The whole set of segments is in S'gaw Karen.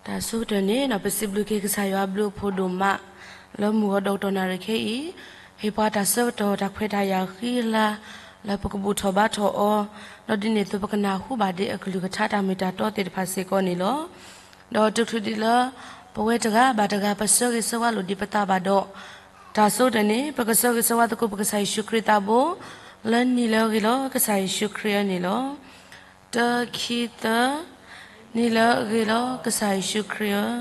တၢ်ဆိကတၢၢ်န့ၣ် ပစံးဘျုးက့ၤကစၢ်ယွၤအဘျုးအဖှိၣ်ဒိၣ်မး လၢမုၢ်ဂီၤဒီးကတီၢ်နၣ်ရံၣ်ခဲအံၤ, ဟ့ၣ်ပှၤတၢ်ဆၢကတီၢ်တၢ်ခွဲးတၢ်ယာ်ဃံလၤ လၢပကဘူၣ်ထီၣ်ဘါထီၣ်အီၤ, ဒီးဒ်န့ၣ်အသိးပကနၢ်ဟူဘၣ်ဒံးအကလုၢ်ကထါတၢ်မ့ၢ်တၢ်တီသ့ၣ်တဖၣ်စ့ၢ်ကီးန့ၣ်လီၤ. ဒီးတချုးဒံးလၢ ပဝဲတဂၤဘၣ်တဂၤ ပဆၢဂ့ၤဆၢဝါလိာ်ဒံးပသးဘၣ်ဒီး, တၢ်ဆိကတၢၢ်န့ၣ် ပကဆၢဂ့ၤဆၢဝါသကိးပကစၢ်ယ့ၣ်ၡူးခရံာ်သးဘိ, လၢနံၤလၢအဂ့ၤလီၤ ကစၢ်ယ့ၣ်ၡူးခရံာ်အံၤန့ၣ်လီၤ. တၢ ခံ သၢ, နံၤလၢအဂ့ၤလီၤ ကစၢ်ယ့ၣ်ၡူးခရံာ်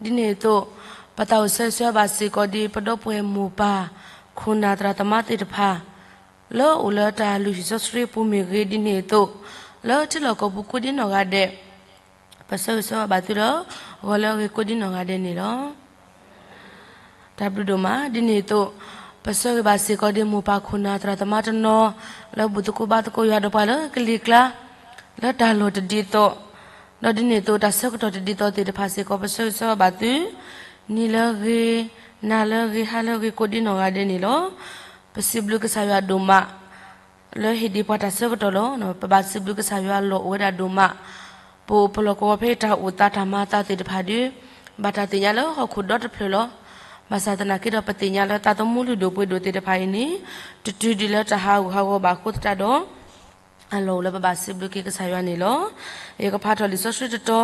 ဧၢ. ဒ်န့ၣ်အသိး, ပသးအိၣ်ဆၢဂ့ၤဆၢဝါဘၣ်စ့ၢ်ကီးဒံး ပဒီပုၢ်ဝဲၢ်မိၢ်ပၢ် ခိၣ်နၢ်သရၣ်သမါသ့ၣ်တဖၣ် လၢအအိၣ်လၢတၢ်လုၢ်ဟံၣ်စီဆှံပူၤမ့ၢ်ဂ့ၤ, ဒ်န့ၣ်အသိး, လၢထံလီၢ်ကီၢ်ပူၤကိးဒံနီၢ်ဂၤဒဲး, ပဆၢဂ့ၤဆၢဝါဘၣ်သုလၢ ဂီၤလၢအဂ့ၤကိးဒံနီၢ်ဂၤဒဲးန့ၣ်လီၤ. တၢ်ဘျုးဒိၣ်မး, ဒ်န့ၣ်အသိး, ပဆၢဂ့ၤဘၣ်စ့ၢ်ကီးဒံးမိၢ်ပၢ်ခိၣ်နၢ်သရၣ်သမါတနီၤ လၢဘူၣ်သကိးဘါသကိးယွၤဒီးပှၤလၢကလံၤကျါ လၢတၢ်လီၢ်တဒ်သိး, ဒီးဒ်န့ၣ်အသိး တၢ်ဆၢကတီၢ်တဒ်သိးသ့ၣ်တဖၣ်စ့ၢ်ကီး ပဆၢဂ့ၤဆၢဝါဘၣ်သု, နံၤလၢအဂ့ၤ, နၤလၢအဂ့ၤ, ဟါလၢအဂ့ၤကိးဒံနီၢ်ဂၤဒဲးန့ၣ်လီၤ. ပစံးဘျုးကစၢ်ယွၤဒိၣ်မး လၢဟ့ၣ်ဒံးပှၤတၢ်ဆၢကတီၢ်လီၤ. ပဘၣ်စံးဘျုးကစၢ်ယွၤလီၤအိၣ်ဝဲဒၣ်ဒိၣ်မး, ပအိၣ်ပလီၢ်ကဝီၤဖဲတၢ်အိၣ်သးတၢ်မၤအသးသ့ၣ်တဖၣ်ဒီး, ဘၣ်တၢ်သ့ၣ်ညါလၢဟီၣ်ခိၣ်ဒီတဖျၢၣ်လီၤ. ဘၣ်ဆၣ်သနာ်က့ဒီးပသ့ၣ်ညါလၢသးသမူလုၢ်ဒိၣ်ပှ့ၤဒိၣ်သ့ၣ်တဖၣ်အံၤန့ၣ်, တတုၤဒံးလၢတၢ်ဟးဂူာ်ဟးဂီၤဘၣ်အဃိသတးဒီး, အလီၢ်အိၣ်လၢပဘၣ်စံးဘျုးက့ၤကစၢ်ယွၤန့ၣ်လီၤ. ယကဖးထီၣ်လံာ်စီဆှံတတီၤ,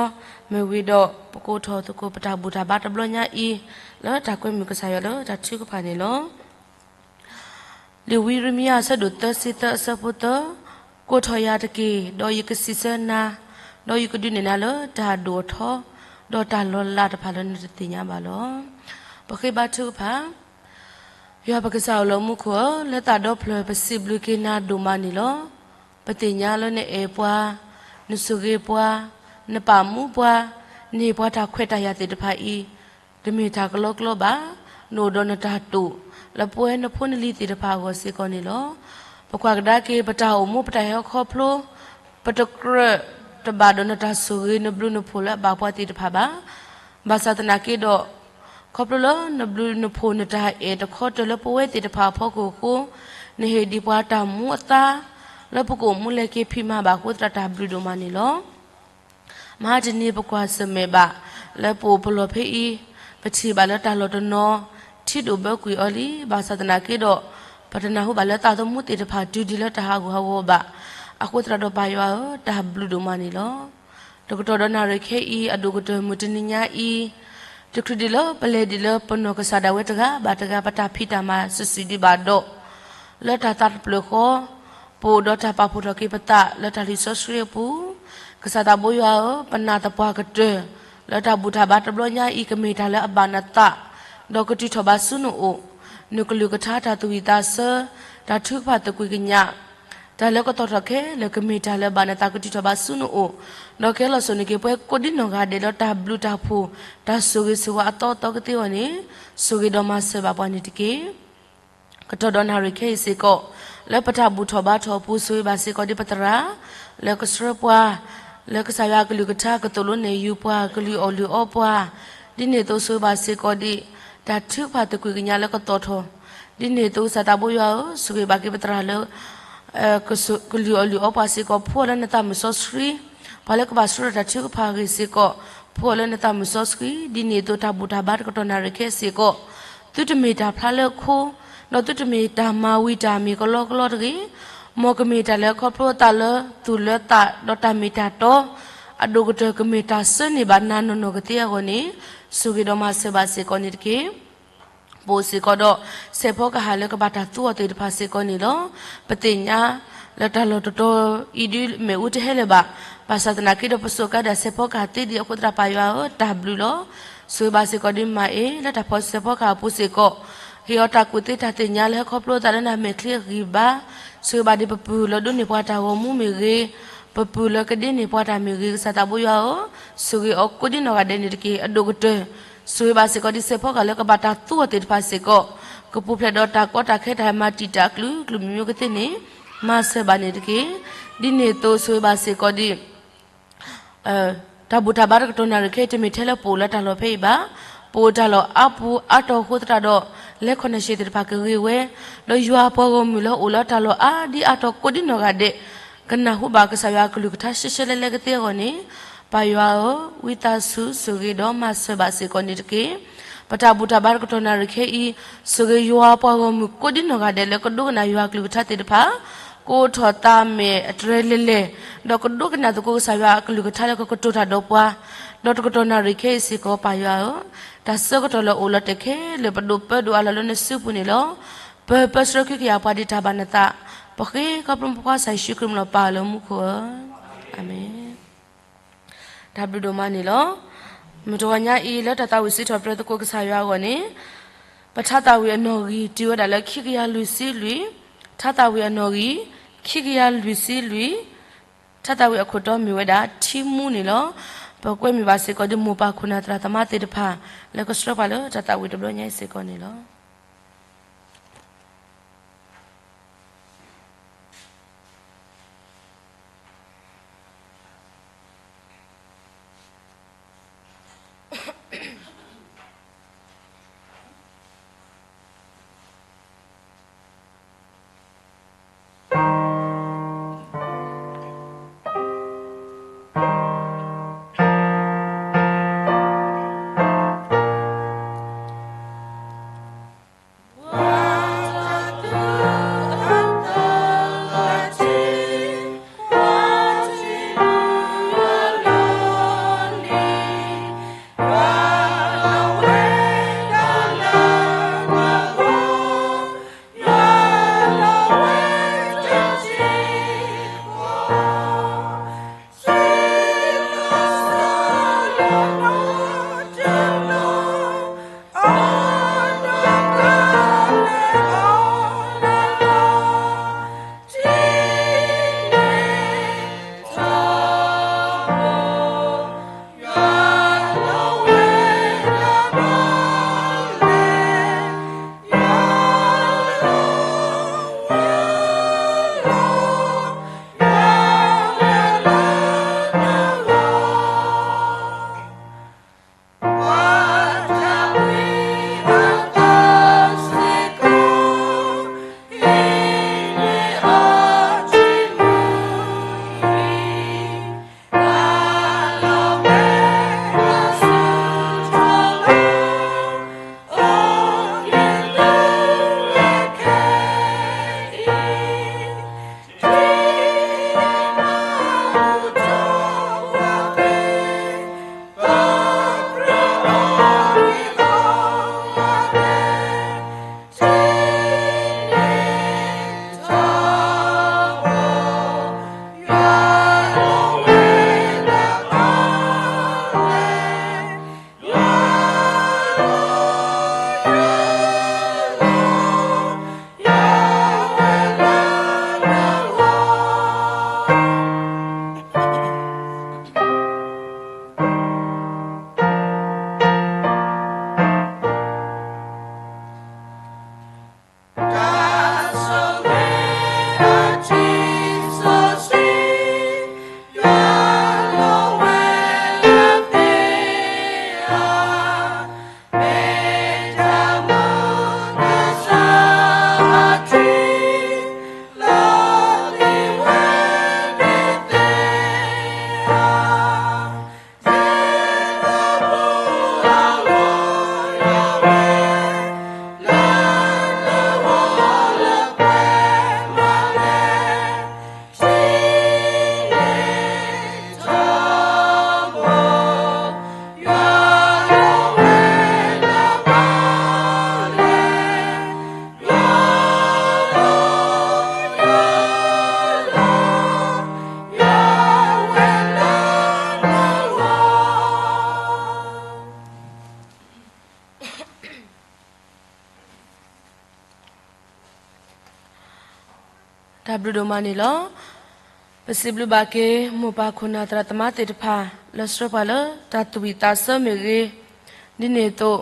မ့ၢ်ဝံၤဒီးပကအိးထီၣ်သကိးပတၢ်ဘူၣ်တၢ်ဘါတဘျီညါအံၤ, လၢတၢ်ကွဲမုာ်ကစၢ်ယွၤလၢတၢ်ထုကဖၣ်န့ၣ်လီၤ. လံာ်ဝံယံးရမံယၤအဆၢဒိၣ်သၢဆံသၢအဆၢဖိသၢ, ကိးထီၣ်ယၤတက့ၢ်, ဒီးယကစံးဆၢနၤ, ဒီးယကဒုးနဲၣ်နၤလၢတၢ်ဒိၣ်ထီ, ဒီးတၢ်လီၤလးတဖၣ်လၢနတသ့ၣ်ညါဘၣ်လီၤ. ပဃ့ဘါထုကဖၣ်, ယွၤပကစၢ်အိၣ်လၢမူခိၣ်ဧၢ, လၢသးဒီဖျၢၣ်ပစံးဘျုးက့ၤနၤဒိၣ်မးန့ၣ်လီၤ. ပသ့ၣ်ညါလၢနအဲၣ်ပှၤ, နဆိၣ်ဂ့ၤပှၤ, နပာ်မူပှၤ, နဟ့ၣ်ပှၤတၢ်ခွဲးတၢ်ယာ်သ့ၣ်တဖၣ်အံၤ, တမ့ၢ်တၢ်ကလီကလီဘၣ်, နအိၣ်ဒီးနတၢ်တိာ်, လၢပဝဲနဖိနလံၤသ့ၣ်တဖၣ်အဂီၢ်စ့ၢ်ကီးန့ၣ်လီၤ. ပကွၢ်ကဒါက့ၤပတၢ်အိၣ်မူပတၢ်ဟဲခီဖျိ, ပတကြၢးတဘၣ်ဒီးနတၢ်ဆိၣ်ဂ့ၤနဘျုးနဖှိၣ်လၢအဘၣ်ပှၤသ့ၣ်တဖၣ်ဘၣ်. ဘၣ်ဆၣ်သနာ်က့ဒီး, ခီဖျိလၢနဘျုးနဖှိၣ်နတၢ်အဲၣ်တခီတၢၤလၢပဝဲသ့ၣ်တဖၣ်အဖီခိၣ်အဃိ, နဟ့ၣ်ဒံးပှၤတၢ်မူအသါ, လၢပကအိၣ်မူလဲၤက့ၤဖံးမၤဘၣ်အဃိသတးတၢ်ဘျုးဒိၣ်မးန့ၣ်လီၤ. မဟါတနံၤပကွၢ်ဆၢၣ်မဲာ်ဘၣ်, လၢပအိၣ်ပလီၢ်ဖဲအံၤ, ပထံၣ်ဘၣ်လၢတၢ်လီၢ်တနီၤ, ထံဒိၣ်ဘၢကွံာ်အီၤလံ, ဘၣ်ဆၣ်သနာ်က့ဒီး, ပတနၢ်ဟူဘၣ်လၢသးသမူသ့ၣ်တဖၣ်တုၤဒံးလၢတၢ်ဟးဂူာ်ဟးဂီၤဘၣ်, အဃိသတးဒီးပၢ်ယွၤဧၢ, တၢ်ဘျုးဒိၣ်မးန့ၣ်လီၤ. တကတီၢ်ဒီးနၣ်ရံၣ်ခဲအံၤ အဒိၣ်ကတၢၢ်မုၢ်တနံၤညါအံၤ, တချုးဒံးလၢပလဲၤဒံးလၢပနီၢ်ကစၢ်ဒၣ်ဝဲတဂၤဘၣ်တဂၤ ပတၢ်ဖံးတၢ်မၤစုာ်စုာ်ဒံးဘၣ်ဒီး, လၢတၢ်သးတဖျၢၣ်ဃီ, ပအိၣ်ဒီးတၢ်ပာ်ဖှိၣ်ထီၣ်က့ၤပသးလၢတၢ်လံာ်စီဆှံအပူၤ, ကစၢ်သးဘိယွၤဧၢ, ပနာ်သပှၢ်ကတၢၢ်, လၢတၢ်ဘူၣ်တၢ်ဘါတဘျီညါအံၤ ကမ့ၢ်တၢ်လၢအဘၣ်နသး, ဒီးကတုၤထီၣ်ဘၣ်ဆူနအိၣ်, နကလုၢ်ကထါတၢ်သူၣ်ဝံၣ်သးဆၢ, တၢ်ထုကဖၣ်သကွံာ်ကညး တၢ်လၢကသီၣ်ထီၣ်ခဲလၢာ်ကမ့ၢ်တၢ်လၢအဘၣ်နသးကတုၤထီၣ်ဘၣ်ဆူနအိၣ်, ဒီးကဟဲလီၤစိာ်န့ၢ်က့ၤပှၤကိးဒံနီၢ်ဂၤဒဲးလၢတၢ်ဘျုးတၢ်ဖှိၣ်, တၢ်ဆိၣ်ဂ့ၤဆိၣ်ဝါအသီအသီကသ့အဂီၢ်န့ၣ်, ဆိၣ်ဂ့ၤဒီးမၤစၢၤဘၣ်ပှၤန့ၣ်တက့ၢ်. ကတီၢ်ဒီးနၣ်ရံၣ်ခဲအံၤစ့ၢ်ကီး, လၢပတၢ်ဘူၣ်ထီၣ်ဘါထီၣ်အပူၤ ဆိၣ်ဂ့ၤဘၣ်စ့ၢ်ကီးဒံးပသရၣ်, လၢကဆှၢပှၤ, လၢကစၢ်ယွၤအကလုၢ်ကထါကသိၣ်လိနဲၣ်ယူၤပှၤ ကလုၢ်အီၣ်လုၢ်အီပှၤ, ဒ်န့ၣ်အသိးဆိၣ်ဂ့ၤဘၣ်စ့ၢ်ကီးဒံး, တၢ်ထုကဖၣ်သကွံာ်ကညးလၢကသီၣ်ထီၣ်, ဒ်န့ၣ်အသိးကစၢ်သးဘိယွၤဧၢ, ဆိၣ်ဂ့ၤဘၣ်က့ၤပသရၣ်လၢ ကလုၢ်အီၣ်လုၢ်အီပှၤစ့ၢ်ကီး ဖှူအီၤလၢနသးမုၢ်စီဆှံ, ပှၤလၢကဘၣ်ဆှၢထီၣ်တၢ်ထုကဖၣ်အဂ့ၢ်စ့ၢ်ကီး, ဖှူအီၤလၢနသးမုၢ်စီဆှံ, ဒ်န့ၣ်အသိးတၢ်ဘူၣ်တၢ်ဘါတကတီၢ်နၣ်ရံၣ်ခဲစ့ၢ်ကီး, သုတမ့ၢ်တၢ်ဖျါလၢခိ, ဒီးသုတမ့ၢ်တၢ်မၤဝံၤတၢ်မ့ၢ်ကလီကလီတဂ့ၤ, မ်ကမ့ၢ်တၢ်လၢခီဖျိသးလၢသူၣ်လၢသးဒီးတၢ်မ့ၢ်တၢ်တီ, အဒိၣ်ကတၢၢ်ကမ့ၢ်တၢ်ဆၢန့ၢ်ဘၣ်နၤနီၢ်နီၢ်ကသ့အဂီၢ်န့ၣ်, ဆိၣ်ဂ့ၤဒီးမၤစၢၤဘၣ်စ့ၢ်ကီးန့ၣ်တက့ၢ်. ပအိၣ်စ့ၢ်ကီးဒီး စဲးဖီကဟၣ်လၢကဘၣ်တၢ်သူအီၤသ့ၣ်တဖၣ်စ့ၢ်ကီးန့ၣ်လီၤ. ပသ့ၣ်ညါလၢတၢ်လီၢ်တတီၤအံၤဒုးမ့ၣ်အူတဟဲလၢၤဘၣ်, ဘၣ်ဆၣ်သနာ်က့ဒီးပစိာ်ကါဒၣ်စဲးဖီကဟၣ်သ့ဒံးအဃိသတးပၢ်ယွၤဧၢတၢ်ဘျုးလီၤ. ဆိၣ်ဂ့ၤဘၣ်စ့ၢ်ကီးဒ်မၤအ့လၢတၢ်ဖီၣ်စဲးဖီကဟၣ်အပူၤစ့ၢ်ကီး, ဟ့ၣ်အီၤတၢ်ကူၣ်သ့တၢ်သ့ၣ်ညါလၢဟဲခီဖျိသးလၢနမဲာ်ချံအဂံၢ်ဘါ, ဆိၣ်ဂ့ၤဘၣ်ဒံးပပုၢ်လၢဒိးန့ၢ်ပှၤတၢ်ဂီၤမူမ့ၢ်ဂ့ၤ, ပပုၢ်လၢကဒ့န့ၢ်ပှၤတၢ်မ့ၢ်ဂ့ၤ, ကစၢ်သးဘိယွၤဧၢ, ဆိၣ်ဂ့ၤအီၤကိးဒံနီၢ်ဂၤဒဲးန့ၣ်တက့ၢ်. အဒိၣ်ကတၢၢ် ဆိၣ်ဂ့ၤဘၣ်စ့ၢ်ကီးဒ်စဲးဖီကဟၣ်လၢကဘၣ်တၢ်သူအီၤသ့ၣ်တဖၣ်စ့ၢ်ကီး, ကပူၤဖျဲးဒီးတၢ်ကီတၢ်ခဲတၢ်မၤတံာ်တာ်အကလုာ်ကလုာ်မံၤမံၤကသ့န့ၣ်, မၤစၢၤဘၣ်န့ၣ်တက့ၢ်. ဒ်န့ၣ်အသိးဆိၣ်ဂ့ၤဘၣ်စ့ၢ်ကီးဒ် တၢ်ဘူၣ်တၢ်ဘါတကတီၢ်နၣ်ရံၣ်ခဲအံၤတမ့ၢ်ထဲလၢပအိၣ်လၢတၢ်လီၢ်ဖဲအံၤဘၣ်, ပအိၣ်တၢ်လီၢ်အါပူၤအါတီၤအဃိသတးဒီး, လဲၤခီၣ်နၢ်ရှ့သ့ၣ်တဖၣ်ကဂ့ၤဝဲ, ဒီးယွၤအပှၤဂီၢ်မုၢ်လၢအိၣ်လၢတၢ်လီၢ်အါဒံအါတီၤကိးဒံနီၢ်ဂၤဒဲး, ကနၢ်ဟူဘၣ်ကစၢ်ယွၤအကလုၢ်ကထါရှဲရှဲလဲလဲကသ့အဂီၢ်န့ၣ်, ပၢ်ယွၤဧၢ, ဝံသးစူၤဆိၣ်ဂ့ၤဒီးမၤစၢၤဘၣ်စ့ၢ်ကီးန့ၣ်တက့ၢ်. ပတၢ်ဘူၣ်တၢ်ဘါတကတီၢ်နၣ်ရံၣ်ခဲအံၤ, ဆိၣ်ဂ့ၤယွၤပှၤဂီၢ်မုၢ်ကိးဒံနီၢ်ဂၤဒဲးလၢကဒိကနၣ်ယွၤအကလုၢ်ကထါသ့ၣ်တဖၣ်, ကအိးထီၣ်သးမဲာ်အတြဲၤလဲၤလဲၤ, ဒီးကဒိကနၣ်သကိးကစၢ်ယွၤအကလုၢ်ကထါလၢကကတိၤတၢ်ဒီးပှၤ, ဒီးတကတီၢ်နၣ်ရံၣ်ခဲအံၤစ့ၢ်ကီးပၢ်ယွၤဧၢ, တၢ်ဆၢကတီၢ်လၢအိၣ်လီၤတဲာ်ခဲလၢာ် ပဒိၣ်ပၢဒိၣ်အါလီၤလၢနစုပူၤန့ၣ်လီၤ. ပၢၤပၢဆှၢကဟုကယာ်ပှၤဒ်တၢ်ဘၣ်နသး, ပဃ့ခီဖျိပဖိခွါကစၢ်ယ့ၣ်ၡူးခရံာ်မံၤလီၤပၢ်လၢမူခိၣ်ဧၢ. အၤမ့ၣ်. တၢ်ဘျုးဒိၣ်မးန့ၣ်လီၤ. မုၢ်တဂီၤညါအံၤလၢတၢ်သးဝံၣ်စံးထီၣ်ပတြၢၤသကိးကစၢ်ယွၤအဂီၢ်န့ၣ်, ပထါသးဝံၣ်အနီၣ်ဂံၢ်တုၤဝဲဒၣ်လၢခံကယၤလွံၢ်ဆံလွံၢ်, ထါသးဝံၣ်အနီၣ်ဂံၢ်, ခံကယၤလွံၢ်ဆံလွံၢ်, ထါသးဝံၣ်အခိၣ်တီမ့ၢ်ဝဲဒၣ် ထံမူန့ၣ်လီၤ. ပကွဲမုာ်ဘၣ်စ့ၢ်ကီးဒ်မိၢ်ပၢ်ခိၣ်နၢ်သရၣ်သမါသ့ၣ်တဖၣ် လၢကဆှၢပှၤလၢတၢ်သးဝံၣ်တဘျီညါအံၤစ့ၢ်ကီးန့ၣ်လီၤ. တၢ်ဘျုးဒိၣ်မးန့ၣ်လီၤ. ပစံးဘျုးဘၣ်က့ၤ မိၢ်ပၢ်ခိၣ်နၢ်သရၣ်သမါသ့ၣ်တဖၣ် လၢဆှၢပှၤလၢတၢ်သူၣ်ဝံၣ်သးဆၢမ့ၢ်ဂ့ၤ, ဒ်န့ၣ်အသိး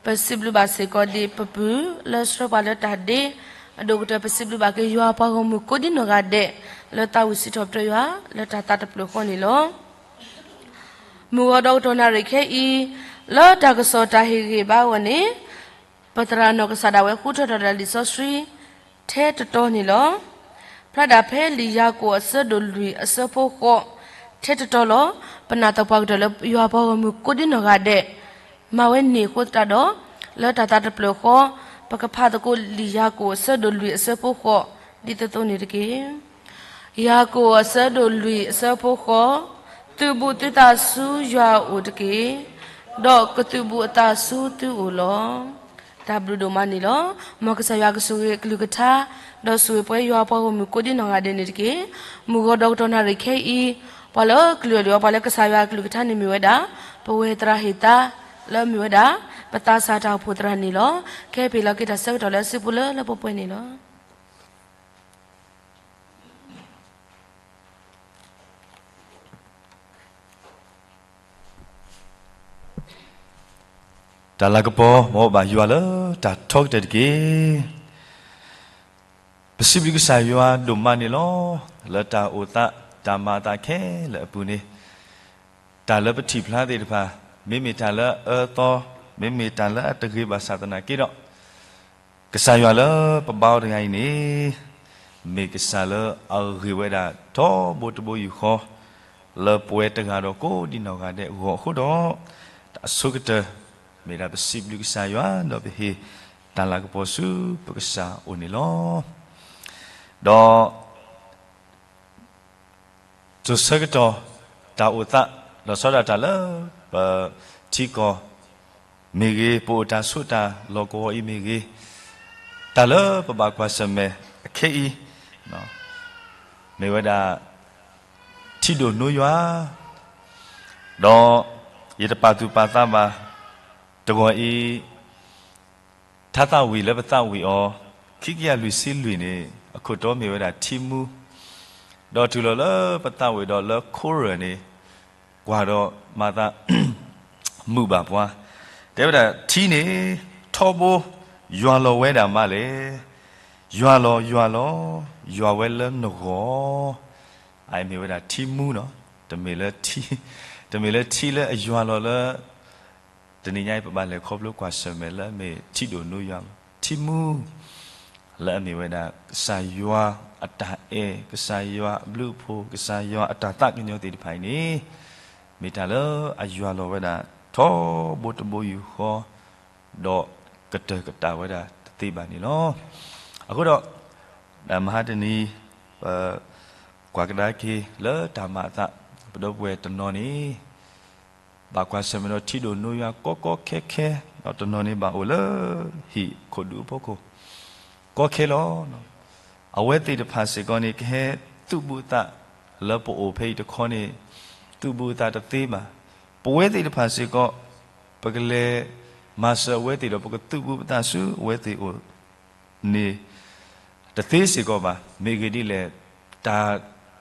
ပစံးဘျုးဘၣ်စ့ၢ်ကီးဒ်ပပုၢ် လၢဆှၢပှၤလၢတၢ်ဒ့, အဒိၣ်ကတၢၢ် ပစံးဘျုးဘၣ်က့ၤယွၤပှၤဂီၢ်မုၢ်ကိးဒံနီၢ်ဂၤဒဲး လၢသးဝံၣ်စံးထီၣ်ပတြၢၤယွၤ လၢတၢ်သးတဖျၢၣ်ဃီန့ၣ်လီၤ. မုၢ်ဂီၤဒီးကတီၢ်နၣ်ရံၣ်ခဲအံၤ, လၢတၢ်ကစီၣ်တၢ်ဟ့ၣ်ဂံၢ်ဘါအဂီၢ်န့ၣ်, ပသရၣ်နီၢ်ကစၢ်ဒၣ်ဝဲဃုထၢထီၣ်တၢ်လံာ်စီဆှံ ထဲတတီၤန့ၣ်လီၤ. ဖျါဒၣ်ဖဲလံာ်ယၤကိာ်အဆၢဒိၣ်လွံၢ်အဆၢဖိဃိး, ထဲတတီၤလီၤ. ပနာ်သပှၢ်ကတၢၢ်လၢယွၤပှၤဂီၢ်မုၢ်ကိးဒံနီၢ်ဂၤဒဲး မၤဝဲန့ၣ်အဃိသတးဒီး, လၢတၢ်သးတဖျၢၣ်ဃီ, ပကဖးသကိးလံာ်ယၤကိာ်အဆၢဒိၣ်လွံၢ်အဆၢဖိဃိး ဒ်သိးသိးန့ၣ်တက့ၢ်. ယၤကိာ်အဆၢဒိၣ်လွံၢ်အဆၢဖိဃိး, သုးဘူးသုသးဆူယွၤအအိၣ်တက့ၢ်, ဒီးကသုးဘူးအသးဆူသုအိၣ်လီၤ. တၢ်ဘျုးဒိၣ်မးန့ၣ်လီၤ. မ်ကစၢ်ယွၤကဆိၣ်ဂ့ၤအကလုၢ်ကထါ, ဒီးဆိၣ်ဂ့ၤပှၤယွၤပှၤဂီၢ်မုၢ်ကိးဒံနီၢ်ဂၤဒဲးန့ၣ်တက့ၢ်. မုၢ်ဂီၤဒီးကတီၢ်နၣ်ရံၣ်ခဲအံၤ, ပှၤလၢကလုၢ်အဒိၣ်အီၤ ပှၤလၢကစၢ်ယွၤအကလုၢ်ကထါန့ၣ်မ့ၢ်ဝဲဒၣ်, ပဝဲသရၣ်ဟ့ၣ်သါ, လၢမ့ၢ်ဝဲဒၣ်, ပသးစၢ်တၢ်အိၣ်ဖှိၣ်သရၣ်န့ၣ်လီၤ. ကဟဲပ့ၤလီၤက့ၤတၢ်ဆၢကတီၢ်လၢအစုပူၤလၢလၢပှဲၤပှဲၤန့ၣ်လီၤ. တၢ်လၤကပီၤ မ်ဘၣ်ယွၤလၢတၢ်ထီကတၢၢ်တက့ၢ်. ပစံးဘျုးကစၢ်ယွၤဒိၣ်မးန့ၣ်လီၤ. လၢတၢ်အိၣ်သး, တၢ်မၤအသးခဲလၢာ်အပူၤန့ၣ်, တၢ်လၢပထံၣ်ဖျါသ့ၣ်တဖၣ်, မ့မ့ၢ်တၢ်လၢအအၢအသီ, မ့မ့ၢ်တၢ်လၢအတဂ့ၤဘၣ်ဆၣ်သနာ်က့ဒီး, ကစၢ်ယွၤလၢပဘါအီၤတဂၤအံၤန့ၣ်, မ့ၢ်ကစၢ်လၢအဂ့ၤဝဲဒၣ်ထီဘိတဘိယူၢ်ဃီ, လၢပဝဲတဂၤဒီးကိးဒံနီၢ်ဂၤဒဲးအဂီၢ်အဃိဒီး, တၢ်အဆိကတၢၢ်, မ့ၢ်ဒၣ်ပစံးဘျုးကစၢ်ယွၤ ဒီးပဟ့ၣ်တၢ်လၤကပီၤဆူပကစၢ်အအိၣ်န့ၣ်လီၤ. ဒီး စိၤဆၢကတီၢ်တၢ်အိၣ်သး, လီၤဆီဒၣ်တၢ်လၢပထံကီၢ်မ့ၢ်ဂ့ၤ, ပအိၣ်တၢ်ဆိးတၢ်လီၢ်ကဝီၤအံၤမ့ၢ်ဂ့ၤ, တၢ်လၢပဘၣ်ကွၢ်ဆၢၣ်မဲာ်အခဲအံၤ, မ့ၢ်ဝဲဒၣ် ထံဒိၣ်နိယွၤ, ဒီးယတပာ်သူၣ်ပာ်သးဘၣ်, တဂီၤအံၤ ထါသးဝံၣ်လၢပသးဝံၣ်အီၤ, ခံကယၤလွံၢ်ဆံလွံၢ်န့ၣ် အခိၣ်တီမ့ၢ်ဝဲဒၣ်ထံမူ, ဒီးတုၤလီၤလၢပသးဝံၣ်ဒီးလၢ Quran န့ၣ်, ကွၢ်ဒီးမၤသး မုာ်ဘၣ်ပှၤ, တဲဝဲဒၣ်ထံန့ၣ် ထီဘိ ယွၤလီၤဝဲဒၣ်မးလဲၣ်, ယွၤလီၤ ယွၤလီၤ ယွၤဝဲလၢနဂီၢ်, အမ့ၢ်ဝဲဒၣ်ထံမူနီၤ, တမ့ၢ်လၢထံ, တမ့ၢ်လၢထံလၢအယွၤလီၤလၢ တနံၤညါအံၤပဘၣ်လဲၤခီဖျိကွၢ်ဆၢၣ်မဲာ်လၢအမ့ၢ်ထံဒိၣ်နိယွၤ, ထံမူ, လၢအမ့ၢ်ဝဲဒၣ် ကစၢ်ယွၤအတၢ်အဲၣ်, ကစၢ်ယွၤအဘျုးအဖှိၣ်, ကစၢ်ယွၤအတၢ်သးကညီၤသ့ၣ်တဖၣ်အံၤန့ၣ်, မ့ၢ်တၢ်လၢအယွၤလီၤဝဲဒၣ် ထီဘိတဘိယူၢ်ဃီ, ဒီးကတၢၢ်ကတာ်ဝဲဒၣ်တသ့ဘၣ်န့ၣ်လီၤ. အဃိဒီး မဟါတနံၤ ပ ကွၢ်ကဒါက့ၤလၢတၢ်မၤအသး, ပဒီပုၢ်ဝဲၢ်တနီၤန့ၣ် ဘၣ်ကွၢ်ဆၢၣ်မဲာ်ဒီးထံဒိၣ်နိယွၤကီကီခဲခဲ, ဒီးတနီၤန့ၣ်ဘၣ်အိၣ်လၢဟံၣ်ခိၣ်ဒူအဖီခိၣ် ကီခဲလီၤ. အဝဲသ့ၣ်တဖၣ်စ့ၢ်ကီးန့ၣ် ကဟဲသုးဘူးအသး လၢပအိၣ်ဖဲအံၤတခီန့ၣ် သုးဘူးအသးတသ့ဘၣ်. ပဝဲသ့ၣ်တဖၣ်စ့ၢ်ကီး ပကလဲၤမၤစၢၤအဝဲသ့ၣ်ဒီး ပကသုးဘူးပသးဆူအဝဲသ့ၣ်အအိၣ်န့ၣ် တသ့စ့ၢ်ကီးဘၣ်. မ့ၢ်အဂ့ၢ်ဒ်လဲၣ်, တၢ်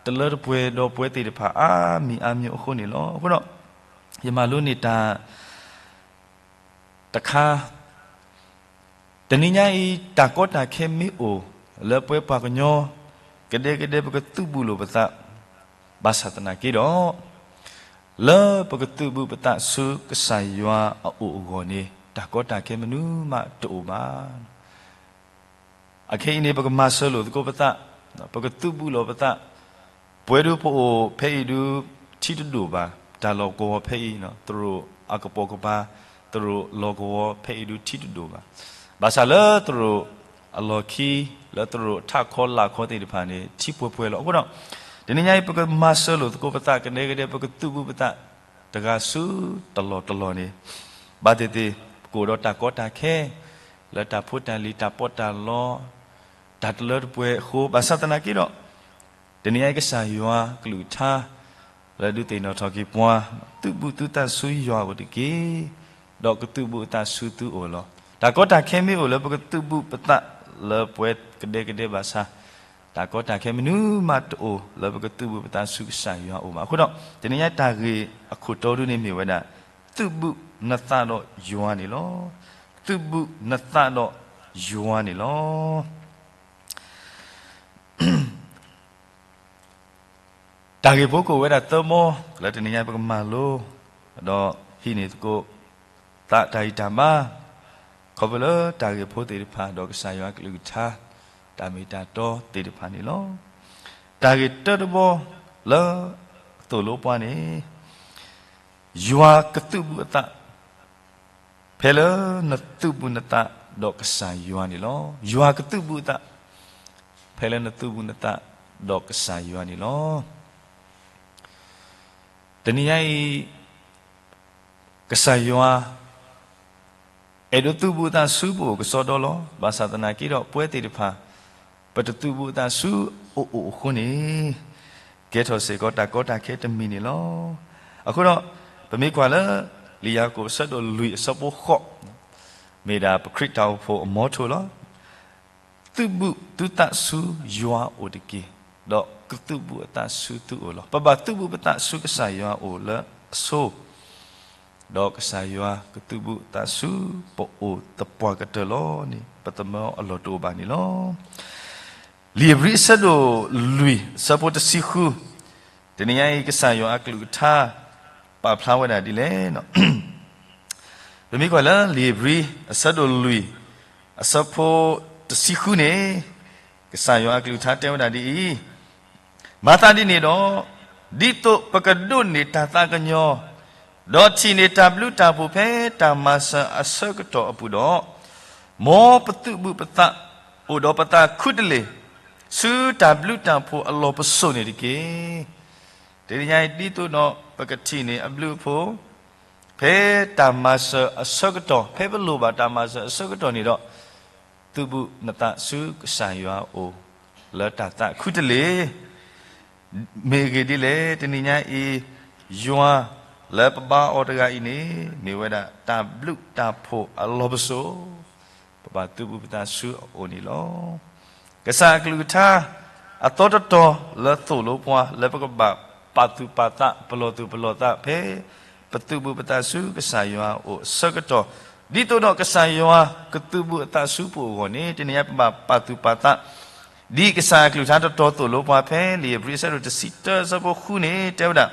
တလၢတပှဲၤဒီးပဝဲသ့ၣ်တဖၣ်အါမံၤအါမံၤအဃိန့ၣ်လီၤ. အဃိဒီး ယမၤလိန့ၢ်တၢ်တခါ, တနံၤညါအံၤ တၢ်ကီတၢ်ခဲမ့ၢ်အိၣ်လၢပဝဲပှၤကညီ ကဒဲကဒဲပကသုးဘူးလိာ်ပသး, ဘၣ်ဆၣ်သနာ်က့ဒီး လၢပကသုးဘူးပသးဆူကစၢ်ယွၤအအိၣ်အဂီၢ်န့ၣ် တၢ်ကီတၢ်ခဲမနုၤမးတအိၣ်ဘၣ်. အခဲအံၤန့ၣ် ပကမၤစၢၤလိာ်သကိးပသး, ပကသုးဘူးလိာ်ပသး, ပဝဲဒၣ်ပအိၣ်ဖဲအံၤဒုး ထံတဒိၣ်ဘၣ်, တၢ်လီၢ်ကဝီၤဖဲအံၤ သရိာ်အကပိာ်ကပၤ, သရိာ်လီၢ်ကဝီၤဖဲအံၤဒုး ထံတဒိၣ်ဘၣ်. ဘၣ်ဆၣ်လၢသရိာ်အလီၢ်ခံ, လၢသရိာ်ထးခီလာ်ခီသ့ၣ်တဖၣ်န့ၣ် ထံပှဲၤပှဲၤလီၤ. အဃိဒီး တနံၤညါအံၤ ပကမၤစၢၤလိာ်သကိးပသး ကဒဲကဒဲ ပကသုးဘူးပသး တဂၤဆူတလီၢ်တလီၢ်န့ၣ် ဘၣ်သ့ၣ်သ့ၣ် ပကအိၣ်ဒီးတၢ်ကီတၢ်ခဲ လၢတၢ်ဖိတၢ်လံၤ တၢ်ပီးတၢ်လီ တၢ်တလၢတပှဲၤအဃိ ဘၣ်ဆၣ်သနာ်က့ဒီး တနံၤညါအံၤ ကစၢ်ယွၤကလုၢ်ကထါ လၢဒုးသ့ၣ်နီၣ်ထီၣ်က့ၤပှၤ, သုးဘူးသုသးဆူယွၤအအိၣ်တက့ၢ်, ဒီးကသုးဘူးအသးဆူသုအိၣ်လီၤ. တၢ်ကီတၢ်ခဲမ့ၢ်အိၣ်လၢပကသုးဘူးပသးလၢပှဲၤကဒဲကဒဲဘၣ်ဆၣ်, တၢ်ကီတၢ်ခဲမနုၤမးတအိၣ်လၢပကသုးဘူးပသးဆူကစၢ်ယွၤအအိၣ်ဘၣ်. အဃိဒီး တနံၤညါတၢ်ဂ့ၢ်အခိၣ်တီဒုန့ၣ်မ့ၢ်ဝဲဒၣ် သုးဘူးနသးဒီးယွၤန့ၣ်လီၤ. သုးဘူးနသးဒီးယွၤန့ၣ်လီၤ. တၢ်ဂ့ၢ်ဖိကအိၣ်ဝဲဒၣ်သၢဘီ လၢတနံၤညါပကမၤလိ, ဒီးဟံးန့ၢ်သကိးသးတၢ်ဂံၢ်တၢ်ဘါ, ခီဖျိလၢတၢ်ဂ့ၢ်ဖိသ့ၣ်တဖၣ် ဒီးကစၢ်ယွၤကလုၢ်ကထါ တၢ်မ့ၢ်တၢ်တီသ့ၣ်တဖၣ်န့ၣ်လီၤ. တၢ်ဂ့ၢ်တၢတဘီလၢ သိၣ်လိပှၤန့ၣ်, ယွၤကသုးဘူးအသး ဖဲလၢနသုးဘူးနသးဒီးကစၢ်ယွၤန့ၣ်လီၤ. ယွၤကသုးဘူးအသး ဖဲလၢနသုးဘူးနသးဒီးကစၢ်ယွၤန့ၣ်လီၤ. တနံၤညါအံၤ ကစၢ်ယွၤ အဲၣ်ဒိးသုးဘူးအသးဆူပအိၣ်ကစီဒီလီၤ. ဘၣ်ဆၣ်သနာ်က့ဒီး ပဝဲသ့ၣ်တဖၣ် ပတသုးဘူးအသးဆူအအိၣ်အဃိန့ၣ်, ကဲထီၣ်စ့ၢ်ကီးတၢ်ကီတၢ်ခဲတမံၤန့ၣ်လီၤ. အဃိဒီး ပမ့ၢ်ကွၢ်လၢ လံာ်ယၤကိာ်အဆၢဒိၣ်လွံၢ်အဆၢဖိဃိး, မ့ၢ်ဒၣ်ပခရံာ်တၢ်အိၣ်ဖှိၣ်အမီထိလီၤ. သုးဘူးသုသးဆူယွၤအအိၣ်တက့ၢ်, ဒီးကသုးဘူးအသးဆူသုအိၣ်လီၤ. ပဘၣ်သုးဘူးပသးဆူကစၢ်ယွၤအအိၣ်လၢအဆိ ဒီးကစၢ်ယွၤကသုးဘူးအသးဆူပအိၣ်သပှၢ်ကတၢၢ်လီၤန့ၣ် ပသမၢအလီၢ်တအိၣ်ဘၣ်န့ၣ်လီၤ. လံာ်ဧ့ၤဘြံၤအဆၢဒိၣ်လွံၢ်အဆၢဖိတဆံဃု, တနံၤညါအံၤ ကစၢ်ယွၤအကလုၢ်ကထါ ပာ်ဖျါဝဲဒၣ်ဒ်လဲၣ်န့ၣ် ပမ့ၢ်ကွၢ်လၢလံာ်ဧ့ၤဘြံၤအဆၢဒိၣ်လွံၢ်အဆၢဖိတဆံဃုန့ၣ်, ကစၢ်ယွၤအကလုၢ်ကထါတဲဝဲဒၣ်ဒ်အံၤ, မၤသးဒ်န့ၣ်ဒီး, ဒ်သိးပကဒိးန့ၢ်တၢ်သးကညီၤ, ဒီးထံၣ်န့ၢ်တၢ်ဘျုးတၢ်ဖှိၣ်ဖဲတၢ်မၤစၢၤအဆၢကတီၢ်အပူၤဒီး, မ်ပသုးဘူးပသး အိၣ်ဒီးပသးခူတလ့ၢ်, ဆူတၢ်ဘျုးတၢ်ဖှိၣ်အလီၢ်ပစိာ်န့ၣ်တက့ၢ်. တနံၤညါအံၤ ဒ်သိးဒီးပကထံၣ်န့ၢ်အဘျုးအဖှိၣ် ဖဲတၢ်မၤစၢၤအဆၢကတီၢ်, ဖဲပလိၣ်ဘၣ်တၢ်မၤစၢၤအဆၢကတီၢ်န့ၣ်ဒီး, သုးဘူးနသးဆူကစၢ်ယွၤအအိၣ် လၢတၢ်သးခူတလ့ၢ်. မ့ၢ်အဂ့ၢ်ဒ်လဲၣ်, တနံၤညါအံၤ ယွၤလၢပဘါအီၤတဂၤအံၤန့ၣ် မ့ၢ်ဝဲဒၣ်တၢ်ဘျုးတၢ်ဖှိၣ်အလီၢ်ပစိာ်, ပဘၣ်သုးဘူးပသးဆူအအိၣ်န့ၣ်လီၤ. ကစၢ်အကလုၢ်ကထါ အသီတတီၤလၢသိၣ်လိပှၤ လၢပကဘၣ်ပာ်သူၣ်ပာ်သး ပလီၢ်သူၣ်ပလီၢ်သးဖဲ ပသုးဘူးပသးဆူကစၢ်ယွၤအအိၣ်အဆၢကတီၢ်, ဒ်သိးဒီးကစၢ်ယွၤကသုးဘူးအသးဆူပအိၣ်အဂီၢ်န့ၣ် တနံၤညါပဘၣ်ပာ်သူၣ်ပာ်သး ဒ်ကစၢ်အကလုၢ်ကထါတတီၤသိၣ်လိပှၤဖဲ လံာ်ဧ့ၤဘြံၤအဆၢဒိၣ်တဆံတၢအဆၢဖိဃုန့ၣ် တဲဝဲဒၣ်,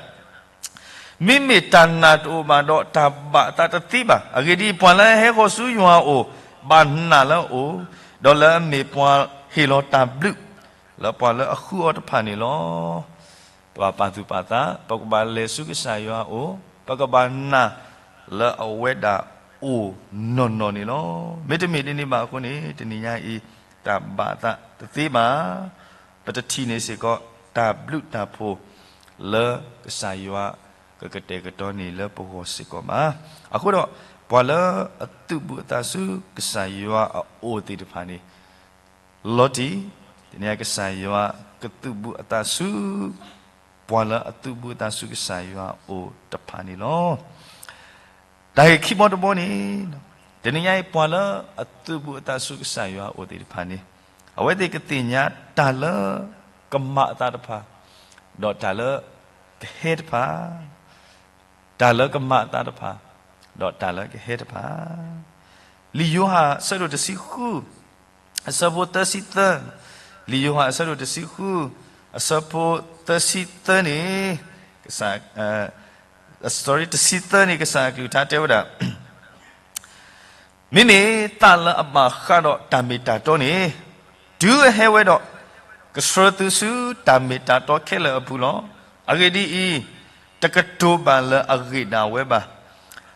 မ့မ့ၢ်တၢ်နာ်တအိၣ်ဘၣ်ဒီးတၢ်ဘၣ်အသးတသ့ဘၣ်. အဂ့ၢ်ဒ်အံၤ, ပှၤလၢအဟဲဃီၤဆူယွၤအအိၣ် ဘၣ်နာ်လၢအအိၣ်, ဒီးလၢအမ့ၢ်ပှၤဟ့ၣ်လီၤတၢ်ဘျုး လၢပှၤလၢအဃုအီၤတဖၣ်န့ၣ်လီၤ. ပဘၣ်ပာ်သူၣ်ပာ်သး, ပကဘၣ်လဲၤဆူကစၢ်ယွၤအအိၣ်, ပကဘၣ်နာ်လၢအဝဲဒၣ်အိၣ်နီၢ်နီၢ်န့ၣ်လီၤ. မ့တမ့ၢ်ဒ်န့ၣ်ဘၣ်အဃိန့ၣ် တနံၤညါအံၤ တၢ်ဘၣ်အသးတသ့ဘၣ်. ပတထံၣ်န့ၢ်စ့ၢ်ကီး တၢ်ဘျုးတၢ်ဖှိၣ်လၢကစၢ်ယွၤကကတဲာ်ကတီၤန့ၢ်လၢပဂီၢ်စ့ၢ်ကီးဘၣ်. အဃိဒီး ပှၤလၢအသုးဘူးအသးဆူကစၢ်ယွၤအအိၣ်သ့ၣ်တဖၣ်န့ၣ် လီၤတံၢ်, တနံၤညါကစၢ်ယွၤကသုးဘူးအသးဆူ ပှၤလၢအသုးဘူးအသးဆူကစၢ်ယွၤအအိၣ်တဖၣ်န့ၣ်လီၤ. တၢ်ဂ့ၢ်ခံဘီတဘီန့ၣ်, တနံၤညါအံၤ ပှၤလၢအသုးဘူးအသးဆူကစၢ်ယွၤအအိၣ်သ့ၣ်တဖၣ်န့ၣ်, အဝဲသ့ၣ်ကသ့ၣ်ညါတၢ်လၢကမၤအသးတဖၣ်, ဒီးတၢ်လၢကဟဲတဖၣ်, တၢ်လၢကမၤအသးတဖၣ်, ဒီးတၢ်လၢကဟဲတဖၣ်. လံာ်ယိၤဟၣ်အဆၢဒိၣ်တဆံဃု အဆၢဖိသၢဆံသၢ, လံာ်ယိၤဟၣ်အဆၢဒိၣ်တဆံဃု အဆၢဖိသၢဆံသၢန့ၣ်, ကစၢ်, အဆၢဒိၣ်တဆံသၢန့ၣ် ကစၢ်အကလုၢ်ကထါတဲဝဲဒၣ်, မ့မ့ၢ်သးလၢအဘၣ်ဃးဒီးတၢ်မ့ၢ်တၢ်တီန့ၣ်, တုၤအဟဲဝဲဒီး, ကဆှၢသုဆူတၢ်မ့ၢ်တၢ်တီခဲလၢာ်အပူၤလီၤ. အဂ့ၢ်ဒ်အံၤ, တကတိၤဘၣ်လၢအဂ့ၢ်ဒၣ်ဝဲဘၣ်.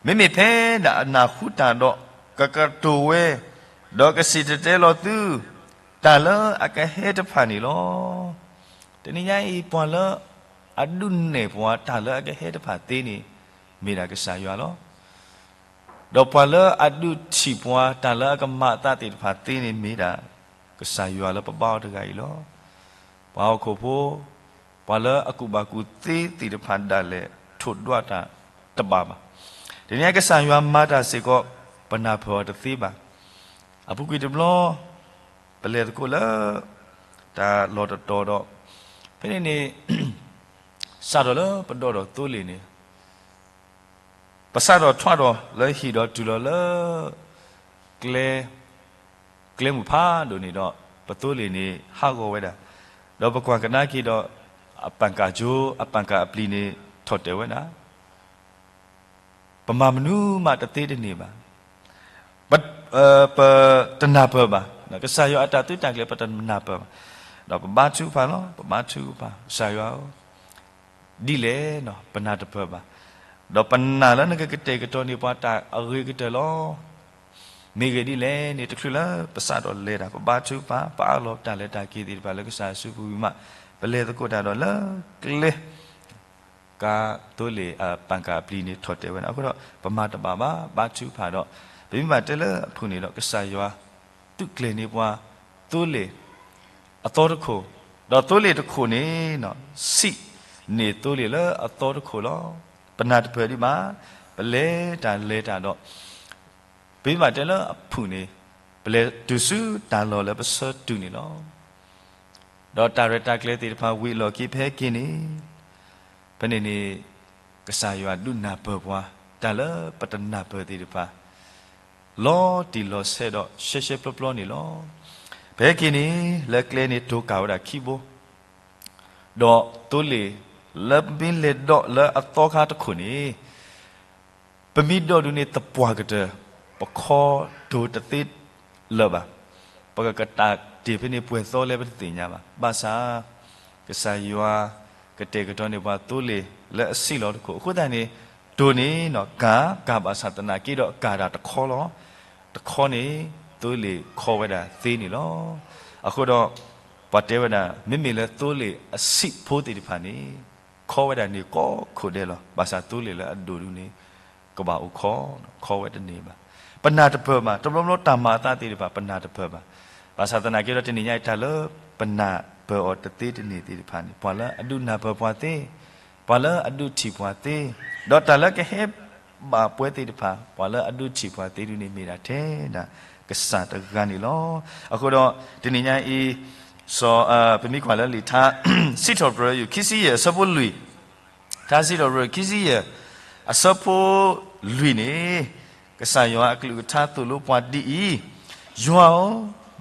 မ့မ့ၢ်ဖဲဒၣ်အနၢ်ဟူတၢ်ဒီး, ကကတိၤဝဲ, ဒီးကစံၣ်တဲၤတဲလီၤသု တၢ်လၢအကဟဲတဖၣ်န့ၣ်လီၤ. တနံၤညါအံၤ ပှၤလၢအဒုးနဲၣ်ပှၤတၢ်လၢအကဟဲတဖၣ်သ့န့ၣ် မ့ၢ်ဒၣ်ကစၢ်ယွၤလီၤ. ဒီးပှၤလၢအဒုးထံၣ်ပှၤတၢ်လၢအကမၤအသးသ့ၣ်တဖၣ်သ့န့ၣ် မ့ၢ်ဒၣ်ကစၢ်ယွၤလၢပဘါအီၤတဂၤအံၤလီၤ. ပှၤဟီၣ်ခိၣ်ဖိ, ပှၤလၢအကူၣ်ဘၣ်ကူၣ်သ့သ့ၣ်တဖၣ်ဒၣ်လဲာ် ထိၣ်ဒွးတၢ်တဘၣ်ဘၣ်. တနံၤညါကစၢ်ယွၤမၤတၢ်စ့ၢ်ကီး ပနၢ်ပၢၢ်အီၤတသ့ဘၣ်. အပူၤကွံာ်တဘျီ ပလဲၤသကိးလၢ တၢ်လီၢ်တတီၤဒီး, ဖဲန့ၣ်န့ၣ် စးထီၣ်လၢပဒိးဒီးသိလ့ၣ်န့ၣ်, ပစးထီၣ်ထွးဒီးလၢဟံၣ်ဒီးတုၤလီၤလၢ ကျဲ, ကျဲမုၢ်ဖးဒိၣ်န့ၣ်ဒီး ပသိလ့ၣ်န့ၣ်ဟးဂီၤဝဲဒၣ်, ဒီးပကွၢ်ကဒါက့ၤဒီး အပၣ်ကၣ်ကၠိ အပၣ်ကၣ်အပျံၤန့ၣ် ထီၣ်တဲာ်ဝဲဒၣ် ပမၤမနုၤမးတသ့တန့ၢ်ဘၣ်. ပ, ပတနၢ်ပၢၢ်ဘၣ်. ကစၢ်ယွၤအတၢ်သုးတၢ်ကျဲၤ ပတနၢ်ပၢၢ်ဘၣ်. ဒီးပဘါထုကဖၣ်လီၤ. ပဘါထုကဖၣ်, ကစၢ်ယွၤဧၢ, ဒ်လဲၣ်န့ၣ် ပနၢ်တပၢၢ်ဘၣ်. ဒီးပနာ်လၢနကကတဲာ်ကတီၤန့ၢ်ပှၤတၢ်အဂ့ၤကတၢၢ်လီၤ. မ့ၢ်ဂ့ၢ်ဒ်လဲၣ်န့ၣ် တချုးလၢပစးထီၣ်လဲၤတၢ် ပဘါထုကဖၣ် ပအးလီၤတၢ်လဲၤတၢ်က့ၤသ့ၣ်တဖၣ်လၢကစၢ်ယ့ၣ်ၡူးပူၤဝံၤမး ပလဲၤသကိးတၢ်ဒီးလၢကျဲ ကါသိလ့ၣ် ပၣ်ကၣ်အပျံၤန့ၣ်ထီၣ်တဲာ်ဝဲဒၣ်. အဃိဒီး ပမၤတဘၣ်ဘၣ် ဘါထုကဖၣ်ဒီး ပမ့ၢ်ဘၣ်တဲလၢအဖုၣ်န့ၣ်ဒီး ကစၢ်ယွၤ သုးကျဲၤန့ၢ်ပှၤ သိလ့ၣ် အသီတခိၣ်, ဒီးသိလ့ၣ်တခိၣ်န့ၣ် ဆံးန့ၢ်သိလ့ၣ်လၢအသီတခိၣ်လီၤ. ပနၢ်တပၢၢ်ဒံးဘၣ်, ပလဲၤတၢ်လဲၤတၢ်ဒီး ပမ့ၢ်ဘၣ်တဲလၢအဖုၣ်န့ၣ် ပလဲၤတုၤဆူတၢ်လီၢ်လၢပဆၢတုၤန့ၣ်လီၤ. ဒီးတၢ်ရဲၣ်တၢ်ကျဲၤသ့ၣ်တဖၣ်ဝံၤအလီၢ်ခံဖဲက့ၤန့ၣ် ဖဲန့ၣ်န့ၣ် ကစၢ်ယွၤဒုးနၢ်ပၢၢ်ပှၤ တၢ်လၢပတနၢ်ပၢၢ်သ့ၣ်တဖၣ် လီၤတံၢ်လီၤဆဲးဒီးရှဲရှဲပျီပျီန့ၣ်လီၤ. ဖဲက့ၤန့ၣ် လၢကျဲန့ၣ်တိၢ်ကၢ်ဝဲဒၣ်ခံဘိ ဒီးသိလ့ၣ် လၢပမ့ၢ်လဲၤဒီးလၢအသီခါတခိၣ်န့ၣ် ပမ့ၢ်ဒီးဒုးန့ၣ်သပှၢ်ကတၢၢ် ပခီတိၢ်တသ့လၢၤဘၣ်. ပကကတၢ်တ့ၢ်ဖဲန့ၣ်ပှဲၤသီလဲၣ်ပတသ့ၣ်ညါဘၣ်. ဘၣ်ဆၣ် ကစၢ်ယွၤကတဲာ်ကတီၤန့ၢ်ပှၤသိလ့ၣ်လၢအဆံးလီၤတခိၣ်. အဃိသတးန့ၣ် တိၢ်န့ၣ် ကၢ် ကၢ်ဘၣ်ဆၣ်သနာ်က့ဒီးကၢ်ဒၣ်တခီလီၤ. တခီန့ၣ် သိလ့ၣ်ခီဝဲဒၣ်သ့န့ၣ်လီၤ. အဃိဒီး ပှၤတဲဝဲဒၣ် မ့မ့ၢ်လၢသိလ့ၣ်အဆံးဖိသ့ၣ်တဖၣ်န့ၣ် ခီဝဲဒၣ်န့ၣ်ကိးခိၣ်ဒဲးလီၤ. ဘၣ်ဆၣ်သိလ့ၣ်လၢအဒိၣ်ဒုးန့ၣ် ကဘၣ်အိၣ်ခီ, ခီဝဲတန့ၢ်ဘၣ်. ပနၢ်တပၢၢ်ဘၣ်, တဘျီဘျီတၢ်မၤအသးသ့ၣ်တဖၣ် ပနၢ်တပၢၢ်ဘၣ်. ဘၣ်ဆၣ်သနာ်က့ဒီးတနံၤညါအံၤ တၢ်လၢပနၢ်ပၢၢ်အီၤတသ့တန့ၢ်သ့ၣ်တဖၣ်န့ၣ် ပှၤလၢအဒုးနၢ်ပၢၢ်ပှၤသ့, ပှၤလၢအဒုးထံၣ်ပှၤသ့, ဒီးတၢ်လၢကဟဲဘၣ်ပှဲၤသ့ၣ်တဖၣ် ပှၤလၢအဒုးထံၣ်ပှၤသ့ဒုးန့ၣ် မ့ၢ်ဒၣ်ထဲဒၣ်ကစၢ်တဂၤန့ၣ်လီၤ. အဃိဒီး တနံၤညါအံၤ စီၤ ပမ့ၢ်ကွၢ်လၢလံာ်ထါ စံးထီၣ်ပတြၢၤ ယူၢ် ခံဆံယဲၢ်အဆၢဖိလွံၢ်, ထါစံးထီၣ်ပတြၢၤ ခံဆံယဲၢ် အဆၢဖိလွံၢ်န့ၣ် ကစၢ်ယွၤအကလုၢ်ကထါသိၣ်လိပှၤဒ်အံၤ, ယွၤဧၢ,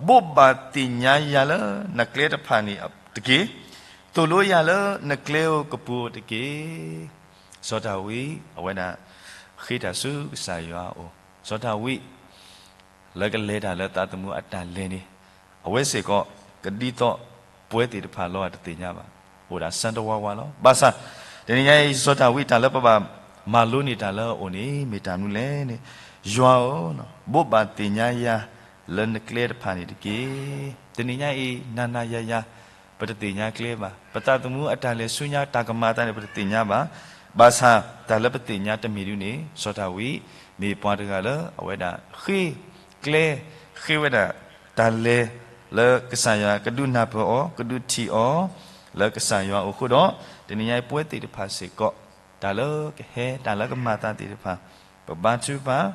ဘိးဘၣ်သ့ၣ်ညါယၤလၢနကျဲတဖၣ်န့ၣ်တက့ၢ်. သိၣ်လိယၤလၢနကျဲဧိၤကပူၤတက့ၢ်. စီၤဒၤဝံး အဝဲဒၣ် ဃ့တၢ်ဆူကစၢ်ယွၤအအိၣ်, စီၤဒၤဝံး လၢကလဲၤတၢ်လၢသးသမူအတၢ်လဲၤန့ၣ် အဝဲစ့ၢ်ကီး ကဒ်သိးပှဲၤသ့ၣ်တဖၣ်လီၤတသ့ၣ်ညါဘၣ်. အိၣ်ဒၣ်စၢ်တဝါဝါလီၤ. ဘၣ်ဆၣ် တနံၤညါအံၤ စီၤဒၤဝံးတၢ်လၢပဘၣ်မၤလိန့ၢ်တၢ်လၢအအိၣ်န့ၣ် မ့ၢ်တၢ်မနုၤလဲၣ်န့ၣ်, ယွၤဧၢ, ဘိးဘၣ်သ့ၣ်ညါယၤလၢနကျဲတဖၣ်န့ၣ်တက့ၢ်. တနံၤညါအံၤ နၤနၤယၤယၤ ပတသ့ၣ်ညါကျဲဘၣ်. ပသးသမူအတၢ်လဲၤဆူညါတၢ်ကမၤအသးန့ၣ် ပတသ့ၣ်ညါဘၣ်. ဘၣ်ဆၣ်တၢ်လၢပသ့ၣ်ညါတမံၤဒုန့ၣ် စီၤဒၤဝံး မ့ၢ်ပှၤတဂၤလၢအဝဲဒၣ်ဃ့ကျဲ, ဃ့ဝဲဒၣ်တၢ်လဲၤလၢကစၢ်ယွၤ ကဒုးနၢ်ပၢၢ်အီၤ ကဒုးထံၣ်အီၤ လၢကစၢ်ယွၤအအိၣ်အဃိဒီး တနံၤညါအံၤပှဲၤသ့ၣ်တဖၣ်စ့ၢ်ကီး တၢ်လၢကဟဲ တၢ်လၢကမၤအသးသ့ၣ်တဖၣ် ပဘါထုကဖၣ်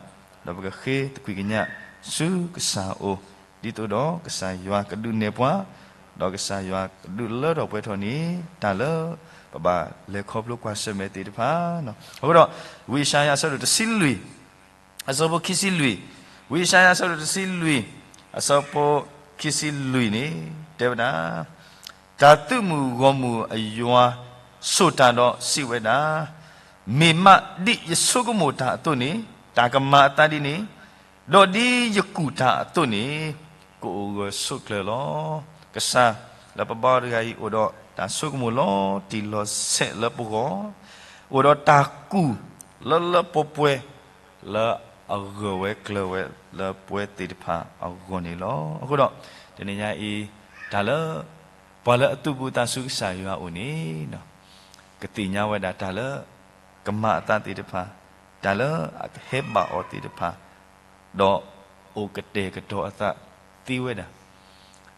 ဒီးပကဃ့သကွံာ်ကညးဆူကစၢ်အအိၣ် ဒ်သိးဒီးကစၢ်ယွၤကဒုးနဲၣ်ပှၤ ဒီးကစၢ်ယွၤကဒုးလၢထီၣ်ပှဲၤထီၣ်န့ၣ် တၢ်လၢပဘၣ်လဲၤခီဖျိကွၢ်ဆၢၣ်မဲာ်သ့ၣ်တဖၣ်. အဃိဒီး ဝံယၡါယၤအဆၢဒိၣ်တဆံလွံၢ် အဆၢဖိခံဆံလွံၢ်, ဝံယၡါယၤအဆၢဒိၣ်တဆံလွံၢ် အဆၢဖိခံဆံလွံၢ်န့ၣ် တဲဝဲဒၣ်, တၢ်သုးမုၢ်ဂီၢ်မုၢ်အယွၤ ဆိၣ်တၢ်ဒီးစံးဝဲဒၣ်, မ့ၢ်မးဒ်ယဆိကမိၣ်တၢ်အသိးန့ၣ် တၢ်ကမၤအသးဒ်န့ၣ်, ဒီးဒ်ယကူၣ်တၢ်အသိးန့ၣ် ကအိၣ်ဂၢၢ်ဆိးကျၢၤလီၤ. ကစၢ်လၢပဘါတဂၤအံၤ အိၣ်ဒီးတၢ်ဆိကမိၣ်လီၤတံၢ်လီၤဆဲးလၢပဂီၢ်, အိၣ်ဒီးတၢ်ကူၣ်လၢလၢပှဲၤပှဲၤ လၢအဂၢၢ်ဝဲကျၢၤဝဲလၢပှဲၤသ့ၣ်တဖၣ်အဂီၢ်န့ၣ်လီၤ. အဃိဒီး တနံၤညါအံၤ တၢ်လၢ ပှၤလၢအသုးဘူးသးဆူကစၢ်ယွၤအအိၣ်န့ၣ် ကသ့ၣ်ညါဝဲဒၣ်တၢ်လၢ ကမၤအသးသ့ၣ်တဖၣ်, တၢ်လၢအကဟဲဘၣ်အီၤသ့ၣ်တဖၣ်, ဒီးအိၣ်ကတဲာ်ကတီၤအသးသ့ဝဲဒၣ်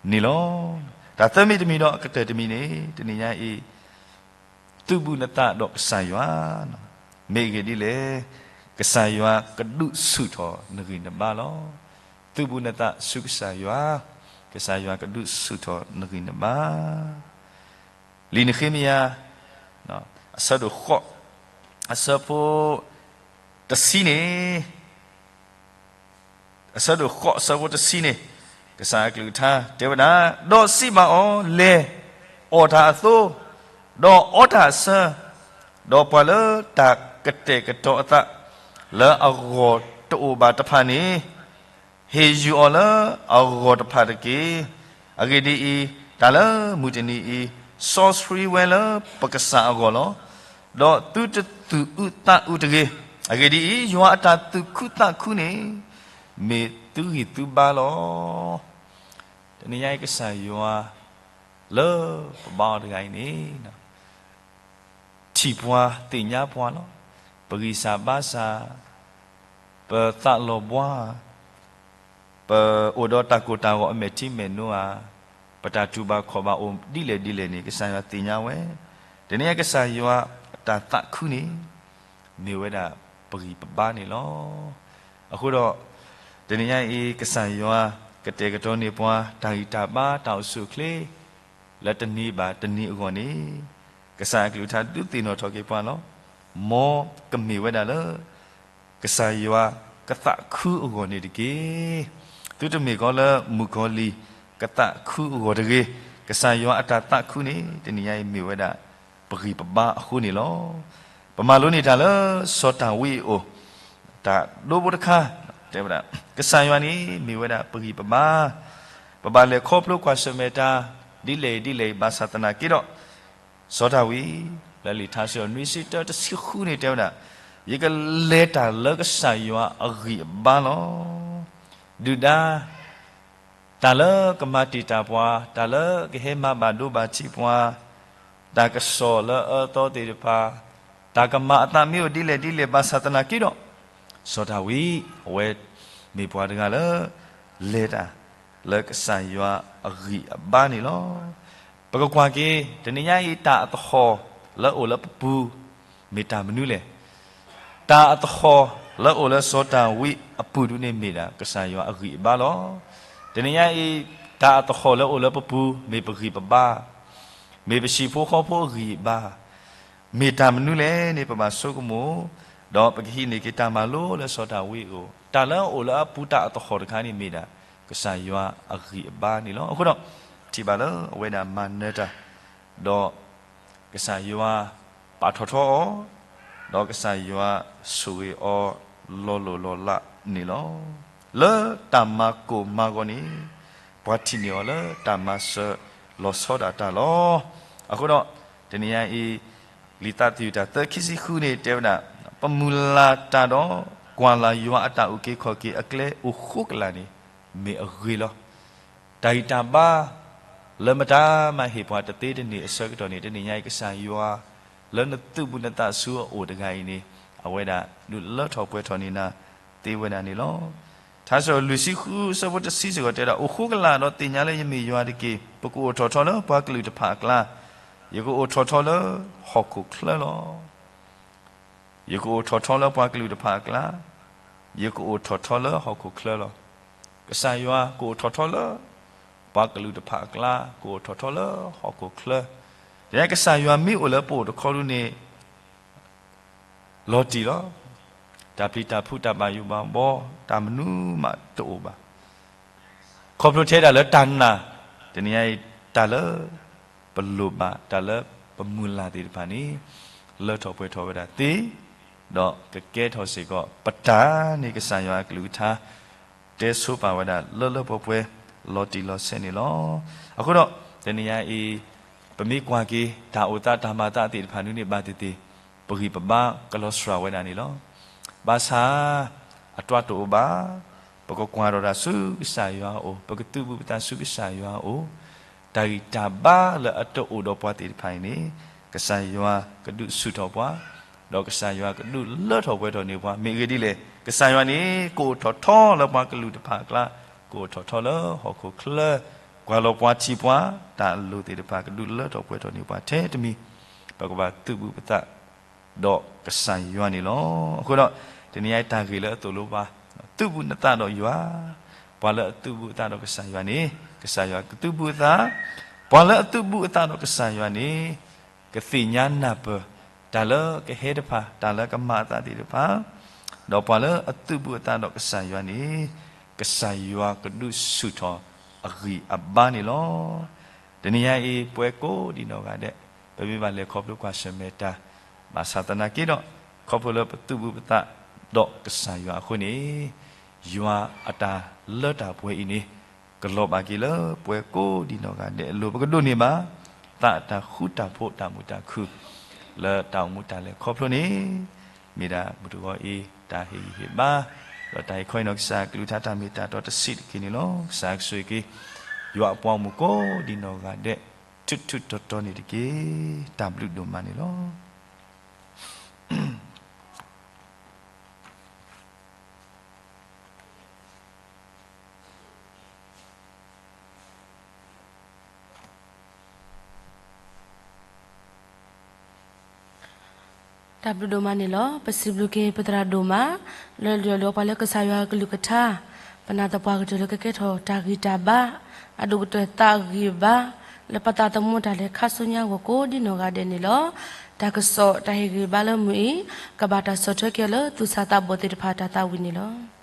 န့ၣ်လီၤ. တၢ်သၢမံၤတမံၤဒီးအကတၢၢ်တမံၤန့ၣ် တနံၤညါအံၤ သုးဘူးနသးဒီးကစၢ်ယွၤ, မ့ၢ်ဂ့ၢ်ဒ်လဲၣ်, ကစၢ်ယွၤကဒုးဆူၣ်ထီၣ်နဂံၢ်နဘါလီၤ. သုးဘူးနသးဆူကစၢ်ယွၤ, ကစၢ်ယွၤကဒုးဆူၣ်ထီၣ်နဂံၢ်နဘါ လံာ်နဃ့မယၤ အဆၢဒိၣ်ဃိး အဆၢဖိတဆံန့ၣ်, အဆၢဒိၣ်ဃိး အဆၢဖိတဆံန့ၣ်, ကစၢ်အကလုၢ်ကထါတဲဝဲဒၣ်, ဒီးစံးဘၣ်အီၤ, လဲၤ, အီၣ်တၢ်အသိ, ဒီးအီတၢ်အဆၢ, ဒီးပှၤလၢတၢ်ကတဲာ်ကတီၤအသးလၢအဂီၢ်တအိၣ်ဘၣ်တဖၣ်န့ၣ် ဟ့ၣ်ယုၢ်အီၤလၢအဂီၢ်တဖၣ်တက့ၢ်. အဂ့ၢ်ဒ်အံၤ, တၢ်လၢမုၢ်တနံၤအံၤ စီဆှံဝဲလၢပကစၢ်အဂီၢ်လီၤ. ဒီးသုတသူၣ်အုးသးအုးတဂ့ၤ. အဂ့ၢ်ဒ်အံၤ, ယွၤအတၢ်သူၣ်ခုသးခုန့ၣ် မ့ၢ်သုဂံၢ်သုဘါလီၤ. တနံၤညါအံၤကစၢ်ယွၤ လၢပဘါအီၤတဂၤအံၤန့ၣ် ထံၣ်ပှၤသ့ၣ်ညါပှၤလီၤ. ပဂံၢ်စၢ်ဘါစၢ်, ပသးလီၤဘှါ, ပအိၣ်ဒီးတၢ်ကိၢ်တၢ်ဂီၤအမဲာ်ထံမဲာ်နိဧါ, ပတၢ်တူၢ်ဘၣ်ခီၣ်ဘၣ်အိၣ်ဒ်လဲၣ်ဒ်လဲၣ်န့ၣ် ကစၢ်ယွၤသ့ၣ်ညါဝဲ. တနံၤညါကစၢ်ယွၤအတၢ်သးခုန့ၣ် မ့ၢ်ဝဲဒၣ်ပဂံၢ်ပဘါန့ၣ်လီၤ. အဃိဒီး တနံၤညါအံၤ ကစၢ်ယွၤကတဲာ်ကတီၤန့ၢ်ပှၤ တၢ်ဂံၢ်တၢ်ဘါတၢ်အိၣ်ဆူၣ်အိၣ်ချ့ လၢတနံၤဘၣ်တနံၤအဂီၢ်န့ၣ် ကစၢ်အကလုၢ်ကထါဒုးသ့ၣ်နီၣ်ထီၣ်က့ၤပှၤလီၤ. မ်ကမ့ၢ်ဝဲဒၣ်လၢ ကစၢ်ယွၤကသးခုအဂီၢ်န့ၣ်တက့ၢ်. သုတမ့ၢ်ကီးလၢမုၣ်ကီၤလံၢ်ကသးခုအဂီၢ်တဂ့ၤ. ကစၢ်ယွၤအတၢ်သးခုန့ၣ် တနံၤညါအံၤမ့ၢ်ဝဲဒၣ် ပဂံၢ်ပဘါအဃိန့ၣ်လီၤ. ပမၤလိန့ၢ်တၢ်လၢစီၤတၢ်ဝံအအိၣ် တၢ်ဒိဘိတခါ တဲဝဲဒၣ် ကစၢ်ယွၤန့ၣ်မ့ၢ်ဝဲဒၣ်ပဂံၢ်ပဘါ, ပဘၣ်လဲၤခီဖျိကွၢ်ဆၢၣ်မဲာ်တၢ် ဒ်လဲၣ်ဒ်လဲၣ်ဘၣ်ဆၣ်သနာ်က့ဒီး စီၤဒၤဝံး လၢလံာ်ထါစံးထီၣ်ပတြၢၤ နွံဆံတၢ တဆံဃုန့ၣ်တဲဝဲဒၣ်, ယကလဲၤတၢ်လၢကစၢ်ယွၤအဂံၢ်အဘါလီၤ. ဒုၣ်ဒါ တၢ်လၢကမၤတံာ်တာ်ပှၤ, တၢ်လၢကဟဲမၤဘၣ်ဒိဘၣ်ထံးပှၤ, တၢ်ကစီၣ်လၢအအၢသီသ့ၣ်တဖၣ်, တၢ်ကမၤအသးမ့ၢ်အိၣ်ဒ်လဲၣ်ဒ်လဲၣ်ဘၣ်ဆၣ်သနာ်က့ဒီး, စီၤဒၤဝံး အဝဲမ့ၢ်ပှၤတဂၤလၢ လဲၤတၢ်လၢကစၢ်ယွၤအဂံၢ်အဘါန့ၣ်လီၤ. ပကကွၢ်က့ၤ တနံၤညါအံၤ တၢ်အသဟီၣ်လၢအအိၣ်လၢပပူၤ မ့ၢ်တၢ်မနုၤလဲၣ်. တၢ်အသဟီၣ်လၢအအိၣ်လၢစီၤဒၤဝံးအပူၤဒုန့ၣ်မ့ၢ်ဒၣ် ကစၢ်ယွၤအဂံၢ်အဘါလီၤ. တနံၤညါအံၤ တၢ်အသဟီၣ်လၢအအိၣ်လၢပပူၤ မ့ၢ်ပဂံၢ်ပဘါ, မ့ၢ်ပဟံၣ်ဖိဃီဖိအဂံၢ်အဘါ, မ့ၢ်တၢ်မနုၤလဲၣ်န့ၣ် ပဘၣ်ဆိကမိၣ်, ဒီးပကဟံးန့ၢ်က့ၤတၢ်မၤလိလၢစီၤဒၤဝံးအအိၣ်, တၢ်လၢအအိၣ်လၢအပူၤတၢ်အသဟီၣ်တခါန့ၣ်မ့ၢ်ဒၣ် ကစၢ်ယွၤအဂံၢ်အဘါန့ၣ်လီၤ. အဃိဒီး ထံၣ်ဘၣ်လၢအဝဲဒၣ်မၤနၢၤတၢ်, ဒီးကစၢ်ယွၤပာ်ထီၣ်ထီအီၤ, ဒီးကစၢ်ယွၤဆိၣ်ဂ့ၤအီၤလီၤလိၢ်လီၤလးန့ၣ်လီၤ. လၢတၢ်မၤကိၢ်မၤဂီၤန့ၣ် ပှၤထံၣ်န့ၢ်အီၤလၢတၢ်မၤစၢၤလီၤဆီဒၣ်တၢ်လီၤ. အဃိဒီး တနံၤညါအံၤ လံာ်သးသယုၢ်တၢ်သၢ ခံဆံဃုန့ၣ်တဲဝဲဒၣ်, ပမုၢ်လၢ်တၢ်ဒီး ကွၢ်လၢ်ယွၤအတၢ်အုၣ်က့ၤခီၣ်က့ၤအကျဲအိၣ်ဃိကလာ်န့ၣ် မ့ၢ်အဂ့ၤလီၤ. တၢ်ဂံၢ်တၢ်ဘါ လၢမတၤမၤဟ့ၣ်ပှၤတသ့တန့ၢ်အဆၢကတီၢ်န့ၣ် တနံၤညါအံၤကစၢ်ယွၤ လၢနသူၣ်ဘၣ်နသးဆူအအိၣ်တဂၤအံၤန့ၣ် အဝဲဒၣ်ဒုးလၢထီၣ်ပှဲၤထီၣ်န့ၢ်နၤသ့ဝဲဒၣ်န့ၣ်လီၤ. ထါစံးထီၣ်ပတြၢၤလွံၢ်ဆံဃု အဆၢဖိတဆံစ့ၢ်ကီးတဲဝဲဒၣ်, အိၣ်ဃိကလာ်ဒီးသ့ၣ်ညါလၢယမ့ၢ်ယွၤတက့ၢ်. ပကအိၣ်ထီၣ်ထီလၢပှၤကလုာ်တဖၣ်အကျါ, ယကအိၣ်ထီၣ်ထီလၢဟီၣ်ခိၣ်ချၢလီၤ. ယကအိၣ်ထီၣ်ထီလၢပှၤကလုာ်တဖၣ်အကျါ, ယကအိၣ်ထီၣ်ထီလၢဟီၣ်ခိၣ်ချၢလီၤ. ကစၢ်ယွၤကအိၣ်ထီၣ်ထီလၢ ပှၤကလုာ်တဖၣ်အကျါ, ကအိၣ်ထီၣ်ထီလၢဟီၣ်ခိၣ်ချၢ. တနံၤညါကစၢ်ယွၤမ့ၢ်အိၣ်လၢပအိၣ်တခီဒုန့ၣ် လီၤတံၢ်လီၤ. တၢ်ပျံၤတၢ်ဖုးတၢ်ဘၣ်ယိၣ်ဘၣ်ဘီ တၢ်မနုၤမးတအိၣ်ဘၣ်. ခီဖျိထဲဒၣ်လၢတၢ်နာ်, တနံၤညါအံၤ တၢ်လၢပလိၣ်ဘၣ် တၢ်လၢပမုၢ်လၢ်သ့ၣ်တဖၣ်န့ၣ် လၢထီၣ်ပှဲၤထီၣ်ဝဲဒၣ်သ့, ဒီးကကဲထီၣ်စ့ၢ်ကီးပတၢ်န့ၣ် ကစၢ်ယွၤအကလုၢ်ကထါ တဲဆိပာ်ဝဲဒၣ်လၢလၢပှဲၤပှဲၤ လီၤတံၢ်လီၤဆဲးန့ၣ်လီၤ. အဃိဒီး တနံၤညါအံၤ ပမ့ၢ်ကွၢ်က့ၤ တၢ်အိၣ်သးတၢ်မၤသးသ့ၣ်တဖၣ်န့ၣ်န့ၣ် ဘၣ်သ့ၣ်သ့ၣ် ပဂံၢ်ပဘါကလီၤစှၤဝဲဒၣ်န့ၣ်လီၤ. ဘၣ်ဆၣ် အတြၢ်တအိၣ်ဘၣ်, ပကကွၢ်ထီၣ်တၢ်ဆူကစၢ်ယွၤအအိၣ်, ပကသုးဘူးပသးဆူကစၢ်ယွၤအအိၣ်, တၢ်ဂံၢ်တၢ်ဘါလၢအတအိၣ်ဒီးပှၤသ့ၣ်တဖၣ်အံၤန့ၣ် ကစၢ်ယွၤကဒုးဆူၣ်ထီၣ်ပှၤ, ဒီးကစၢ်ယွၤကဒုးလၢထီၣ်ပှဲၤထီၣ်န့ၢ်ပှၤ, မ့ၢ်အဂ့ၢ်ဒ်လဲၣ်, ကစၢ်ယွၤန့ၣ် ကအိၣ်ထီၣ်ထီလၢပှၤကလုာ်တဖၣ်အကျါ, ကအိၣ်ထီၣ်ထီလၢဟီၣ်ခိၣ်ချၢ, ကွၢ်လီၤပှၤထံၣ်ပှၤ, တၢ်အလိၣ်သ့ၣ်တဖၣ်ကဒုးလၢထီၣ်ပှဲၤထီၣ်န့ၢ်ပှၤထဲတမံၤ, ပကဘၣ်သုးဘူးပသး ဒီးကစၢ်ယွၤန့ၣ်လီၤ. အဃိဒီး တနံၤညါအံၤတၢ်ဂ့ၢ်လၢအသိၣ်လိပှၤ, သုးဘူးနသးဒီးယွၤ, ပှၤလၢအသုးဘူးအသးဒီးကစၢ်ယွၤန့ၣ် ကစၢ်ယွၤကသုးဘူးအသး, ပှၤလၢအသုးဘူးအသးဒီးကစၢ်ယွၤန့ၣ် ကသ့ၣ်ညါနၢ်ပၢၢ် တၢ်လၢကဟဲတဖၣ်, တၢ်လၢကမၤအသးသ့ၣ်တဖၣ်, ဒီးပှၤလၢအသုးဘူးအသးဒီးကစၢ်ယွၤန့ၣ် ကစၢ်ယွၤကဒုးဆူၣ်ထီၣ်အဂံၢ်အဘါန့ၣ်လီၤ. တနံၤညါအံၤ ပဝဲကိးဒံနီၢ်ဂၤဒဲး ပမ့ၢ်ဘၣ်လဲၤခီဖျိကွၢ်ဆၢၣ်မဲာ်တၢ်, ဘၣ်ဆၣ်သနာ်က့ဒီး ခီဖျိလၢပသုးဘူးပသးဒီးကစၢ်ယွၤအဃိန့ၣ် ယွၤအတၢ်လၢတၢ်ပှဲၤအံၤန့ၣ် ကလီၤဘၣ်က့ၤလၢပဝဲကိးဒံနီၢ်ဂၤဒဲးအလိၤ, ပကဒိးန့ၢ်ဘၣ် သးအတၢ်ဃူတၢ်ဖိးတၢ်မုာ်တၢ်ခုၣ် လၢတၢ်အိၣ်မူတၢ်လဲၤခီဖျိန့ၣ် မ့ၢ်ဒၣ်ဘူၣ်တဂီၤအံၤ တၢ်ဟ့ၣ်ဂံၢ်ဟ့ၣ်ဘါ, ဒီးတၢ်ဟ့ၣ်ခီဟ့ၣ်နီၤကစၢ်အကလုၢ်ကထါတၢ်မ့ၢ်တၢ်တီတဆံးတက့ၢ်န့ၣ်လီၤ. ကစၢ်ကဆိၣ်ဂ့ၤက့ၤ ယွၤအပှၤဂီၢ်မုၢ်ကိးဒံနီၢ်ဂၤဒဲး ထူးထူးတီၤတီၤန့ၣ်တက့ၢ်. တၢ်ဘျုးဒိၣ်မးန့ၣ်လီၤ. တၢ်ဘျုးဒိၣ်မးန့ၣ်လီၤ. ပစံးဘျုးက့ၤပသရၣ်ဒိၣ်မး လၢယွၤလၢပှၤလၢကစၢ်ယွၤအကလုၢ်ကထါ, ပနာ်သပှၢ်ကတၢၢ်လၢကကဲထီၣ်တၢ်ဂံၢ်တၢ်ဘါ, အဒိၣ်ကတၢၢ်သးဂံၢ်ဘါ, လၢပသးသမူတၢ်လဲၤခါဆူညါအဂီၢ်ကိးဒံနီၢ်ဂၤဒဲးန့ၣ်လီၤ. တၢ်ကစီၣ်တၢ်ဟ့ၣ်ဂံၢ်ဘါလၢမုၢ်အံၤ ကဘၣ်တၢ်ဆီၣ်ထွဲက့ၤအီၤလၢသူၣ်စၢ်သးဘီၣ်သ့ၣ်တဖၣ်တၢ်သးဝံၣ်န့ၣ်လီၤ.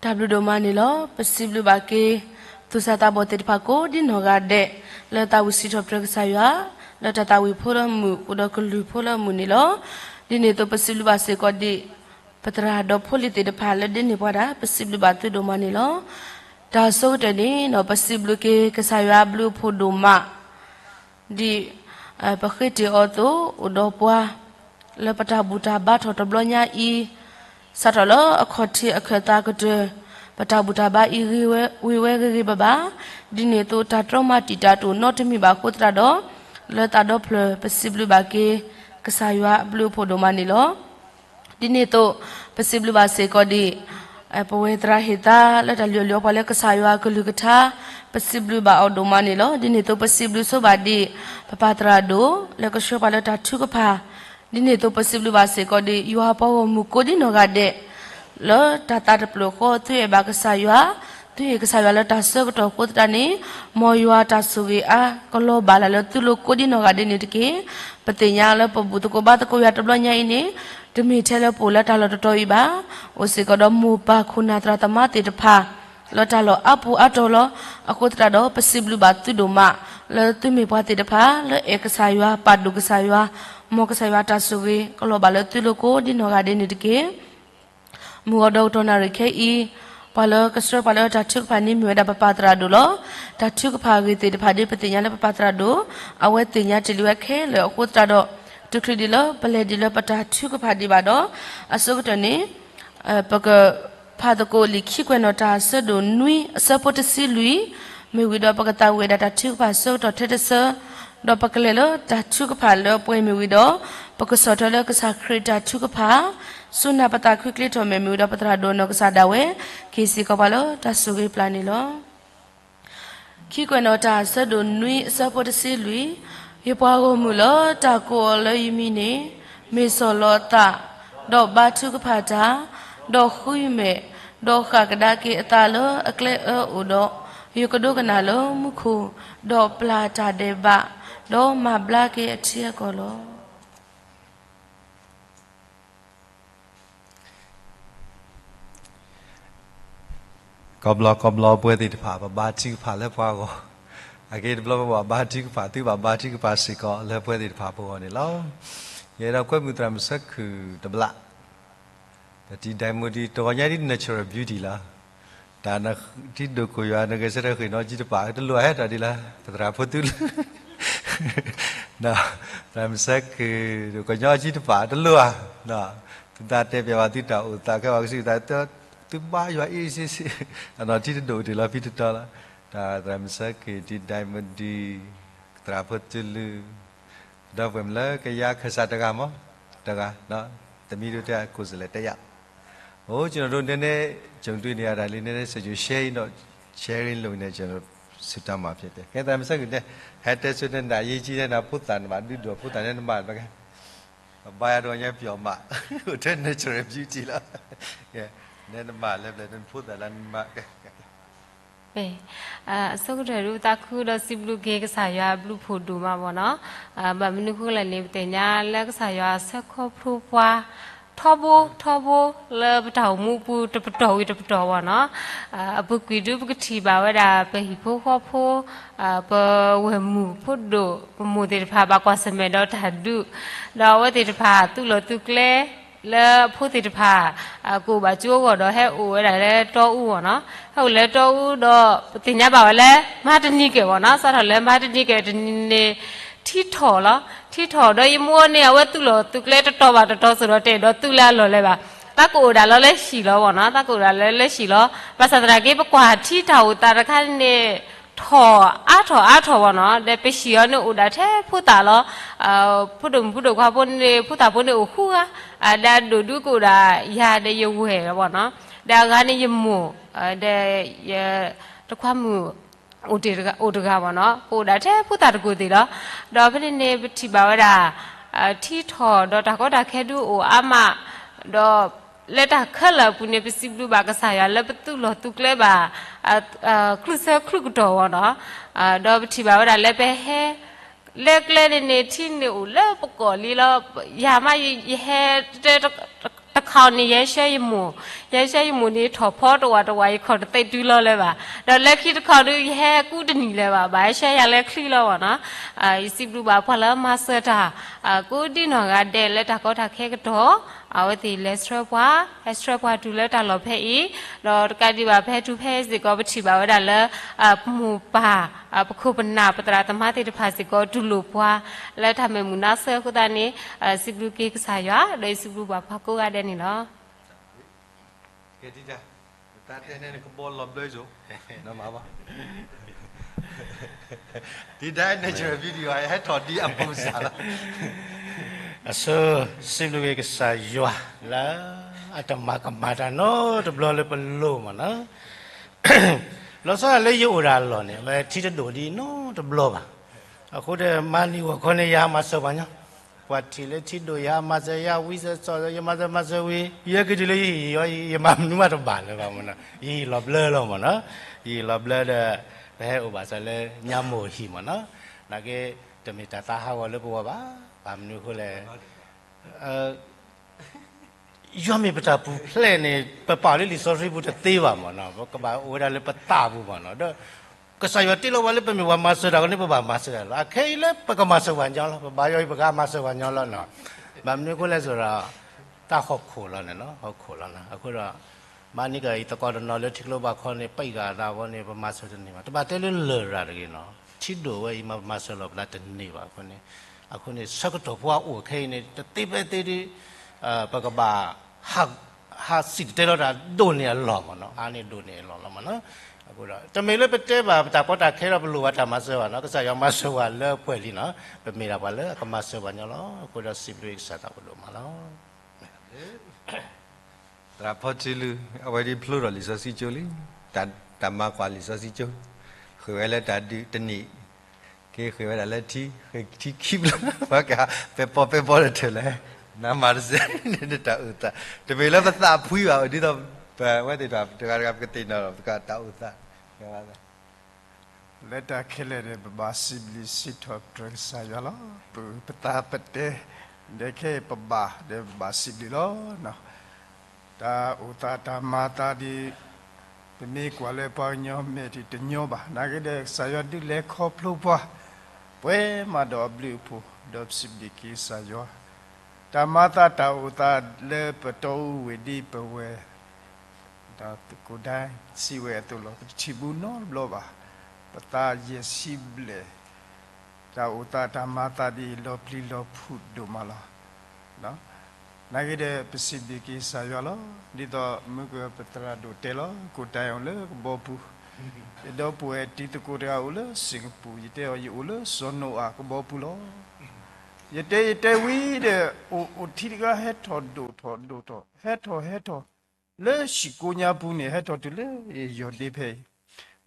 တၢ်ဘျုးဒိၣ်မးန့ၣ်လီၤ. ပစံးဘျုးဘၣ်က့ၤ သူၣ်စၢ်သးဘီၣ်သ့ၣ်တဖၣ်ကိးဒ်နီၢ်ဂၤဒဲး လၢသးဝံၣ်စံးထီၣ်ပတြၢၤကစၢ်ယွၤ လၢတၢ်သးဝံၣ်ဖိလၢအမုာ် အိၣ်ဒီးကလုၢ်ဖိလၢအမုာ်န့ၣ်လီၤ. ဒ်န့ၣ်အသိး ပစံးဘျုးဘၣ်စ့ၢ်ကီးဒံး ပသရၣ်ဒီးဖိလံၤသ့ၣ်တဖၣ်လၢဒုးန့ၢ်ပှၤဒၣ် ပစံးဘျုးဘၣ်သုဒိၣ်မးန့ၣ်လီၤ. တၢ်ဆိကတၢၢ်န့ၣ် ပစံးဘျုးက့ၤကစၢ်ယွၤအဘျုးအဖှိၣ်ဒိၣ်မး ဒ်ပဃ့တ့ၢ်အီၤအသိး အိၣ်ဒီးပှၤ လၢပတၢ်ဘူၣ်တၢ်ဘါထီၣ်တဘျီညါအံၤ စးထီၣ်လၢအခီၣ်ထံးအခၢၣ်သးကတၢၢ် ပတၢ်ဘူၣ်တၢ်ဘါအံၤ ဂ့ၤဝဲဂ့ၤဂ့ၤဘၣ်ဘၣ်. ဒ်န့ၣ်အသိး တၢ်တြီမၤတံာ်တာ်တအိၣ်နီတမံၤဘၣ်အဃိသတးဒီး လၢသးဒီဖျၢၣ် ပစံးဘျုးဘၣ်က့ၤ ကစၢ်ယွၤအဘျုးအဖှိၣ်ဒိၣ်မးန့ၣ်လီၤ. ဒ်န့ၣ်အသိး ပစံးဘျုးဘၣ်စ့ၢ်ကီးဒံး ပဝဲသရၣ်ဟ့ၣ်သါလၢတၢ်လုၢ်အီၣ်လုၢ်အီပှၤလၢကစၢ်ယွၤအကလုၢ်ကထါ ပစံးဘျုးဘၣ်အီၤဒိၣ်မးန့ၣ်လီၤ. ဒ်န့ၣ်အသိး ပစံးဘျုးဆိဘၣ်ဒံး ပပၢ်သရၣ်ဒိၣ် လၢကဆှၢပှၤလၢတၢ်ထုကဖၣ် ဒ်န့ၣ်အသိး ပစံးဘျုးဘၣ်စ့ၢ်ကီးဒံး ယွၤပှၤဂီၢ်မုၢ်ကိးဒ်နီၢ်ဂၤဒဲး လၢတၢ်သးတဖျၢၣ်ဃီ သုအဲၣ်ဘၣ်ကစၢ်ယွၤ, သုဟ့ၣ်ကစၢ်ယွၤလၢတၢ်ဆၢကတီၢ်အဃိသတးန့ၣ်, မ်ယွၤတၢ်ဆိၣ်ဂ့ၤအါ ကလီၤဘၣ်လၢ်လၢသုလိၤကိးဒ်နီၢ်ဂၤဒဲးန့ၣ်တက့ၢ်. ပသ့ၣ်ညါလၢပဘူၣ်သကိးဘါသကိးယွၤတဘျီညါအံၤန့ၣ်, တမ့ၢ်ထဲလၢပအိၣ်လၢတၢ်လီၢ်တတီၤအံၤဘၣ်. အိၣ်စ့ၢ်ကီးဒီးမိၢ်ပၢ်ခိၣ်နၢ်သရၣ်သမါသ့ၣ်တဖၣ် လၢတၢ်လီၢ်အါပူၤအါတီၤလီၤ. အဃိသတးဒီး ပစံးဘျုးဘၣ်သုဒိၣ်မး လၢသုမ့ၢ်ပှၤသ့ၣ်တဖၣ် လၢအဲၣ်ကစၢ်ယွၤ ပာ်ဒိၣ်ကစၢ်ယွၤ, မ်ကစၢ်ယွၤတၢ်ဆိၣ်ဂ့ၤ ကလီၤဘၣ်လၢသုလိၤကိးဒ်နီၢ်ဂၤဒဲးန့ၣ်တက့ၢ်. မုၢ်ဂီၤဒီးကတီၢ်နၣ်ရံၣ်ခဲအံၤ, ပှၤလၢကဆှၢပှၤလၢတၢ်ထုကဖၣ်န့ၣ်မ့ၢ်ဝဲဒၣ်ပပၢ်သရၣ်ဒိၣ်လီၤ. တၢ်ထုကဖၣ်အဂ့ၢ်သ့ၣ်တဖၣ်ဒ်ပသ့ၣ်ညါလၢပပၢ်သရၣ်ဒိၣ် အဝဲသ့ၣ်ညါတ့ၢ်လံဝဲခဲလၢာ်အဃိသတးဒီး, တချုးဒံးလၢပလဲၤဒံးလၢပတၢ်ထုကဖၣ်ဒံးဘၣ်ဒီး, အဆိကတၢၢ်န့ၣ် ပကဖးသကိးလံာ်ခံကွဲးနီၣ်တၢ်အဆၢဒိၣ်နွံအဆၢဖိတဆံလွံၢ်, မ့ၢ်ဝံၤဒီးပကသးဝံၣ်ဝဲဒၣ်တၢ်ထုကဖၣ်ဆၢကတီၢ်ထဲတဆၢ, ဒီးပကလဲၤလၢတၢ်ထုကဖၣ်လၢပှဲၤမ့ၢ်ဝံၤဒီး, ပကဆီၣ်ထွဲလၢကစၢ်ခရံာ်တၢ်ထုကဖၣ်, စူၢ်နာ်ပသးခုချ့ထီၣ်မဲာ်မ့ၢ်ဝံၤဒီးပသရၣ်ဒိၣ်နီၢ်ကစၢ်ဒၣ်ဝဲ, က့ၤစ့ၢ်ကီးပှၤလၢတၢ်ဆိၣ်ဂ့ၤပျၢ်န့ၣ်လီၤ. ခံကွဲးနီၣ်တၢ်အဆၢဒိၣ်နွံအဆၢဖိတဆံလွံၢ်, ယပှၤဂီၢ်မုၢ်လၢတၢ်ကိးအီၤလၢယမံၤန့ၣ်, မ့ၢ်ဆီၣ်လီၤအသး, ဒီးဘါထုကဖၣ်တၢ်, ဒီးဃုမဲာ်, ဒီးဃၣ်ကဒါက့ၤအသးလၢအကျဲအၢအိၣ်ဒီး, ယကဒိကနၣ်လၢမူခိၣ်, ဒီးပျၢ်တၢ်ဒဲးဘး, ဒီးမၤဘျါက့ၤအထံအကီၢ်လီၤ. ကီဘျီကီဘျီပဝဲသ့ၣ်တဖၣ် ပဘါထုကဖၣ်လၢပှၤဂီၢ်, အဂ့ၢ်တဘျီပဘၣ်ဘါထုကဖၣ် သုဘၣ်ဘါထုကဖၣ်စ့ၢ်ကီးလၢပဝဲသ့ၣ်တဖၣ်ပဂီၢ်န့ၣ်လီၤ. ယအဲၣ်ဒိးကွဲမုာ်သရၣ်မုၣ်ဆၢခုၣ်တဘျီ တၢ်တံၤဒၣ်မုၢ်ဒံး တဂီၤညါဒ် natural beauty လီၤ. တၢ်န ထံဒိၣ်ခိၣ်ယွၤ နဂဲၤဆၢထၢၣ်ဃ့ၢ်နီၣ်ကၠံတပာ် တလိၣ်အဟဲထီၣ်ဒံးလီၤ ပသရၣ်ဖိသုလုၢ် သရၣ်မုၣ်ဆၢခုၣ် ကညီကၠံတပာ် တလိၣ်ဧါ. သုသးတဲပျဲဝဲသုတၢ်အိၣ်သးခဲဝဲကစံးသး သုဘါယွၤအ့ၣ်စ့ၢ်စ့ၢ် အနီၢ်ထံတဒိၣ်တ့ၢ်လီၤဖံတတီၤလီၤ. တၢ်သရၣ်မုၣ်ဆၢခုၣ် တံၤဒၣ်မုၢ်ဒံး သရၣ်ဖိသုလုၢ် ဒီပုၢ်ဝဲၢ်မုၣ်လၢကယၤခၢၣ်စးတဂၤမး တဂၤ သမံသမိးတဲ ကိုယ်စားလှယ်တယောက် အိၣ် ကျွန်တော်တို့ နည်းနည်း ကြုံတွေ့နေရတာလေး နည်းနည်း စိတ်ကြို sharing တော့ sharing လုပ်နေ ကျွန်တော် ဆုတောင်းမှာဖြစ်တယ် ကဲ သရၣ်မုၣ်ဆၢခုၣ်တဲ ဟဲတဲဆိန့ၣ် နအရေးကြီးတဲ့ နဖိသၣ်နမး ဒုဒိၣ်ဖိသၣ်န့ၣ်နမး ပက ပဘါယွၤတဂီၤညါပျီမး အိၣ်ထဲ natural beauty လီၤ ကဲ နဲနမးလၢပျဲၢ် နဖိသၣ်လၢနမး ကဲ အဆိကတၢၢ်ဒုး ပသးခုဒီးစံးဘျုးက့ၤကစၢ်ယွၤအဘျုးအဖှိၣ်ဒိၣ်မးဘၣ်နီၤ. ဘၣ်မနုၤဃိလဲၣ်န့ၣ် ပသ့ၣ်ညါလၢကစၢ်ယွၤအဆၢခီဖျိပှၤ ထီဘိ ထီဘိ လၢပတၢ်အိၣ်မူအပူၤတပတီၢ်ဝံၤတပတီၢ်ဘၣ်နီၤ. အပူၤကွံာ်ဒုး ပကထံၣ်ဘၣ်ဝဲဒၣ် ပဟံၣ်ဖိဃီဖိ ပဝဲၢ်မုၣ်ဖိဒိၣ် ပမိၢ်သ့ၣ်တဖၣ် ဘၣ်ကွၢ်ဆၢၣ်မဲာ်ဒီးတၢ်ဒုး ဒီးအဝဲသ့ၣ်တဖၣ် သူၣ်လီၤသူၣ်ကျဲ လၢအဖိသ့ၣ်တဖၣ် ကအိၣ်ဘၣ်ကၠိအဂီၢ်ဒီး ဟဲအိၣ်ဝဲဒၣ်လၢတီအူဘၣ်နီၤ. ဟဲအိၣ်လၢတီအူဒီး ပသ့ၣ်ညါဘၣ်ဝဲလၢ မဟါတနံၤကဲၣ်ဘၣ်နီၤ. စးထီၣ်လၢမဟါတနံၤကဲၣ်တနံၤန့ၣ် ထံထီၣ်လီၤ. ထံထီၣ်ဒီးယမိၢ်န့ၣ် အဝဲသူၣ်လီၤသူၣ်ကျဲတတီၤဘၣ်တတီၤစ့ၢ်ဒီး တအဲၣ်ဒိးသူၣ်လၢအလီၢ်လၢၤဘၣ်. သးကအိၣ်ဒၣ်လီၤလၢဟံၣ်လီၤဘၣ်နီၤ. သးကအိၣ်ဒၣ်လီၤလၢဟံၣ်လီၤ. ဘၣ်ဆၣ်သနာ်က့ ပကွၢ်ထံတၢ်အိၣ်သးတခါန့ၣ် ထီၣ်အါထီၣ်အါထီၣ်ဘၣ်နီၤ. ဒီးပဟံၣ်အီၤန့ၣ်အိၣ်ဒၣ်ထဲဖိသၣ်လီၤ. ဖိဒိၣ်မုၣ်ဖိဒိၣ်ခွါဖိန့ၣ် ဖိသၣ်ဖိန့ၣ်အိၣ်ဃုဂၤ, ဒီးအဒိၣ်ဒုးကအိၣ်ဒၣ်ယၤဒီးယဝဲၢ်လီၤဘၣ်နီၤ. ဒီးအဂၤန့ၣ်ယမိၢ်, ဒီးယတခွါမုၣ် အိၣ်တဂၤဘၣ်နီၤ. ပအိၣ်ဒၣ်ထဲဖိသၣ်တကိးသ့ၣ်လီၤ. ဒီးဖဲန့ၣ်န့ၣ် ပထံၣ်ဘၣ်ဝဲဒၣ် ထံထီၣ်ဒီးတၢ်ကီတၢ်ခဲဒုးအိၣ်အါမး, ဒီးလၢတၢ်ခဲလၢာ်အပူၤန့ၣ် ပစံးဘျုးဘၣ်ကစၢ်ယွၤလၢပသူၣ်လီၤသူၣ်ကျဲဘၣ် ချုးဆၢချုးကတီၢ်ဘၣ်နီၤ. ဒီးပထံၣ်ဘၣ်ဝဲဒၣ်လၢပဟဲ လၢကျဲန့ၣ်န့ၣ် ထံန့ၣ်အိၣ်လၢပကိာ်လံလီၤ. ယၤမး ယဟဲတဲ တခီန့ၣ် ယဟဲဆှၢယမိၢ်, ယဟဲဆှၢယမိၢ်န့ၣ် ထီၣ်ဖီတဝးတဝး ယခီၣ်တသ့တုၤလီၤလၢၤဘၣ်. ဒီးလၢခံတခီဒုး ယဟဲကူတနံၤလၢၤဘၣ်, ဘၣ်ဟဲဆှၢယၤလၢချံလီၤမ့ၢ်နီၤ. ယစံးဘျုးဘၣ်ပှၤလၢမၤစၢၤတၢ် ကူဒံနီၢ်ဂၤဒဲးလၢတၢ်ကီတၢ်ခဲကတီၢ်, အဝဲသ့ၣ်လဲၤဆှၢပှၤ, ဟဲဆှၢပှၤတုၤလၢတၢ်လီၢ်ဖဲအံၤ, ဒီးတကးဒံးဘၣ် ဖဲထူဖဲစ့ၢ်ကီး ပထံၣ်ဘၣ်ဝဲဒၣ်လၢ ပမိၢ်ပၢ် ပခိၣ်ပနၢ် ပသရၣ်သမါသ့ၣ်တဖၣ်စ့ၢ်ကီး တူၢ်လိာ်ပှၤ လၢတၢ်မဲာ်မုာ်နါစၢၤအဃိသတးန့ၣ်, စံးဘျုးက့ၤကစၢ်ယွၤ ဒီးယစံးဘျုးဘၣ်ပှၤကိးဂၤဒဲးန့ၣ်လီၤ. ကဲ တၢ်တဲန့ၣ် ကဘီလီၤဘျၢစိၤ, နမၤဘၣ်, တၢ် natural beauty ဟဲထီၣ်ဒ်အပူၤစၢ်လီၤ. အဆိ စံးဘျုးက့ၤကစၢ်ယွၤလၢ အတမၤကမၣ်တၢ်နီတဘျီလၢပလိၤမ့ၢ်နီၤ. လီၤဆီဒၣ်လၢယအိၣ်တၢ်လီၢ်န့ၣ် အဝဲထံတဒိၣ်ဒ်နီတဘျီဘၣ်. အဃိဒီး မၤနံၤဂီၢ်ခီန့ၣ် ယဟးမၤစၢၤပှၤညီ, ပှၤထံၣ်လၢထံဒိၣ် ယဟးမၤစၢၤ ယဟးဝံစၢၤစီၣ် ယမၤစၢၤမၤစၢၤဝံၤ ယဟဲက့ၤတုၤလၢယဟံၣ်ယီၤ ယမၤမနုၤမးတဘၣ်လၢၤဘၣ်မ့ၢ်နီၤ. ယဟံၣ်လီၤဘျၢလီၤမ့ၢ်နီၤ. ယဟံၣ်လီၤဘျၢဒီး ပဟဲအိၣ်ဘၣ်စၢၤလၢညါမိၢ်ဟံၣ်မ့ၢ်နီၤ. နာ်က့ တမ့ၢ်တၢ်သးဟးဂီၤလၢပဂီၢ်ဘၣ်. ဘၣ်မနုၤအဃိလဲၣ် ယွၤမ့ၢ်ပတၢ်ပူၤဖျဲးန့ၣ် ပပာ်အီၤလၢလံာ်စီဆှံပူၤတသ့ဘၣ်မ့ၢ်နီၤ. ပကဘၣ်အိၣ်ဝဲဒၣ်လၢပသးပူၤမ့ၢ်နီၤ. ဒီး ကစၢ်ယွၤတ့လီၤပှၤလၢပမ့ၢ်ပှၤမၤစၢၤတၢ်အဃိန့ၣ် ပဘၣ်မၤစၢၤတၢ်လီၤ. အခဲအံၤလၢပကမၤစၢၤပှၤညီလီၤ. ပဘါယွၤအံၤ ပကမၤစၢၤပှၤညီလီၤနီၤ. ဘၣ်မနုၤအဃိလဲၣ်ဆိုတော့ တၢ်ဟီၣ်ခိၣ်လီၤန့ၣ်နီၤ, ဟီၣ်ခိၣ်လီၤနီၤ. အဃိဒီး မၤန့ၢ်က့ၤအံၤ သကိးတနီၤလၢထံကျိဘၣ်ခီန့ၣ် ပံးဂၤအသးအဃိန့ၣ် ပမၤစၢၤတန့ၢ်ဘၣ်. တဘၣ်တဲလၢလရာ်တဂ့ၤနီၤ. ထံဒိၣ်ဝဲအံၤ မၤမၤစၢၤလီၤပသးတန့ၢ်ဘၣ်အဃိန့ၣ်, အဃိန့ၣ် ဆၢကတီၢ်ဖိအအိၣ်ခဲအံၤန့ၣ် တသ့ဖဲသ့ဒီး ပကဘၣ် ဟးစံၣ်တဲၤတဲလီၤတၢ်ဒိၣ်န့ၢ်အလီၢ်မ့ၢ်နီၤ, အါန့ၢ်ဒိၣ်န့ၢ်အလီၢ်လီၤမ့ၢ်နီၤ. အဃိဒီး တမ့ၢ်လၢပတဲဘၣ်ပတၢ်ကီတၢ်ခဲဒီး ပလိၣ်ဘၣ်တၢ်မၤစၢၤဘၣ်နီၤ, ကစၢ်ယွၤမၤစၢၤပှၤလၢပှဲၤလံနီၤ, ပမ့ၢ်ဒၣ်ပှၤလၢအကမၤစၢၤပှၤညီလီၤ. အဃိဒီးစံးဘျုးကစၢ်သးပဒိၣ်မးလီၤ. သရၣ်ဖီထံလုၢ် အဝဲဒၣ်ဖျိထီၣ်လံာ်စီဆှံကၠိလံ, တၢ်မၤကွၢ်လံာ်စီဆှံကၠိ, ဃ့ဝဲလၢတၢ်ဒုးတနံၣ်, က့ၤဃ့ဝဲဒၣ်လၢထံ, ဃ့ထံခံဘျီ, ပှၤကပဲပီပဲပီတထၢၣ်လဲၣ်, နမၤတစဲးန့ၣ်တၢ်အိၣ်သး, တမ့ၢ်လၢပသးဖှံဘၣ်, ဒ်သိးပဝဲသ့ၣ်တဖၣ်တဂၤတဂၤ ပကသ့ၣ်နီၣ်ဒီး ပကတၢ်အိၣ်သး လၢတၢ်ခဲလၢာ်န့ၣ် ပဘၣ်စံးဘျုးစံးထီၣ်ပတြၢၤကစၢ်ယွၤလီၤ. ပပသးပတဲ, ဒီးခဲအံၤပဘၣ်ဒီးပဘၣ်စံးဘျုးလီၤ. တၢ်အိၣ်သးတၢ်မၤသးဒ် ပမ့ၢ်ကွၢ်လၢပှၤကညီမဲာ်ထံတညီဘၣ်. နာ်က့ဒီး ကစၢ်ယွၤဒုးလဲၤခီဖျိပှၤ, ပှဲၤမးဒီးအဘျုးအဖှိၣ်, ဒီးပစံးဘျုးက့ၤကစၢ်ယွၤ. တၢ်မၤသးတၢ်အိၣ်သးလၢပတီၢ်အိၣ်ဝဲဒ်ပဝဲ ဒီးသကိးဒဲစံးဝဲအသိးလီၤ. ပတထံၣ်ဘူးနီတဘျီဘၣ်. ပသးယဲၢ်ဆံဘျဲၣ်, တၢ်အိၣ်သးတၢ်မၤသးဒ်အံၤ လီၤပျံၤလီၤဖုးဒိၣ်မးလီၤ. နာ်က့ဒီး ပစံးဘျုးက့ၤကစၢ်ယွၤလီၤ. ဒ်သိးမုၢ်ကပသရၣ်ဒိၣ်တဲလီၤ, ကိးတၢ်အိၣ်လၢကဘီပူၤ, ယဒီပုၢ်ဝဲၢ်တံၤသကိးတဂၤအိၣ်လၢစ့ၣ်ကပူၤ, ယတဲအီၤယအိၣ်လၢစီၤနိအၤကဘီပူၤလီၤ. ယတဲယတဲဝံၤဒီး အိၣ်အိၣ်ထံတဂၤဟဲထီၣ်ဒိၣ်ထီၣ်ဒိၣ်ထီၣ် ဟဲထီၣ်ဟဲထီၣ် လၢဟံၣ်ကိညါပူၤန့ၣ် ဟဲထီၣ်တုၤလၢယယီၢ်ဒ့ဖဲ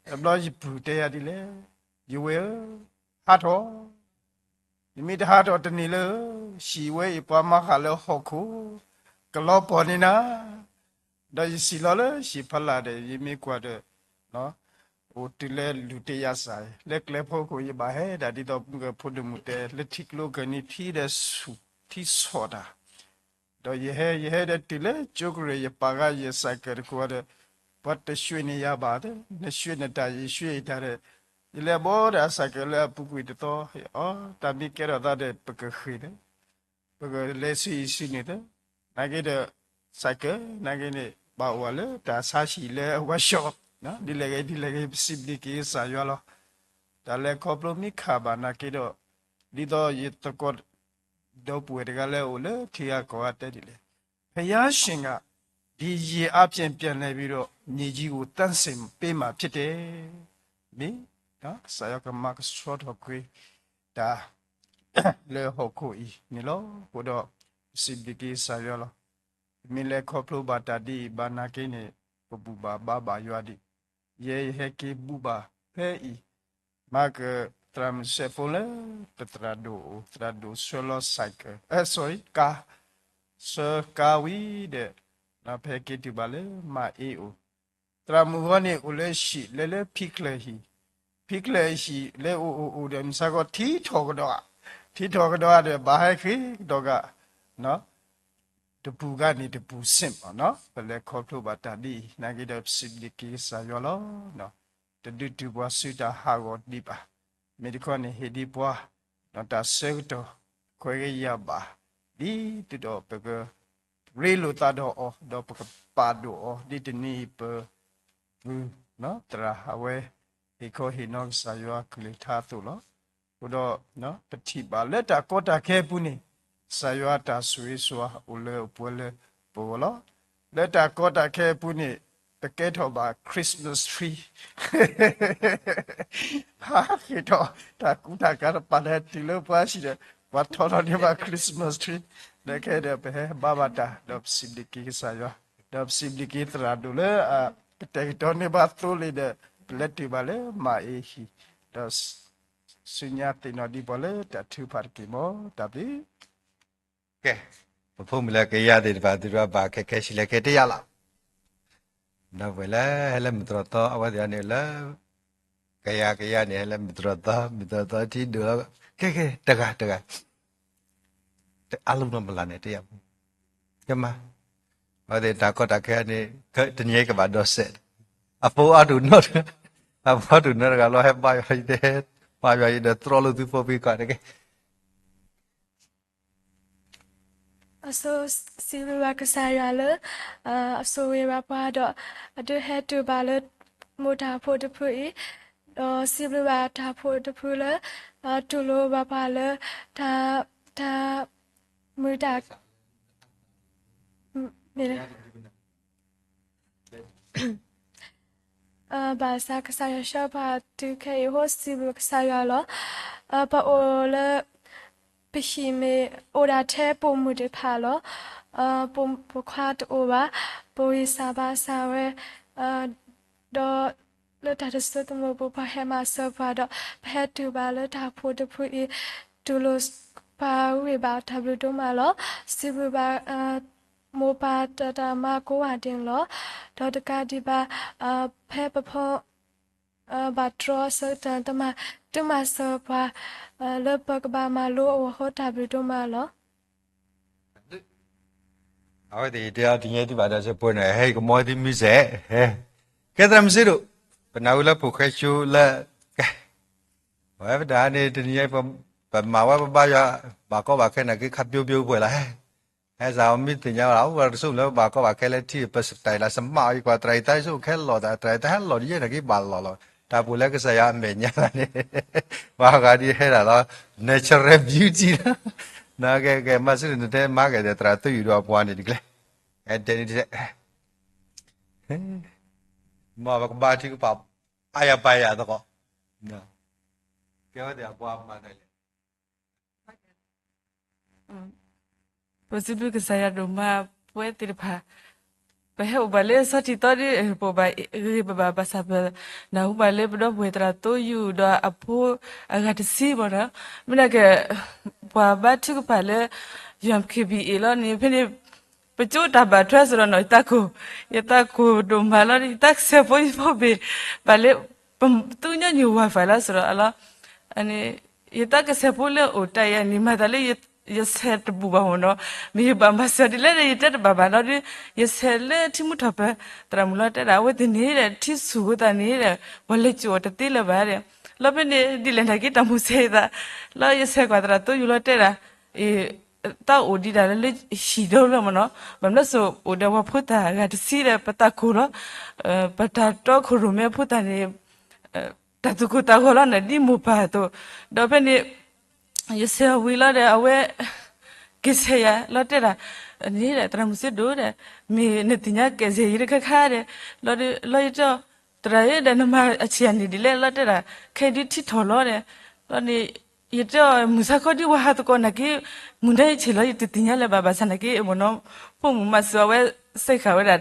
အံၤ, တဘျီယပုၢ်တဲယၤဒ်လဲၣ်, ယဝဲၢ်ဧၢ, ဟးထီၣ်, ယမ့ၢ်တဟးထီၣ်တန့ၢ်လၢ ဟံၣ်ဝဲအံၤပှၤမၤဃာ်လၢဟီၣ်ခိၣ်, ကလီၤပှီၢ်န့ၢ်နၤ, ဒီးယစံၣ်လီၤလၢဟံၣ်ဖီလာ်ဒီး ယမ့ၢ်ကွၢ်ဒီး အိၣ်တုၤလၢလူၤတ့ယါစၢ်အံၤ, လၢကျဲဖီခိၣ်ယဘၣ်ဟဲဒၣ် ဒ်သိးမုၢ်ကဖိဒိၣ်မုၢ်တဲ လၢထံကျိကနံၤထံဒီးဆူၣ်ထံဆီၣ်တၢ်, ဒီးယဟဲ ယဟဲဒီးတုၤလၢကၠိကရၢၢ် ယပာ်ဃာ်ယ cycle တကိးဒီး, ပှၤတရွှ့ၣ်န့ၢ်ယၤဘၣ်, နရွှ့ၣ်နတၢ် ယရွှ့ၣ်ယတၢ်ဒီး, ယလဲၤဘီဒီးအ cycle လၢအပူၤကွံာ်တသီ, အီ တၢ်မ့ၢ်ကဲထီၣ်သးဒီး ပကဃ့ၢ်လၢ ပကလဲၤဆူယစုန့ၣ်သၢ, နာ်က့ဒီး cycle နာ်က့န့ၣ် ဘၣ်အိၣ်ဝဲလၢတၢ်ဆါဟံၣ်လၢ workshop, ဒ်လဲၣ်ဂ့ၤ ဒ်လဲၣ်ဂ့ၤ ပစံးဘျုးက့ၤကစၢ်ယွၤလီၤ. တၢ်လဲၤခီဖျိမ့ၢ်ခးဘၣ်နာ်က့ဒီး, ဒ်သိးယသကိး ဒီပုၢ်ဝဲၢ်တဂၤလၢအအိၣ်လၢထံဂၤကီၢ်ဂၤတဲဒ်လဲၣ်, ဘုရားရှင်က ဒီရေအားဖြင့် ပြန်လည်ပြီးတော့ မြေကြီးကို သန့်စင်ပေးမှာ ဖြစ်တယ်. မ့ၢ် ကစၢ်ယွၤကမၤကဆှီထီၣ်ကွံာ်တၢ် လၢဟီၣ်ခိၣ်အံၤန့ၣ်လီၤ. အဃိဒီး ပစံးဘျုးက့ၤကစၢ်ယွၤလီၤ. ပမ့ၢ်လဲၤခီဖျိဘၣ်တၢ်ဒ်အံၤ ဘၣ်နာ်က့န့ၣ် ပဘူၣ်ဘၣ်ဘါဘၣ်ယွၤဒံး. ယဲယဟဲက့ၤဘူၣ်ဘၣ်ဖဲအံၤ, မၤကသရၣ်မုၣ်စဲးဖိလၢ ပသရၣ်ဒိၣ်အိၣ်, သရၣ်ဒိၣ်ဆှၢလီၤ cycle, အဲ sorry, ကါ, ဆှၢကါဝံၤဒီး ဖဲက့ၤတုၤဘၣ်လၢမၤအ့အိၣ်, သရၣ်မုၣ်ဂီၢ်န့ၣ်အိၣ်လၢဟံၣ် လဲၤလၢဖံချၢၣ်ဟံၣ်, ဖံချၢၣ်ဟံၣ်လဲၤအိၣ်အိၣ်အိၣ်ဒီး မုၢ်ဆါခီထံထီၣ်ကဒီး, ထံထီၣ်ကဒီးဒီး ဘၣ်ဟဲဃ့ကဒီးဂၤ, တပူၤဂၤန့ၣ်တပူၤစ့ၢ်မးနီၤ. ပလဲၤခီဖျိဘၣ်တၢ်ဒ်အံၤ နာ်က့ဒီးပစံးဘျုးက့ၤကစၢ်ယွၤလီၤ. တဒုးတုၤပှၤဆူတၢ်ဟးဂီၤဒံးဘၣ်. မ့ၢ်တခီန့ၣ် ဟ့ၣ်ဒံးပှၤ ဒီးတၢ်ဆၢကတီၢ် ခွဲးဂ့ၤယာ်ဘၣ် ဒ်သိးဒီးပကရ့လိာ်သးဒီးအီၤ ဒီးပကပာ်ဒိၣ်အီၤ ဒ်တနံၤအံၤပ ပူၤ သရၣ်အဝဲ ဟ့ၣ်ခီဟ့ၣ်နီၤကစၢ်ယွၤကလုၢ်ကထါအသိးလီၤ. အဃိဒီး ပထံၣ်ဘၣ်လၢတၢ်ကီတၢ်ခဲအပူၤန့ၣ် ကစၢ်ယွၤတၢ်ဆိၣ်ဂ့ၤဆိၣ်ဝါအိၣ်လၢအပူၤလၢပဂီၢ်လီၤ. လၢတၢ်ကီတၢ်ခဲအပူၤန့ၣ် ပကဲထီၣ်ဘၣ် Christmas tree ဟးဃ့ၢ်ထီၣ် တၢ်ကူတၢ်ကၤတပာ်လၢတုၤလၢပှၤဟံၣ်ဒီး ပှၤထီထီၣ်န့ၢ်ဘၣ် Christmas tree လၢခဲဒီး ပဟဲဘါဘၣ်တၢ် ဒီးပစံးဘျုးက့ၤကစၢ်ယွၤ ဒီးပစံးဘျုးက့ၤသရၣ်ဒိၣ်လၢ ပတဲာ်ကတီၤန့ၢ်ဘၣ်သိလ့ၣ်ဒီး ပလဲၤတုၤဘၣ်လၢမၤအ့ဟံၣ် ဒီး ဆူညါသ့ၣ်နီၣ်ဒံးပှၤလၢတၢ်ထုကဖၣ်တက့ၢ်မး တၢ်ဘျုး ကဲ ပဖိမုၣ်လၢကယၤသ့ၣ်တဖၣ် သုတဘၣ်ခဲခဲဆံးလဲၣ်ခဲတယၤလီၤ. ဒီပုၢ်ဝဲၢ်လၢဟဲလၢမုၢ်တြီၢ်သီ အဝဲသ့ၣ်အန့ၣ်လၢ ကယၤကယၤန့ၣ် ဟဲလၢမုၢ်တြီၢ်သီ မုၢ်တြီၢ်သီထံဒိၣ်လီၤ ကဲကဲ တဂၤတဂၤ တအါလီၤနီတဘျီန့ၣ် တယၤ ကမၤ အဝဲသ့ၣ်တၢ်ကီတၢ်ခဲန့ၣ် တနံၤအံၤကဘၣ်ဒီးစဲး အဖိအါဒိၣ်နီတဂၤ အဖိအါဒိၣ်နီတဂၤလီၤ ဟဲဘါယွၤအံၤ ဟဲဘါယွၤအံၤဒီးတြီလိာ်သုဖိဖံကွၢ်တက့ၢ် အဆိစံးဘျုးဘၣ်ကစၢ်ယွၤလၢ အဆိၣ်ဂ့ၤဘၣ်ပှၤဒီး အဒုးဟဲတုၤဘၣ်လၢ မိၢ်တၢ်ဖိတဖုအံၤ, ဒီးစံးဘျုးဘၣ်တၢ်ဖိတဖုလၢ တူၢ်လိာ်ဘၣ်ပှၤလၢ တၢ် တၢ် မုာ်တၢ် မ့ၢ် ဘၣ်ဆၣ်ကစၢ်ယွၤဆှၢပှၤတုၤခဲအံၤအဃိ စံးဘျုးကစၢ်ယွၤလီၤ. ပအိၣ်လၢ ပဟံၣ်မ့ၢ်အိၣ်ဒၣ်ထဲပိာ်မုၣ်တဖၣ်လီၤ. ပိာ်ခွါတအိၣ်ဘၣ်, ပဂံၢ်စၢ်ဘါစၢ်ဝဲ, ဒီးလၢတၢ်တစိသမိးပူၤ ပှၤဟဲမၤစၢၤပှၤဒီး ပဟဲတုၤဘၣ်လၢတၢ်ဖိတဖုအံၤ တူၢ်လိာ်ပှၤဂ့ၤဘၣ်တၢ်ဘျုးဒိၣ်မးလီၤ. စံးဘျုးဘၣ် မိၢ်ပၢ်တၢ်တၢ်မၤကိးဂၤဒဲးန့ၣ်လီၤ. ဒီးတကးဒံးဘၣ် ဖဲပဖီ ဘၣ်တြီအဆၢကတီၢ် တမၤ တမၤစၢၤပှၤ လၢပကဘၣ်မၤလိအဂီၢ်အဃိ တၢ်ဘျုးဒိၣ်မးလီၤ. အဝဲသ့ၣ်တဲအီၤတညဲသုဘၣ်ဒီးစပှဲၤန့ၣ် ဟဲကမီသုမုၢ်စဲး ကဲသရၣ်မုၣ်စုဒိၣ် ပနၢ်ဟူလၢဖိၣ်ဃဲကၠိလၢ ကဲ ပဝဲပတၢ်န့ၣ် တနံၤအံၤ ပမၤဝဲပဘါယွၤ ဘၣ်ကီဘၣ်ခဲနာ်က့ခါပျိပျိပှဲၤလီၤ ဟဲစ့ၢ်မ့ၢ်သ့ၣ်ညါဝဲလီၤ အိၣ်ဝဲတစိၢ်လၢပဘၣ်ကီဘၣ်ခဲလၢထံ ပစတၢ်လၢစမးအီၤ ယကွၢ်သရၣ်အံၤတၢ်အိၣ်ခဲလီၤသး သရၣ်အံၤတၢ်ဟဲလီၤတယဲၢ်နာ်က့ဘၣ်လီၤလီၤ တၢ်ပူၤလၢကစၢ်ယွၤအမဲာ်ညါန့ၣ် ပှၤဂၤဒ်ဟဲဒၣ်လီၤ natural beauty လီၤ ကဲကဲ မၤစ့ၢ်န့ၣ် နတဲမၤကဲၣ်သရၣ် သုယူၢ်ဒီးအပှၤန့ၣ်တကျဲ အဲဒဲန့ၣ်တ မ့ၢ်ပကဘါထုကဖၣ် အါယၤပာ်ယၤသကိး ကဲဝဲသ့ၣ်အပှၤမၤတၢ်လဲၣ် ပစံးဘျုးကစၢ်ယွၤဒိၣ်မး ပဝဲသ့ၣ်တဖၣ် ပဟဲအိၣ်ဘၣ်လၢစီထံသီဒီး ပအိၣ်ဘၣ်ဂ့ၤဂ့ၤဘၣ်ဘၣ် ဘၣ်ဆၣ်ပနၢ်ဟူဘၣ်လၢပဒီပုၢ်ဝဲၢ်သရၣ်သိယူၢ်ဒီးအဖိအဂၤတဆံမ့ၢ်နီၤ မ့ၢ်နာ်က့ ပှၤဘါထုကဖၣ်လၢ ယွၤ ခ့ဘံၣ်အ့ၣ် လီၤန့ၣ် ဖဲန့ၣ် ပကၠိတၢ်ဘၣ်ထွဲစ့ၢ်ဒီးနီၤ ယသးကိၢ် ယသးကိၢ်ဒိၣ်မးလီၤ ယသးကစဲးဖိယဖိဘ့ၣ် ဘၣ်လၢ ပသူညီနုၢ် Wi-Fi လီၤစ့ၢ်ဒီးအလီၢ် ယသးကစဲးဖိလၢအိၣ်တၢ်အံၤန့ၣ် မၤသးလၢ ယဆဲးတဘူၣ်ဘၣ်မ့ၢ်နီၤ မ့ၢ်ယဘၣ်မၤစၢၤဒ်လဲၣ်ဒီး ယတဲတဘၣ်ဘၣ်နီၤဒီး ယဆဲးလၢထံမူထီၣ်ပၢၤ သရၣ်မုၣ်လီၤတဲဒၣ် အဝဲသ့ၣ်န့ၣ်ဒီး ထံဆူၣ်အဃိသတးန့ၣ်ဒီး ပှၤလဲၤစိာ်အီၤတသ့လၢၤဘၣ်ဒီး လီၤဖဲန့ၣ် ဒ်လဲၣ်နာ်က့တၢ်မူဆဲးယသး လီၤယဆဲးကွၢ်သရၣ်သိယူၢ်လီၤတဲဒၣ် တၢ်အိၣ်ဒံးဒၣ်လၢဟံၣ်ဒီလီၤမ့ၢ်နီၤ ဘၣ်မနုၤစိၤအိၣ်ဒီးပှၤဖိသၣ်အဂၤတဆံဒီး ပသးကိၢ်လီၤ ပတၢ်တီခိၣ်ရိၣ်မဲအဖိသၣ်န့ၣ် တၢ်သူၣ်ကိၢ်သးဂီၤလီၤန့ၣ် ဒ်မိၢ်ပၢ်အသိး ဒီးဖဲန့ၣ် ယဆဲးအီၤဝံၤလီၤဒီး အဝဲ ကဲးဆဲးယၤလီၤတဲဒၣ် န့ၣ်ဒီး သရၣ်မုၣ်စုဒိၣ်ဒီး မ့ၢ်နသ့ၣ်ညါကဲးဆဲးယံၤတခါခါဒီး လီၤဒီး လီၤယတဲအီၤ သရၣ်ဧၢဒီး နမၤအဆံးအန့ၣ်ဒ်လဲၣ်လီၤတဲဒၣ် ခဲအံၤဒုးထံထီၣ်လီၤဒီး လီၤန့ၣ် ယတဲအီၤ မုၢ်ဆါခီဒ်ဝဲဟးသကိးနာ်က့ မုၢ်နၤယဆံးလီၤ ယတသ့ၣ်ညါလၢၤဘၣ် ဘၣ်ဆၣ်နာ်က့မ့ၢ်နီၤ ပိာ်မုၣ်မၤစၢၤအဝဲ စဲးဃာ်ဝဲဒၣ်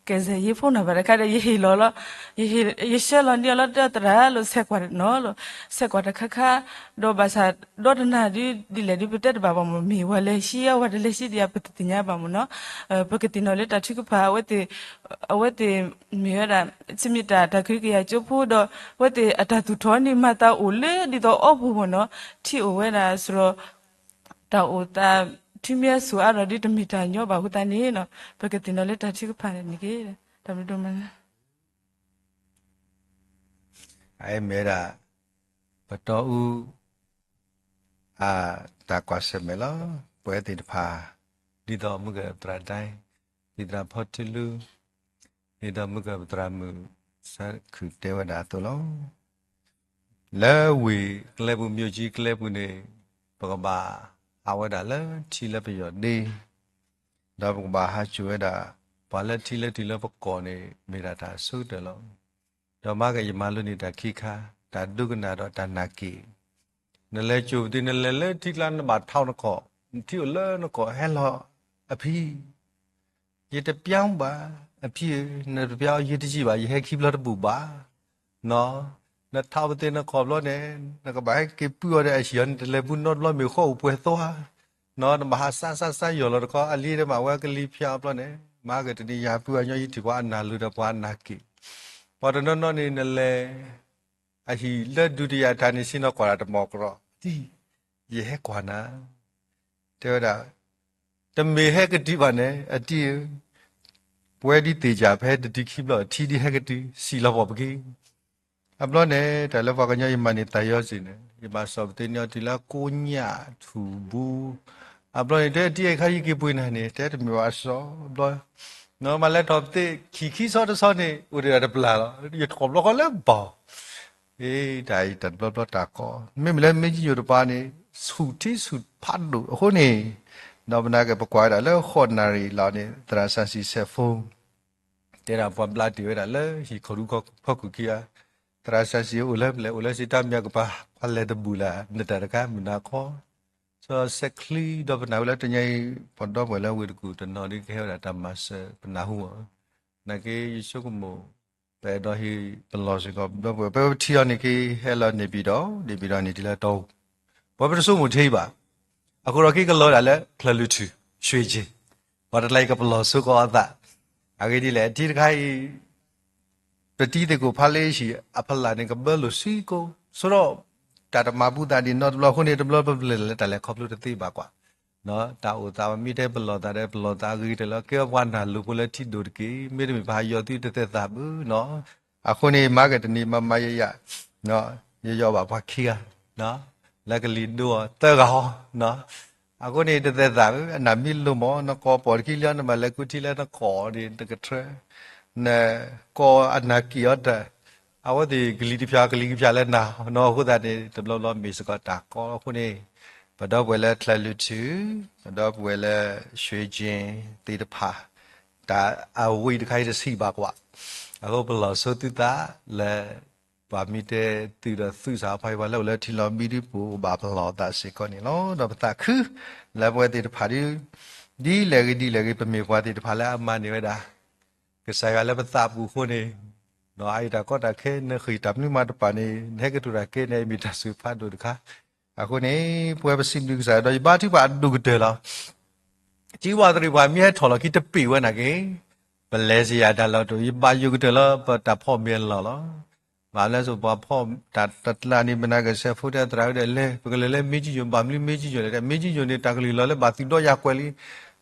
ကဲးဆဲးယံၤဖိနီၤဘၣ်တခါဒီး ယဟ့ၣ်လီၤလီၤ ယဟ့ၣ် ယဆှၢလီၤန့ၢ်အီၤလီၤ တဲအီၤသရၣ်လီၤ ဆဲးကွၢ်နီၤလီၤ ဆဲးကွၢ်တခါခါ ဒီးဘၣ်ဆၣ် ဒီတနၤဒ်လဲၣ်ဒ်ပတဲတဘၣ်ဘၣ်မ့ၢ် မ့ၢ်ဝဲလဲၤဆှံဧါ ဝဲတလဲၤဆှံဒံးဧါ ပတသ့ၣ်ညါဘၣ်မ့ၢ်နီၤ ပကသ့ၣ်နီၣ်လၢတၢ်ထုကဖၣ် အဝဲသ့ၣ် အဝဲသ့ၣ်မ့ၢ်ဝဲဒၣ် ဆံမ့ၢ်တၢ်တၢ်ခွံကယၤကၠိဖိဒီး အဝဲသ့ၣ်အတၢ်သူၣ်ထီၣ်န့ၣ် မၤသးအိၣ်လၢဒ်သိးအီပူၤမ့ၢ်နီၤ ထံအိၣ်ဝဲဒၣ်စ့ၢ်ဒီး တၢ်အိၣ်သး ထံမ့ၢ်အစိၤအါထီၣ်ဒီးတမ့ၢ်တၢ်ညီဘၣ်အဃိသတးန့ၣ်, ပကသ့ၣ်နီၣ်လၢတၢ်ထုကဖၣ်န့ၣ်က့ၤ, တၢ်ဘျုးဒိၣ်မးလၢ အမ့ၢ်ဒၣ် ပတီၢ်အူ အတၢ်ကွၢ်ဆၢၣ်မဲာ်လီၤ. ပဝဲသ့ၣ်တဖၣ် ဒ်သိးမုၢ်ကၢၢ်သရၣ်ဒဲ, သံၣ်သရၣ်ဖီထူလူ, ဒ်သိးမုၢ်ကၢၢ်ပသရၣ်မုၣ် စးခုၣ်တဲဝဲဒၣ်အသိးလီၤ. လၢဝ့ၢ်ကျဲပူၤ မၠိၣ်ကၠံကျဲပူၤန့ၣ် ပကဘၣ်ဟးဝဲဒၣ်လၢထံလၢပယီၢ်ဒ့, ဒီးပကဘၣ်ဟးစိာ်ဝဲဒၣ် ပှၤလၢထံလၢထံးလၢပကီၢ်န့ၣ် မ့ၢ်ဒၣ်တၢ်ဆိကတၢၢ်လီၤ. ဒီးမၤကယမၤလိန့ၢ်တၢ်ခံခါ, တၢ်ဒိကနၣ်ဒီးတၢ်နာ်က့ၣ် နလဲၤစိာ်ပသ့ နလဲၤလၢထံကျါ နဘၣ်ထီၣ်နကီၢ်, နထံၣ်အိၣ်လၢနကီၢ် ဟဲလီၤအဖံ, ယတပျီဘၣ်, အဖံဧၢ, နတပျီယတယံာ်ဘၣ်, ယဟဲခံဘျီတဘူၣ်ဘၣ်. နထီၣ်ပသ့နကီၢ်ဘျီန့ၣ် နကဘၣ်ဟဲက့ၤပုၢ်အီၤဒီးအဟံၣ်အီၤန့ၣ် တလဲၤပုၢ်နီတဘျီမ့ၢ်ဃီအိၣ်ပှဲၤသွါ, နဘၣ်ဟးစါစါစါယီၢ်လီၤတခီ အလံၤတမ့ၢ်ဝဲကလံၤဖၠါအဘျီန့ၣ် မၤကတနံၤယၤပုၢ်အညီယထံၣ်ပှၤအနၢ်လိၤဒီးပှၤအနၢ်က့ၣ်, ပှၤတနီၤနီၤန့ၣ် နလဲၤ အဟံၣ်လၢဒုးတယာ်တၢ်န့ၣ် ဆ့ၣ်နီၤကွၢ်တၢ်တမီၢ်ကရီ, အတံၢ်, ယဟဲကွၢ်နၤ, တဲဝဲဒၣ်, တမ့ၢ်ဟဲကတုၤဘၣ်န့ၣ် အတံၢ်ဧၢ, ပဝဲဒ်သ့ၣ်ကၢ်ဖဲတတုၤခံဘျီ ထံဒ်ဟဲကတုၤ စံၣ်လီၤပှီၢ်ပက့ၤ အဘျီန့ၣ် တၢ်လၢပှၤကညီယမၤန့ၢ်သးယီၤစ့ၢ်န့ၣ် ယဘၣ်စိာ်ပသ့န့ၢ်အီၤတုၤလၢကိညၣ်ထူၣ်ဘူ, အဘျီန့ၣ် တဲတံၢ်အံၤခါယက့ၤပှ့ၤနၤန့ၣ် တဲတမ့ၢ်ဘၣ်စီဘျီ, နမၤလဲၤထီၣ်ပသ့ခံခံဆီတဆီန့ၣ် အိၣ်ဒံးဒၣ်တပျၢ်လီၤ ယထီၣ်ဘျီဃီလၢဘီၣ် အ့တၢ်အံၤတဘျီဘျီတၢ်ကီ, မ့မ့ၢ်လၢမ့ၢ်ကယိၤတပၤန့ၣ် ဆူၣ်ထံဆူၣ်ဖးဒိၣ်အဃိန့ၣ်, ဒီးပနာ်က့ၤပကွၢ်ဝဲဒၣ်လၢဃိးနၣ်ရံၣ်လီၤန့ၣ် သရၣ်စၢ်စံၣ်စဲးဖိ တဲဒၣ်ပှၤဘျါတ့ၢ်ဝဲဒၣ်လၢဟံၣ်ခိၣ်ဒူဖီခိၣ်ခံဂၤ, သရၣ်စၢ်စံၣ်အိၣ်လၢပျဲၢ်အိၣ်လၢစံးတၢ်မံၤကပၤ ပှၤလဲၤတဘူၣ်လၢနတၢ်တခါမုၢ်နၤခီ, စီၤစဲးချံ ဒီးပနာ်ဝဲလၢတနံၤအံၤ ပဒီပုၢ်ဝဲၢ်လၢဝ့ၢ်တကူၣ်တနီၤဒ်ကဟဲဝဲဒၣ်တၢ်မၤစၢၤပနၢ်ဟူအီၤ, နာ်က့ယဆိကမိၣ် ပအဲၣ်ဒိးဟ့ၣ်ပလီၢ်စ့ၢ်ကီး ဒီပုၢ်ဝဲၢ် ပဝဲပထံၣ်အီၤန့ၣ်က့ၤ ဟဲလီၤန့ၣ်ပံၤဒီး န့ၣ်ပံၤဒီးန့ၣ်တံၢ်လၢတီအူ, ပဝဲပတဆိကမိၣ်ထဲအံၤဘၣ်, အဃိဒီးက့ၤကလီၤဝဲဒၣ်လၢ ချၢၣ်လွံၢ်ထူၣ် ရွှ့ၣ်ကၠ့ၣ်, ပှၤတကျါအံၤကပလီၢ်ဆိကီးအသး, အဂ့ၢ်ဒ်လဲၣ် အတံၢ်တခါအံၤ ပတံၢ်သ့ၣ်ကိၣ်ဖးလ့ဟံၣ်အဖီလာ်န့ၣ် ကဘၢလိာ်ဆံကိး, ဆိဒီး တၢ်တမၤဘူသးဒံးနီတဘျီအဃိန့ၣ် တဘျီပပျဲၢ်လၢတၢ်လဲၤခီဖျိတသ့ဘၣ်ကွၢ်, တၢ်အိၣ်သးမ့ၢ်တဲပလီၢ်သးဒီး ပလီၢ်သးအဂ့ၤကတၢၢ်လၢ ကဲပှၤနၢ်လိၤဖိလၢထံဒိၣ်တက့ၢ်, မ့တမ့ၢ်ပဟးယီၤသုတသဲးသးဘၣ်နီၤ, အဃိန့ၣ် မၤကတနံၤမၤမၤယယၤ, ယယီၤဘၣ်ပှၤခံဂၤ, လၢကလံၤဒိအီၤသၢဂၤဟီ, အဃိန့ၣ် တသဲးသးဘၣ် အနၢ်မ့ၢ်လိၤမး နကိးပီၣ်တခံလံ နဘၣ်လဲၤကူထံလၢနကိးဒ်တကထၢ, နကိးအနၢ်က့ၣ်အီၤတၢ်, အဝဲသ့ၣ်ကလံၤတဖၠး ကလံၤကဖၠးလၢနၤနီၤ, အဃိသတးန့ၣ် တဘျီဘျီမ့ၢ်စ့ၢ်ကီးတၢ်ကီအဃိန့ၣ်, ပဒီပုၢ်ဝဲၢ်လၢချၢၣ်လွံၢ်ထူၣ်, ပဒီပုၢ်ဝဲၢ်လၢ ရွှ့ၣ်ကၠ့ၣ် သ့ၣ်တဖၣ်, တၢ်အဝံၤတခါအံၤတဆံးဘၣ်ကွၢ်, အဃိပလီၢ်ဆိသုသးလၢ ပှၤမ့ၢ်တဲသုးဒီးသုးစၢ်ဖးအံၤ ပှၤလၢအိၣ်လၢထံလီၤဘံဒုပူၤ ဘၣ်ပလီၢ်သးစ့ၢ်ကီးန့ၣ်လီၤ. ဒီးပသးခု လၢပဝဲသ့ၣ်တဖၣ်ဒ် ဒ်လဲၣ်ဂ့ၤဒ်လဲၣ်ဂ့ၤ ပမ့ၢ်ပှၤသ့ၣ်တဖၣ်လၢအမၤန့ၢ်ဝဲဒၣ် ကစၢ်ယွၤလၢပသးပူၤအဃိန့ၣ်, အအံၤတၢ်ကီတၢ်ခဲ နဃ့ၢ်တၢ်မနုၤမးတပာ်န့ၣ် နဟဲကတိၤတၢ်ကဲန့ၣ် မ့ၢ်တၢ်ဆိၣ်ဂ့ၤဖးဒိၣ်တခါ, အဃိန့ၣ် ပဝဲပစံးဘျုးကစၢ်ယွၤ ဒီးယဘါထုကဖၣ်အဒိၣ်ကတၢၢ်လီၤ. စံးဝါသရံးပှၤမ့ၢ်ဟဲထီၣ်လီၤခံတပ့ၢ်ဝဲနာ်က့, ပလဲၤစ့ၢ်ယၤတၢ်လီၢ်တအိၣ် ယဘၣ်ယိၣ်ကတၢၢ်လၢပတၢ်ဖီၣ်မ့ၢ်အလီၢ်လီၤ. ဘၣ်မနုၤအဃိပှၤဖီၣ်တၢ်တကျါန့ၣ် မနၤကစဲးဖိတဲသရၣ်ဝဲဒီးလဲၤ ပကလဲၤလၢမ့ၢ်ကယိၣ် ဘၣ်မနုၤမ့ၢ်ကယိၣ်လဲၣ် တဲမ့ၢ်ကယိၣ်န့ၣ် တၢ်ကလုၢ်လီၤလၢဘၣ်သုးဒီယၤကွဲးလံ,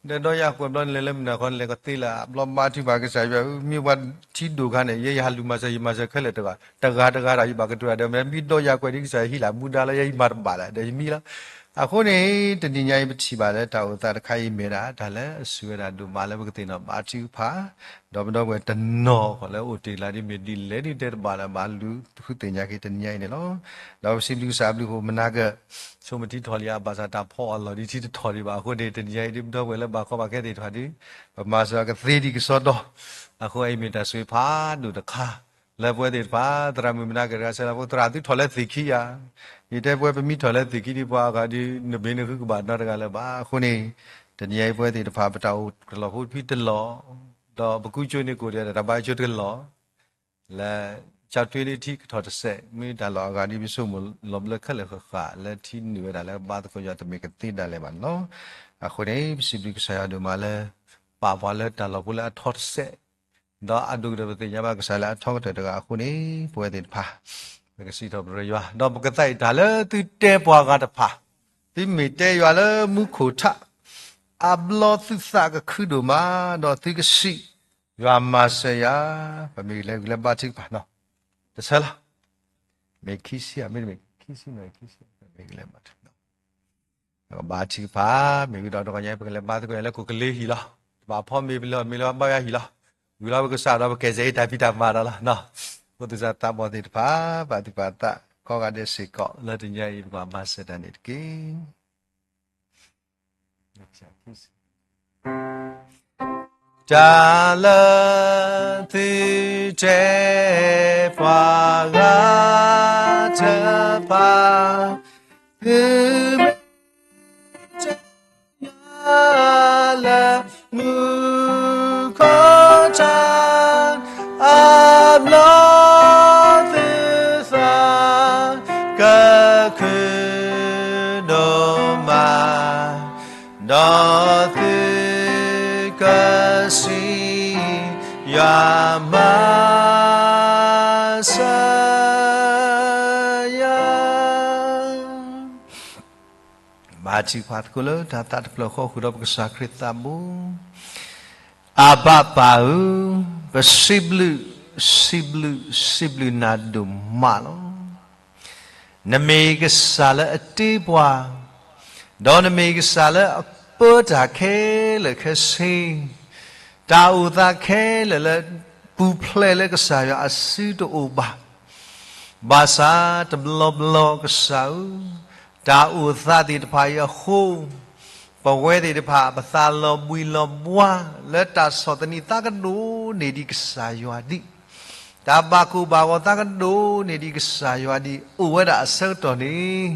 ဒီးဒီယၤကွဲးဘျီန့ၣ် လဲၤလၢမုၢ်နၤခီန့ၣ် လဲၤကသ့လၢ ဘျီဘါထုကဖၣ်ကစၢ်ယွၤ မ့ၢ်ပှၤထံဒိၣ်ခါန့ၣ် ယဲယဟးလူၤမၤစၢၤ ယမၤစၢၤခဲလၢာ်တဂၤ တဂၤတဂၤဒီး ယဘၣ်ကတိၤတၢ်ဒီး မ့ၢ်ဒီယၤကွဲးဒ်ကစၢ်ယွၤဟံးလၢမူဒါလၢယဲယမၤတဘၣ်လၢၤ ဒီးယမံလီၤ. အဃိန့ၣ် တနံၤညါအံၤ ပထံၣ်ဘၣ်လၢတၢ်အိၣ်သးတခါအံၤမ့ၢ်ဒၣ် တၢ်လၢအဆူၣ်ဝဲဒၣ်ဒိၣ်မးလၢပကသ့ၣ်နီၣ်ဘါထုကဖၣ် ဒီးပဒီပုၢ်ဝဲၢ်တနီၤဃီလၢအိၣ်တ့ၢ်လၢဒ်မ့ၢ်ဒ်လဲၣ်ဒ်တဲတဘၣ်လၢၤဘၣ် လူၤဃုသ့ၣ်ညါက့ၤတနံၤညါအံၤန့ၣ်လီၤ. ဒီးပစံးဘျုးကစၢ်အဘျုးအဖှိၣ်မနၤက ဆိကမိၣ်ထံထီၣ်လံဧါ ဘၣ်ဆၣ်တၢ်ဖီၣ်အလီၢ်ဒ်ထံတထီၣ်ဒံးဘၣ်အဃိန့ၣ် တနံၤညါအံၤဒ်ပဒီပုၢ်ဝဲၢ်လၢဘၣ်ကီဘၣ်ခဲသ့ၣ်တဖၣ်ဒီး ပမၤစၢၤကသ့ဒံးကစီဒီ အဃိအံၤမ့ၢ်တၢ်ဆိၣ်ဂ့ၤဖးဒိၣ်တခါ လၢပဝဲသ့ၣ်တဖၣ် သရၣ်မုၣ်မနၤကတဂၤစဲလီၤဖိ သရၣ်သုထီၣ်လၢသ့ၣ်ခံဧါ, ယတဲပဝဲပမ့ၢ်ထီၣ်လၢသ့ၣ်ခံဒ်ပှၤအဂၤဒီး နဘ့ၣ်နဃုကဘၣ်နီတဂၤလၢၤဘၣ်. အဃိန့ၣ် တနံၤညါအံၤပဝဲသ့ၣ်တဖၣ် ပတၢ်အိၣ်တလီၢ်ဖိဖဲတလီၢ်, ဒီးပကူကၠိန့ၣ်ကိၣ်ဒီးတၢ်ဘါကၠိတလီၢ် လၢ ကၠီထွ့လၢထံကထီၣ်တစဲး မ့ၢ်တၢ်လီၢ်အဂၤဒ်ပဆိကမိၣ်လီၤဘျၢခဲလၢာ်ဃၣ်ဃၣ် လၢထံနုာ်ဝဲဒၣ်လၢဘါသကိးယွၤတမ့ၢ်ကသ့ဒၣ်လဲာ်ဘၣ်န့ၣ်လီၤ. အဃိန့ၣ် ပစံးဘျုးကစၢ်ယွၤဒိၣ်မးလၢ ပာ်ပှၤလၢတၢ်လီၢ်ဖိလၢအထီတစဲး ဒီးအဒိၣ်ကတၢၢ်ပသ့ၣ်ညါဘၣ်ကစၢ်လၢအထီကတၢၢ်တဂၤအဃိန့ၣ် ပဝဲသ့ၣ်တဖၣ် ပကစံးထီၣ်ပတြၢၤယွၤ ဒီးပကသးအံၤတၢ်လၢသုတဲပှၤဂၤတဖၣ် သုမ့ၢ်တဲယွၤလၢမူခိၣ်ထး အါဘျီသုသးကခုဒိၣ်မး, ဒီးသုကစံး, ယွၤမၤစၢၤယၤ, ပမ့ၢ်လဲၤဂုာ်လဲၤဘါထုကဖၣ်နီၤ, တဆၢလီၤ, မ့ၢ်ခံဆံဧါ, မ့တမ့ၢ်ခံဆံန့ၣ်, ခံဆံ, မ့ၢ်ဂုာ်လဲၤဘါထုကဖၣ်, ပကဘါထုကဖၣ်, မ့ၢ်ဝံၤဒီးတဂီၤညါ ပကလဲၤဘါသကိးယၤလၢကိးကလ့ဟံၣ်လီၤ, တဘၣ်ဖီမ့ၤပလီၢ် မ့ၢ်လၢဘါယွၤဟံၣ်လီၤ, ဝံၤလီၤပကစၢ်ဒီးပကဲစဲအံၤတၢ်ဖံးတၢ်မၤဒီးလီၤ, ဖိသၣ်သးဘီၣ်သ့ၣ်တဖၣ်, ပာ်သူၣ်ပာ်သး, ခီဂာ်ဒဲးစ့ၢ်ကီး လၢတနံၤအံၤ ပကဘၣ်မၤစၢၤတၢ်န့ၣ်တက့ၢ်. တၢ်လၢသုတဲပှၤဂၤတဖၣ်, သုမ့ၢ်တဲယၤလၢ မူခိၣ်တၢ်, အါဘျီသုသးကခုဒိၣ်မး, ဒီးသုကစံး, ယွၤမၤစၢၤယၤ. ဘါထုကဖၣ်သကိးလၢတၢ်သးတဖျၢၣ်ဃီ ဃုာ်ဒီးပကစၢ်ခရံာ်သးဘိ. အဘၣ်ပၢ်ဧၢ, ပစံးဘျုး, စံးဘျုး, စံးဘျုးနၤဒိၣ်မးလီၤ. နမ့ၢ်ကစၢ်လၢအတ့ပှၤ, ဒီးနမ့ၢ်ကစၢ်လၢအပၢတၢ်ခဲလၢာ်ခဲဆ့, တၢ်အိၣ်သးခဲလၢာ်လၢပူၤဖျဲးလၢကစၢ်ယွၤအစုတအိၣ်ဘၣ်. ဘၣ်ဆၣ်တဘျီဘျီကစၢ်ဧၢ, တၢ်အိၣ်သးသ့ၣ်တဖၣ်အံၤအဃိ, ပဝဲသ့ၣ်တဖၣ် ပသးလီၤဘှံးလီၤဘှါလၢတၢ်ဆီၣ်သနံးသးကဒိၣ်န့ၢ်ဒံးကစၢ်ယွၤဒံး, တၢ်ဘၣ်ကိၢ်ဘၣ်ဂီၤသးကဒိၣ်န့ၢ်ဒံးကစၢ်ယွၤဒံး အိၣ်ဝဲဒၣ်အဆၢကတီၢ်န့ၣ်,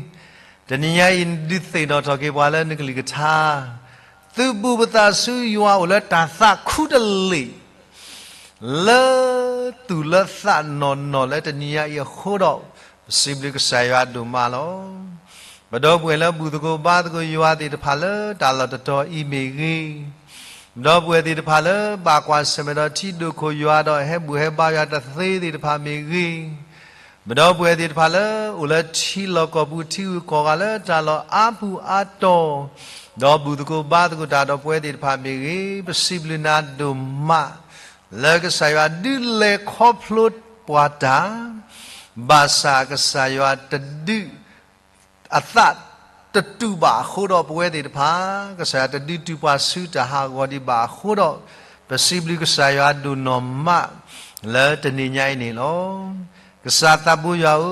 တနံၤညါအံၤ နဒုးသ့ၣ်နီၣ်ထီၣ်က့ၤပှၤလၢနကလုၢ်ကထါ, သုဘူးပသးဆူယွၤအိၣ်လၢတၢ်သးခူတလ့ၢ် လၢသူၣ်လၢသးနီၢ်နီၢ်လၢတနံၤညါအံၤအဃိဒီး, ပစံးဘျုးကစၢ်ယွၤဒိၣ်မးလီၤ. ပဒီပုၢ်ဝဲၢ်လၢဘူၣ်သကိးဘါသကိးယွၤသ့ၣ်တဖၣ်လၢတၢ်လီၢ်တတီၤအံၤမ့ၢ်ဂ့ၤ, ပဒီပုၢ်ဝဲၢ်သ့ၣ်တဖၣ်လၢဘၣ်ကွၢ်ဆၢၣ်မဲာ်ဒီးထံဒိၣ်ခိၣ်ယွၤဒီးဟဲဘူၣ်ဟဲဘါယွၤတသ့သ့ၣ်တဖၣ်မ့ၢ်ဂ့ၤ, ပဒီပုၢ်ဝဲၢ်သ့ၣ်တဖၣ်လၢအိၣ်လၢထံလီၢ်ကီၢ်ပူၤထံဂုၤကီၢ်ဂၤလၢတၢ်လီၢ်အါပူၤအါတီၢ်, ဒီးဘူၣ်သကိးဘါသကိးတၢ်ဒီးပဝဲသ့ၣ်တဖၣ်မ့ၢ်ဂ့ၤ, ပစံးဘျုးနၤဒိၣ်မး လၢကစၢ်ယွၤဒုးလဲၤခီဖျိပှၤတၢ်, ဘၣ်ဆၣ်ကစၢ်ယွၤတဒုး အသးတတူာ်ဘၣ်အဃိဒီးပဝဲသ့ၣ်တဖၣ်, ကစၢ်ယွၤတဒုးတုၤပှၤဆူတၢ်ဟးဂီၤဒံးဘၣ်အဃိဒီး, ပစံးဘျုးကစၢ်ယွၤဒိၣ်နီၢ်မး လၢတနံၤညါအံၤန့ၣ်လီၤ. ကစၢ်သးဘိယွၤဧ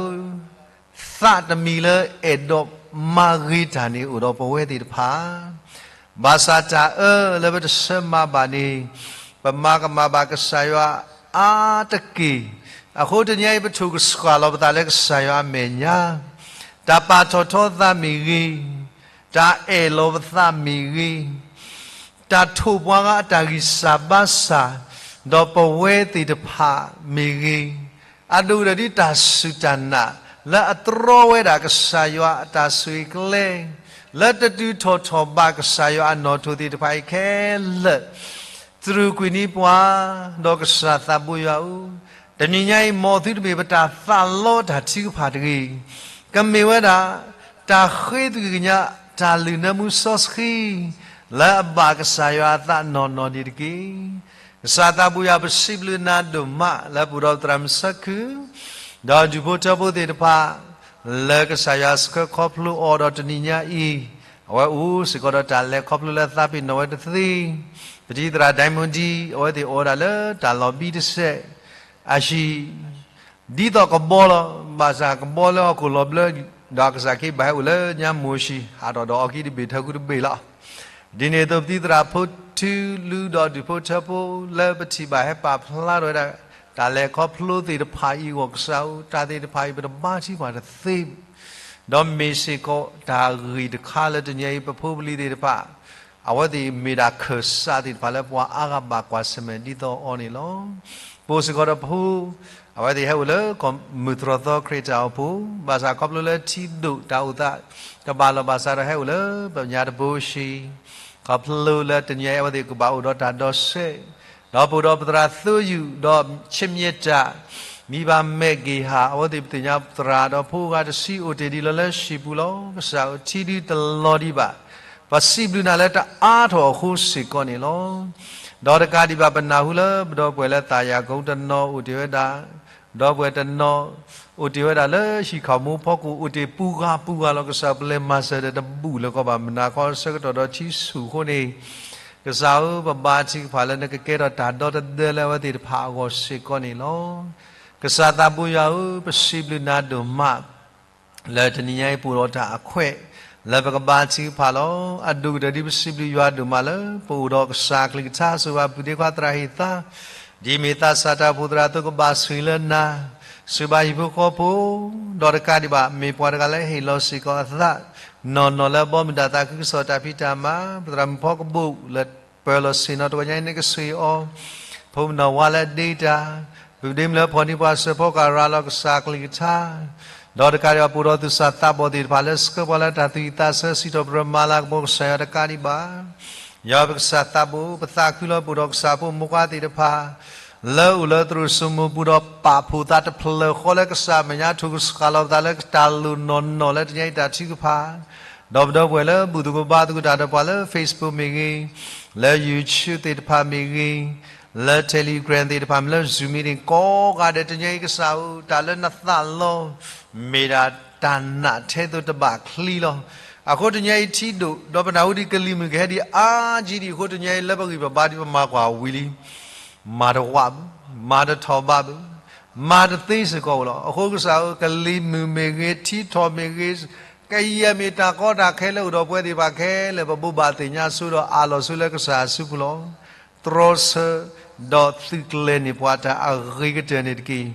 ၢ, သးတမံၤလၢအဲၣ်ဒိးမၤဂ့ၤတၢ်န့ၣ်အိၣ်ဒီးပဝဲသ့ၣ်တဖၣ်, ဘၣ်ဆၣ်တၢ်အၢလၢပတဆၢမၤဘၣ်န့ၣ်, ပမၤကမၣ်ဘၣ်ကစၢ်ယွၤအါတက့ၢ်. အဃိတနံၤအံၤပထိၣ်ကဆှၣ်လီၤပသးလၢကစၢ်ယွၤအမဲာ်ညါ, တၢ်ပာ်ထီၣ်ထီသးမ့ၢ်ဂ့ၤ, တၢ်အဲၣ်လီၤပသးမ့ၢ်ဂ့ၤ, တၢ်ထိၣ်ပှၤဂၤအတၢ်ဂံၢ်စၢ်ဘါစၢ်, ဒီးပဝဲသ့ၣ်တဖၣ်မ့ၢ်ဂ့ၤ, အဒိၣ်ကတၢၢ်ဒ်တၢ်စူၢ်တၢ်နာ် လၢအတြီဝဲဒၣ်ကစၢ်ယွၤအတၢ်ဆိၣ်ဂ့ၤကျဲ, လၢတတုၤထီၣ်ထီၣ်ဘၣ်ကစၢ်ယွၤအနီၣ်ထိၣ်သ့ၣ်တဖၣ်အံၤခဲလၢာ်, တြူာ်ကွံာ်န့ၢ်ပှၤ, ဒီးကစၢ်သးဘိယွၤဧၢ, တနံၤညါအံၤ မ်သုတမ့ၢ်ပတၢ်သးလီတၢ်ထုကဖၣ်တဂ့ၤ, ကမ့ၢ်ဝဲဒၣ် တၢ်ဃ့သွံၣ်ကညး တၢ်လုၢ်နၢမူစီဆှံ လၢအဘၣ်ကစၢ်ယွၤအသးနီၢ်နီၢ်န့ၣ်တက့ၢ်. ကစၢ်သးဘိယွၤပစံးဘျုးနၤဒိၣ်မး လၢပအိၣ်ဒီးပသရၣ်မုၣ်စၢခု, ဒီးဒူၣ်ဖိထၢဖိသ့ၣ်တဖၣ်, လၢကစၢ်ယွၤဆှၢခီဖျိအီၤဒီးတနံၤညါအံၤ, အဝဲအိၣ်စ့ၢ်ကီးဒီးတၢ်လဲၤခီဖျိလၢသးပ့ၤနီၣ်ဝဲတသ့, ပတံၤသရၣ်ဒဲမူဒံ အဝဲသ့ၣ်အိၣ်ဝဲဒၣ်လၢတၢ်လီၢ်ဘံတစဲး, အဟံၣ် ဒ်သိးကဘီလီၤ, ဘၣ်ဆၣ်ကဘီလၢဟီၣ်ခိၣ်လီၤဘျၢ, ဒီးကစၢ်ခ့ဘၣ်ဟဲအိၣ်လၢညါမိၤၡ့ ဟးထီၣ်ဒီးအီၤခံတဘ့ၣ်ထၢဃုတဘ့ၣ်လီၤ. ဒ်န့ၣ်အသိး ပတံၤသရၣ်ဖိထူလူဒီးဒူၣ်ဖိထၢဖိ လၢပထံၣ်ဘၣ်ဟဲပာ်ဖျါထီၣ်ဝဲဒၣ် တၢ်လဲၤခီဖျိသ့ၣ်တဖၣ်အံၤအဂီၢ် ကစၢ်ဧၢ, တၢ်သ့ၣ်တဖၣ်အံၤ ပတဘါထုကဖၣ်တသ့, ဒီးမ့ၢ်စ့ၢ်ကီးတၢ်ဂ့ၢ်တခါလၢတနံၤအံၤ ပဖိပလံၤသ့ၣ်တဖၣ် အဝဲသ့ၣ်မ့ၢ်ဒၣ်ခၢၣ်စးသ့ၣ်တဖၣ်လၢပှၤအါဂၤဘၣ်ကွၢ်ဆၢၣ်မဲာ်ဒ်သိးအီၤန့ၣ်လီၤ. ပအိၣ်စ့ၢ်ကီးဒီးဖိ, အဝဲသ့ၣ်ဟဲအိၣ်လၢကီၢ်မုၢ်တြီၢ်သီခရံာ်တၢ်အိၣ်ဖှိၣ်, ဘၣ်ဆၣ်ခီဖျိလၢထံဒိၣ်တၢ်အိၣ်သးတဘၣ်လီၢ်ဘၣ်စးဒီးဟဲအိၣ်လၢပညါတဘိဆံ, ခီဖျိလၢတနံၤအံၤအဝဲသ့ၣ်ကဘၣ်အိၣ်ဒီးတၢ်ဒီးစဲး, ဒီးပအိၣ်ဒီးပသရၣ်သိယုၢ် ဒီးဆ့မံတၢ် မံဘၣ်မဲာ်က့ၤဟး အဝဲသ့ၣ်ပသ့ၣ်ညါသရၣ်ဒီးဖိဂၤတဆံအိၣ်တ့ၢ်ဒံးလီၤလၢဟံၣ်ပူၤလီၤ. ကစၢ်ဧၢ ထံဒုတလီၤဒံးဘၣ် ပစံးဘျုးနၤလၢတအါထီၣ်အဃိစ့ၢ်ကီးန့ၣ်လီၤ. ဒီးတကးဒံးဘၣ် ပနၢ်ဟူလၢပဒီပုၢ်ဝဲၢ်လၢသးယၤကိတနီၤအိၣ်တ့ၢ်ဝဲဒၣ်, ပဒီပုၢ်ဝဲၢ်တနီၤ အိၣ်တ့ၢ်ဝဲဒၣ်လၢဟံၣ်ခီၣ်မူဖီခိၣ် အိၣ်တ့ၢ်ပူၤဂၤပူၤဂၤလီၤ. ကစၢ်ပလဲၤမၤစၢၤဒီးတဘူၣ်လၢၤကီးဘၣ် မုၢ်နၤခီဆၢကတီၢ်ဒီးထံဆူၣ်အဃိန့ၣ်, ကစၢ်ဧၢ ပဘါထုကဖၣ်လၢနကကဲထီၣ်တၢ်ဒီတဒၢလၢအဝဲသ့ၣ်တဖၣ်အဂီၢ်စ့ၢ်ကီးန့ၣ်လီၤ. ကစၢ်သးဘိယွၤဧၢ, ပစံးဘျုးနၤဒိၣ်မး လၢတနံၤညါအံၤပအိၣ်ဒီးတၢ်အခွဲး လၢပကဘါထုကဖၣ်လီၤ. အဒိၣ်ကတၢၢ်ဒ်ပစံးဘျုးယွၤဒိၣ်မးလၢ ပအိၣ်ဒီးကစၢ်အကလုၢ်ကထါ စၢၤဘၣ်ပုၢ်ဒ့ခွါသရၣ်ဟ့ၣ်သါ, ဒ်မ့ၢ်သးစၢ်တၢ်အိၣ်ဖှိၣ်သရၣ်အသိးကဘၣ်ဆိၣ်ဂ့ၤလၢနၤ, စၢၤဘၣ်ဟံၣ်ဖိဃီဖိ ဒီးတကးဒံးဘၣ် မ့ၢ်ပှၤတဂၤလၢဟ့ၣ်လီၤစ့ၢ်ကီးအသး နီၢ်နီၢ်လၢအဘီမုၢ်တၢ်သးခုကစီၣ်တၢ်ဖံးတၢ်မၤ, ပသရၣ်မုၣ်ဖီကဘိၣ်လၢပၢၤလီၢ်ဆ့ၣ်နီၤတဝဲညါအံၤ နကဆိၣ်ဂ့ၤအီၤ, ဖိမုၣ်နီၢ်ဝါလၢအဒ့တၢ်, ပုၢ်ဒ့မုၣ်လၢဖီၣ်န့ၢ်ပှၤစၢဖီကၤရၤလီၤကစၢ်အကလုၢ်ကထါ, ဒီးတကးဒံးဘၣ်ပအိၣ်ဒီးသူၣ်စၢ်သးဘီၣ်သ့ၣ်တဖၣ်လၢဆှၢပှၤလၢတၢ်သူၣ်ဝံၣ်သးဆၢ စံးထီၣ်ပတြၢၤမၤလၤကပီၤကစၢ်ယွၤတကးဒံးဘၣ် ယွၤပကစၢ်သးဘိၣ် ပသးခုလီၤပအိၣ်ဒီးကစၢ်ဖိမုၣ်ဖိခွါသ့ၣ်တဖၣ် လၢအိၣ်လၢသရိာ်စိမိၤပူၤဒီးပာ်ဖှိၣ်သးတဖျၢၣ်ဃီလၢကစၢ်မဲာ်ညါ ထိၣ်ကစှၤလီၤပသးလၢတၢ်လိၣ်နီၢ်နီၢ်လၢတနံၤအံၤတၢ်ထုကဖၣ်, ဒီးပဒီပုၢ်ဝဲၢ်လၢဘူၣ်သကိးဘါသကိးတၢ်ဒီးပှၤလၢ Facebook မ့ၢ်ဂ့ၤ, လၢ YouTube သ့ၣ်တဖၣ်မ့ၢ်ဂ့ၤ, လၢ Telegram သ့ၣ်တဖၣ်မ့ၢ်လၢ Zoom meeting ကိးဂၤဒဲးတနံၤအံၤကစၢ်ဧၢ တၢ်လၢနသးလီ မ့ၢ်ဒၣ်တၢ်နာ်ထဲသိးတဘၣ်ချံလီၤ. အဃိတနံၤအံၤထံဒိၣ် ဒီးပနၢ်ဟူဒံးကလံၤမုၢ်ကဟဲဒံးအါကံဒံးအဃိ တနံၤအံၤလၢပဂံၢ်ပဘါဒံးပမၤကွၢ်ဝံၤလံ မၤတဝးဘၣ်, မၤတထီၣ်ဘၣ်ဘၣ်, မၤတသ့စ့ၢ်ကီးအိၣ်လီၤ. အဃိကစၢ်ဧၢ ကလံၤမုၢ်မ့ၢ်ဂ့ၤ, ထံထီၣ်မ့ၢ်ဂ့ၤ, ကယဲၢ်မ့ၢ်တၢ်ကီတၢ်ခဲလၢအိၣ်ဒီးပဝဲသ့ၣ်တဖၣ်ခဲလၢာ် ပဘိးဘၣ်သ့ၣ်ညါဆိဒီးအးလီၤဆိလၢကစၢ်အစုပူၤလီၤ. တြီဆၢ ဒီးသုးကျဲၤန့ၢ်ပှၤတၢ်အဂ့ၤကတၢၢ်န့ၣ်တက့ၢ်.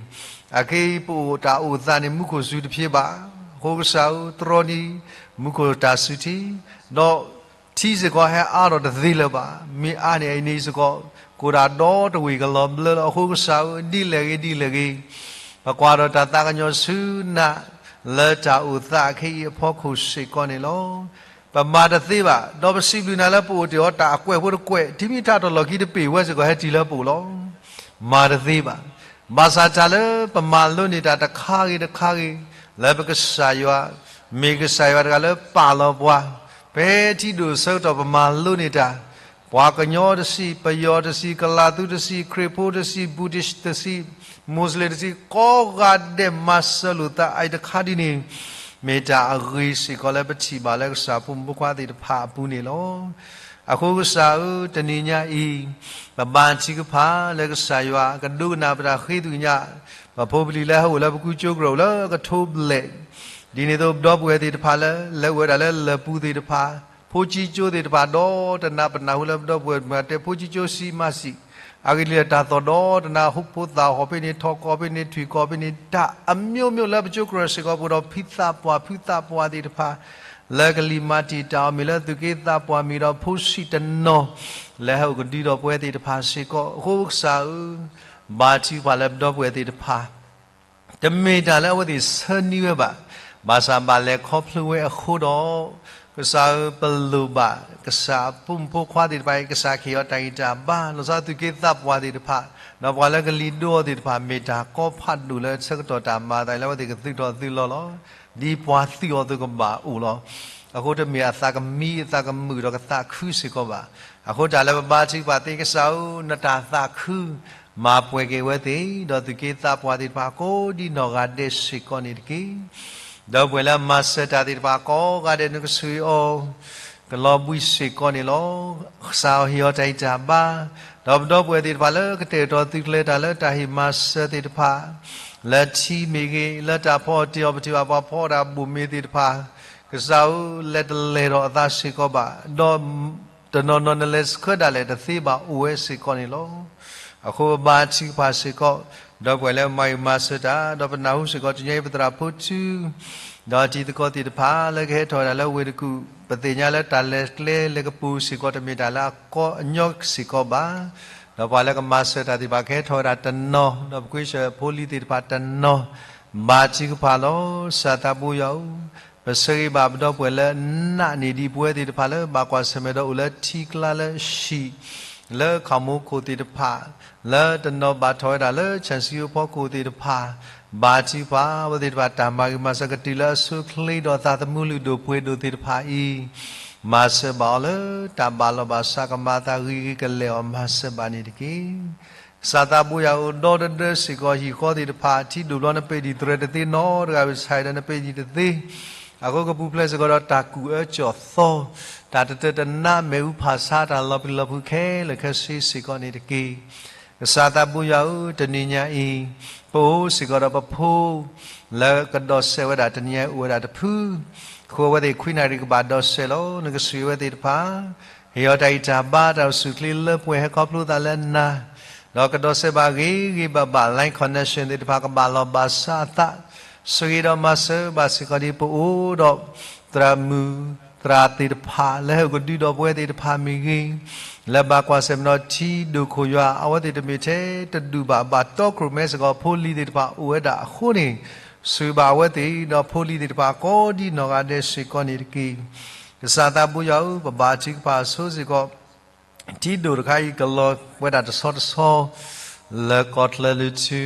အခဲအံၤပအိၣ်တၢ်အိၣ်သးန့ၣ် မူခိၣ်စူၤတဖျ့ဘၣ်. အဃိကစၢ်ဧၢ တြီန့ၢ် မူခိၣ်တၢ်စူၤထံ, ဒီး ထံစ့ၢ်ကီးဟဲအါထီၣ်တသ့လၢၤဘၣ်. မ့ၢ်အါန့ၢ်အံၤန့ၣ်စ့ၢ်ကီး ကအိၣ်ဒၣ်ဒီတဝ့ၢ်ကလီၤဘျၢလီၤ. အဃိကစၢ်ဧၢ ဒ်လဲၣ်ဂ့ၤဒ်လဲၣ်ဂ့ၤ, ပကွၢ်ဒီးတၢ်သးကညီၤဆူနၤ လၢတၢ်အိၣ်သးအခဲအံၤအဖီခိၣ်စ့ၢ်ကီးန့ၣ်လီၤ. ပမၤတသ့ဘၣ်, ဒီးပစံးဘျုးနၤလၢပအိၣ်တ့ၢ်အီၤတၢ်အကွဲၢ်ဖိတကွဲၢ်, ထံမ့ၢ်ထးထီၣ်လီၢ်ခံတပ့ၢ်ဝဲစ့ၢ်ကီးဟဲတုၤလၢပအိၣ်လီၤ. မၤတသ့ဘၣ်. ဘၣ်ဆၣ်တၢ်လၢပမၤလိန့ၢ်တၢ်တခါဂ့ၤတခါဂ့ၤ, လၢပကစၢ်ယွၤ, မ့ၢ်ကစၢ်ယွၤတဂၤလၢပာ်လီၤပှၤ, ဖဲထံဒိၣ်ဆၢကတီၢ်ပမၤလိန့ၢ်တၢ်, ပှၤကညီတဆံး, ပယီၤတဆံး, ကလၤသူတဆံး, ခရံာ်ဖိတဆံး, Buddhistတဆံး, Muslimတဆံး, ကိးဂၤဒဲးမၤစၢၤလိာ်သးအံၤတခါဒ်န့ၣ်, မ့ၢ်တၢ်အဂ့ၤစ့ၢ်ကီးလၢပထံၣ်ဘၣ်လၢကစၢ်ဖိမုၣ်ဖိခွါသ့ၣ်တဖၣ်အပူၤန့ၣ်လီၤ. အဃိကစၢ်ဧၢ တနံၤညါအံၤ, ပဘါထုကဖၣ်လၢကစၢ်ယွၤကဒိကနၣ်ပတၢ်ဃ့ကညး, ပဖိပလံၤလၢဟဲအိၣ်လၢပကူကၠိကရၢၢ်လၢကထိဘျဲၣ်, ဒ်န့ၣ်အသိးပဒီပုၢ်ဝဲၢ်သ့ၣ်တဖၣ်လၢ လဲၤအိၣ်ဝဲဒၣ်လၢလၢၢ်ပူၤသ့ၣ်တဖၣ်, ဖိကၠံကၠိသ့ၣ်တဖၣ် ဒီးတနၤပနၢ်ဟူလၢပဒီပုၢ်ဝဲၢ်မၤတဲ ဖိကၠံကၠိဆံးမးဆံး, အဂ့ၢ်ဒ်လဲၣ်တၢ်သီၣ်ဒီးတနၤ ဟိဖိသၣ်ဟီၣ်ဖဲန့ၣ် ထီၣ်ကီၢ်ဖဲန့ၣ် ထွံၣ်ကီၢ်ဖဲန့ၣ် တၢ်အမျိုးမျိုးလၢပကၠိကရၢၢ်စ့ၢ်ကီး ပအိၣ်ဒီးဖံသးပှၢ်ဖုသးပှၢ်သ့ၣ်တဖၣ် လၢကလံၤမၤတံာ်တာ်အီၤ မ့ၢ်လၢသုးက့သးပှၢ်မ့ၢ်ဒီးဖိဆံးတနီၤ လၢဟဲအိၣ်ကဒုဒီးပဝဲသ့ၣ်တဖၣ်စ့ၢ်ကီး အဃိကစၢ်ဧၢ, ဘါထုကဖၣ်လၢပဒီပုၢ်ဝဲၢ်သ့ၣ်တဖၣ် တမ့ၢ်တၢ်လၢအဝဲသ့ၣ်ဆၢနံၤဝဲဘၣ်, ဘၣ်ဆၣ်ဘၣ်လဲၤခီဖျိဝဲအဃိဒီး, ကစၢ်ဧၢ ပလိၣ်ဘၣ်ကစၢ်အဖိမုၣ်ဖိခွါသ့ၣ်တဖၣ်အံၤ ကစၢ်ခ့ၣ်အီၤတၢ်ဂံၢ်တၢ်ဘါ, လီၤဆီသုးက့သးပှၢ်သ့ၣ်တဖၣ်, ဒီးပှၤလၢကလံၤဒိအီၤသ့ၣ်တဖၣ် မ့ၢ်တၢ်ကီဖးဒိၣ်လၢဆၢကတီၢ်တၢ်မၤအသးလၢအဝဲသ့ၣ်ကသုးထီၣ်သုးလီၤလီၤ. ဒ်ပှၤသုးအီၤအသိးကဘၣ်အိၣ်လီၤ. အဃိတမ့ၢ်အသးကမံအသးကမုာ်ဒီးကသးခုစ့ၢ်ကီးဘၣ်. အဃိတၢ်လၢပဘါထုကဖၣ်သ့ကစၢ်ဧၢ, နတၢ်သးခု မၤပှဲၤက့ၤဝဲသ့ၣ်, ဒီးသုးက့သးပှၢ်သ့ၣ်တဖၣ်ကိးဒ်နီၢ်ဂၤဒဲးစ့ၢ်ကီးန့ၣ်တက့ၢ်. ဒီပုၢ်ဝဲၢ်လၢမၤစၢၤတၢ်သ့ၣ်တဖၣ်ကိးဂၤဒဲး နကဆိၣ်ဂ့ၤအီၤ, ကလီၤဘှံးစ့ၢ်ကီးန့ၣ်လီၤ. ကစၢ်ဟ့ၣ်အီၤတၢ်ဂံၢ်တၢ်ဘါ, ဒီးပဒီပုၢ်ဝဲၢ်သ့ၣ်တဖၣ်လၢကတဲာ်ကတီၤသုးကျဲၤတၢ်လၢတၢ်ဟ့ၣ်မၤစၢၤသ့ၣ်တဖၣ်, လၢထံမ့ၢ်ဂ့ၤ, လၢတၢ်ဖီအီၣ်တ့ၢ်အီၣ်ပထံၣ်ဘၣ်ပှၤဖီအီၣ်တၢ်ဘိၣ်မ့ၤသ့ၣ်တဖၣ်, ကစၢ်ဧၢ, လဲၤတလဲၤဒီးအသးစ့ၢ်ကီးဘၣ်, ဒီး တနီၤနီၤနလဲၤဆှၢဒၣ်လဲာ်တသ့ဘၣ်အိၣ်ဝဲစ့ၢ်ကီးန့ၣ်လီၤ. အဃိပဘါထုကဖၣ်စ့ၢ်ကီး, ဒီပုၢ်ဝဲၢ်လၢမၤဂ့ၤမၤစၢၤတၢ်, ဒီးပနၢ်ဟူစ့ၢ်ကီး တနံၤအံၤပသရၣ်ဖိထူ, ဒီးတံၤသကိးသ့ၣ်တဖၣ်လၢကဟဲထီၣ်ဝဲဒၣ်လၢဝ့ၢ်တကူၣ်, ပသ့ၣ်ညါလၢတၢ်လဲၤကျဲလဲၤကပူၤစ့ၢ်ကီး တမ့ၢ်တၢ်လၢအကီအညီစ့ၢ်ကီးဘၣ်. ဒီးပှၤလၢကမၤစၢၤတၢ်သ့ၣ်တဖၣ်ကဟဲထီၣ်ဝဲဒၣ်တနီၤ, ဒီးပကွ့ၢ်ဆၢဖိလံၤသ့ၣ်တဖၣ်တနီၤ, ဘါထုကဖၣ်လီၤ. ကစၢ်သးဘိယွၤဧၢ, ပဆၢဂ့ၤဘၣ်ပဒီပုၢ်ဝဲၢ်လၢနာ်န့ၢ်ဒံးပဝဲသ့ၣ်တဖၣ်လၢဘၣ်ကွၢ်ဆၢၣ်မဲာ်ဒီးအိၣ်လၢထံကျါလၢဟံၣ်, လၢခီၣ်မူခိၣ်သ့ၣ်တဖၣ်, လၢတနီၤဘၣ်ထီၣ်ဝဲဒၣ်လၢဆၣ်စံအဖီခိၣ်သ့ၣ်တဖၣ်, ဘါထုကဖၣ်အဝဲသ့ၣ်တဖၣ်တၢ်မၤဂ့ၤမၤစၢၤကတုၤလၢအဆိအချ့ဒီးသးသမူလုၢ်ဒိၣ်ပှ့ၤဒိၣ်သ့ၣ်တဖၣ်အံၤ, မၤစၢၤဘၣ်အီၤလၢတၢ်ဘၣ်လီၤဘၣ်စး ကမၤအသးဂ့ၤဂ့ၤကလဲာ်အီၤ မၤစၢၤဘၣ်န့ၣ်တက့ၢ်. ကစၢ်သးဘိယွၤအိၣ်ဒီတဒၢစ့ၢ်ကီး ဟံၣ်ဃီသ့ၣ်တဖၣ် ထံဒိၣ်ဘျီနပာ်ဒံၣ်သရဲတသ့နီတဂၤ ဘၣ်ဆၣ်ဒီးနပာ်ဒံၣ်တသ့ အဃိကပူၤဖျဲးစ့ၢ်ကီးဒီးတၢ်ကူၣ်အၢကၠီၣ်သီ တၢ်တတၢတနါ မ့ၣ်အူဖးဆါ တၢ်လီၤပျံၤလီၤဖုးခဲလၢာ်ခဲဆ့စ့ၢ်ကီးန့ၣ်တက့ၢ်. ကစၢ်သးဘိယွၤဧၢ, တနံၤညါအံၤ ပအိၣ်စ့ၢ်ကီးဒီးပဖိ လၢကဒိးစဲးဝဲဒၣ်တနံၤညါအံၤ အိၣ်ဝဲဒၣ်တဖု, ဃိဝဲသ့ၣ်ခွံနၣ်ရံၣ်ကဘၣ်ဒိးစဲးလီၤ. နကဆှံဝဲသ့ၣ်တဖၣ် ဟ့ၣ်အီၤတၢ်ဂံၢ်တၢ်ဘါ တၢ်အိၣ်ဆူၣ်ချ့လၢပှဲၤ ဟဲခီဖျိသးလၢနၤ, ဒီးကဒိးစဲးဘၣ်ဂ့ၤဂ့ၤဘၣ်ဘၣ် line connection သ့ၣ်တဖၣ် ကဘၣ်လီၤဘၣ်စးအသး, ဆိၣ်ဂ့ၤဒီးမၤစၢၤဘၣ်စ့ၢ်ကီးဒ်ပအိၣ်ဒီး သရၣ်မုၣ်သရၣ်သ့ၣ်တဖၣ် လၢဟဲအိၣ်ကဒုဒီးပဝဲသ့ၣ်တဖၣ်မ့ၢ်ဂ့ၤ, လၢဘၣ်ကွၢ်ဆၢၣ်မဲာ်ဒီးထံဒိၣ်ခိၣ်ယွၤ အဝဲသ့ၣ်တမ့ၢ်ထဲတဒူၣ်ဘၣ် ဘၣ်တီခိၣ်ရိၣ်မဲစ့ၢ်ကီး ဖိလံၤသ့ၣ်တဖၣ်အိၣ်ဝဲဒၣ်အဃိန့ၣ်, ဆိၣ်ဂ့ၤဘၣ်အဝဲသ့ၣ်ဒီးဖိလံၤသ့ၣ်တဖၣ်ကိးဒ်နီၢ်ဂၤဒဲးစ့ၢ်ကီးန့ၣ်တက့ၢ်. ကစၢ်သးဘိယွၤဧၢ, ပဘါထုကဖၣ်ဆိစ့ၢ်ကီး ထံဒိၣ်တခါအံၤကလီၤဝဲဒၣ်တဆီတဆီ လၢကီၢ်ချၢလုၢ်ထူ,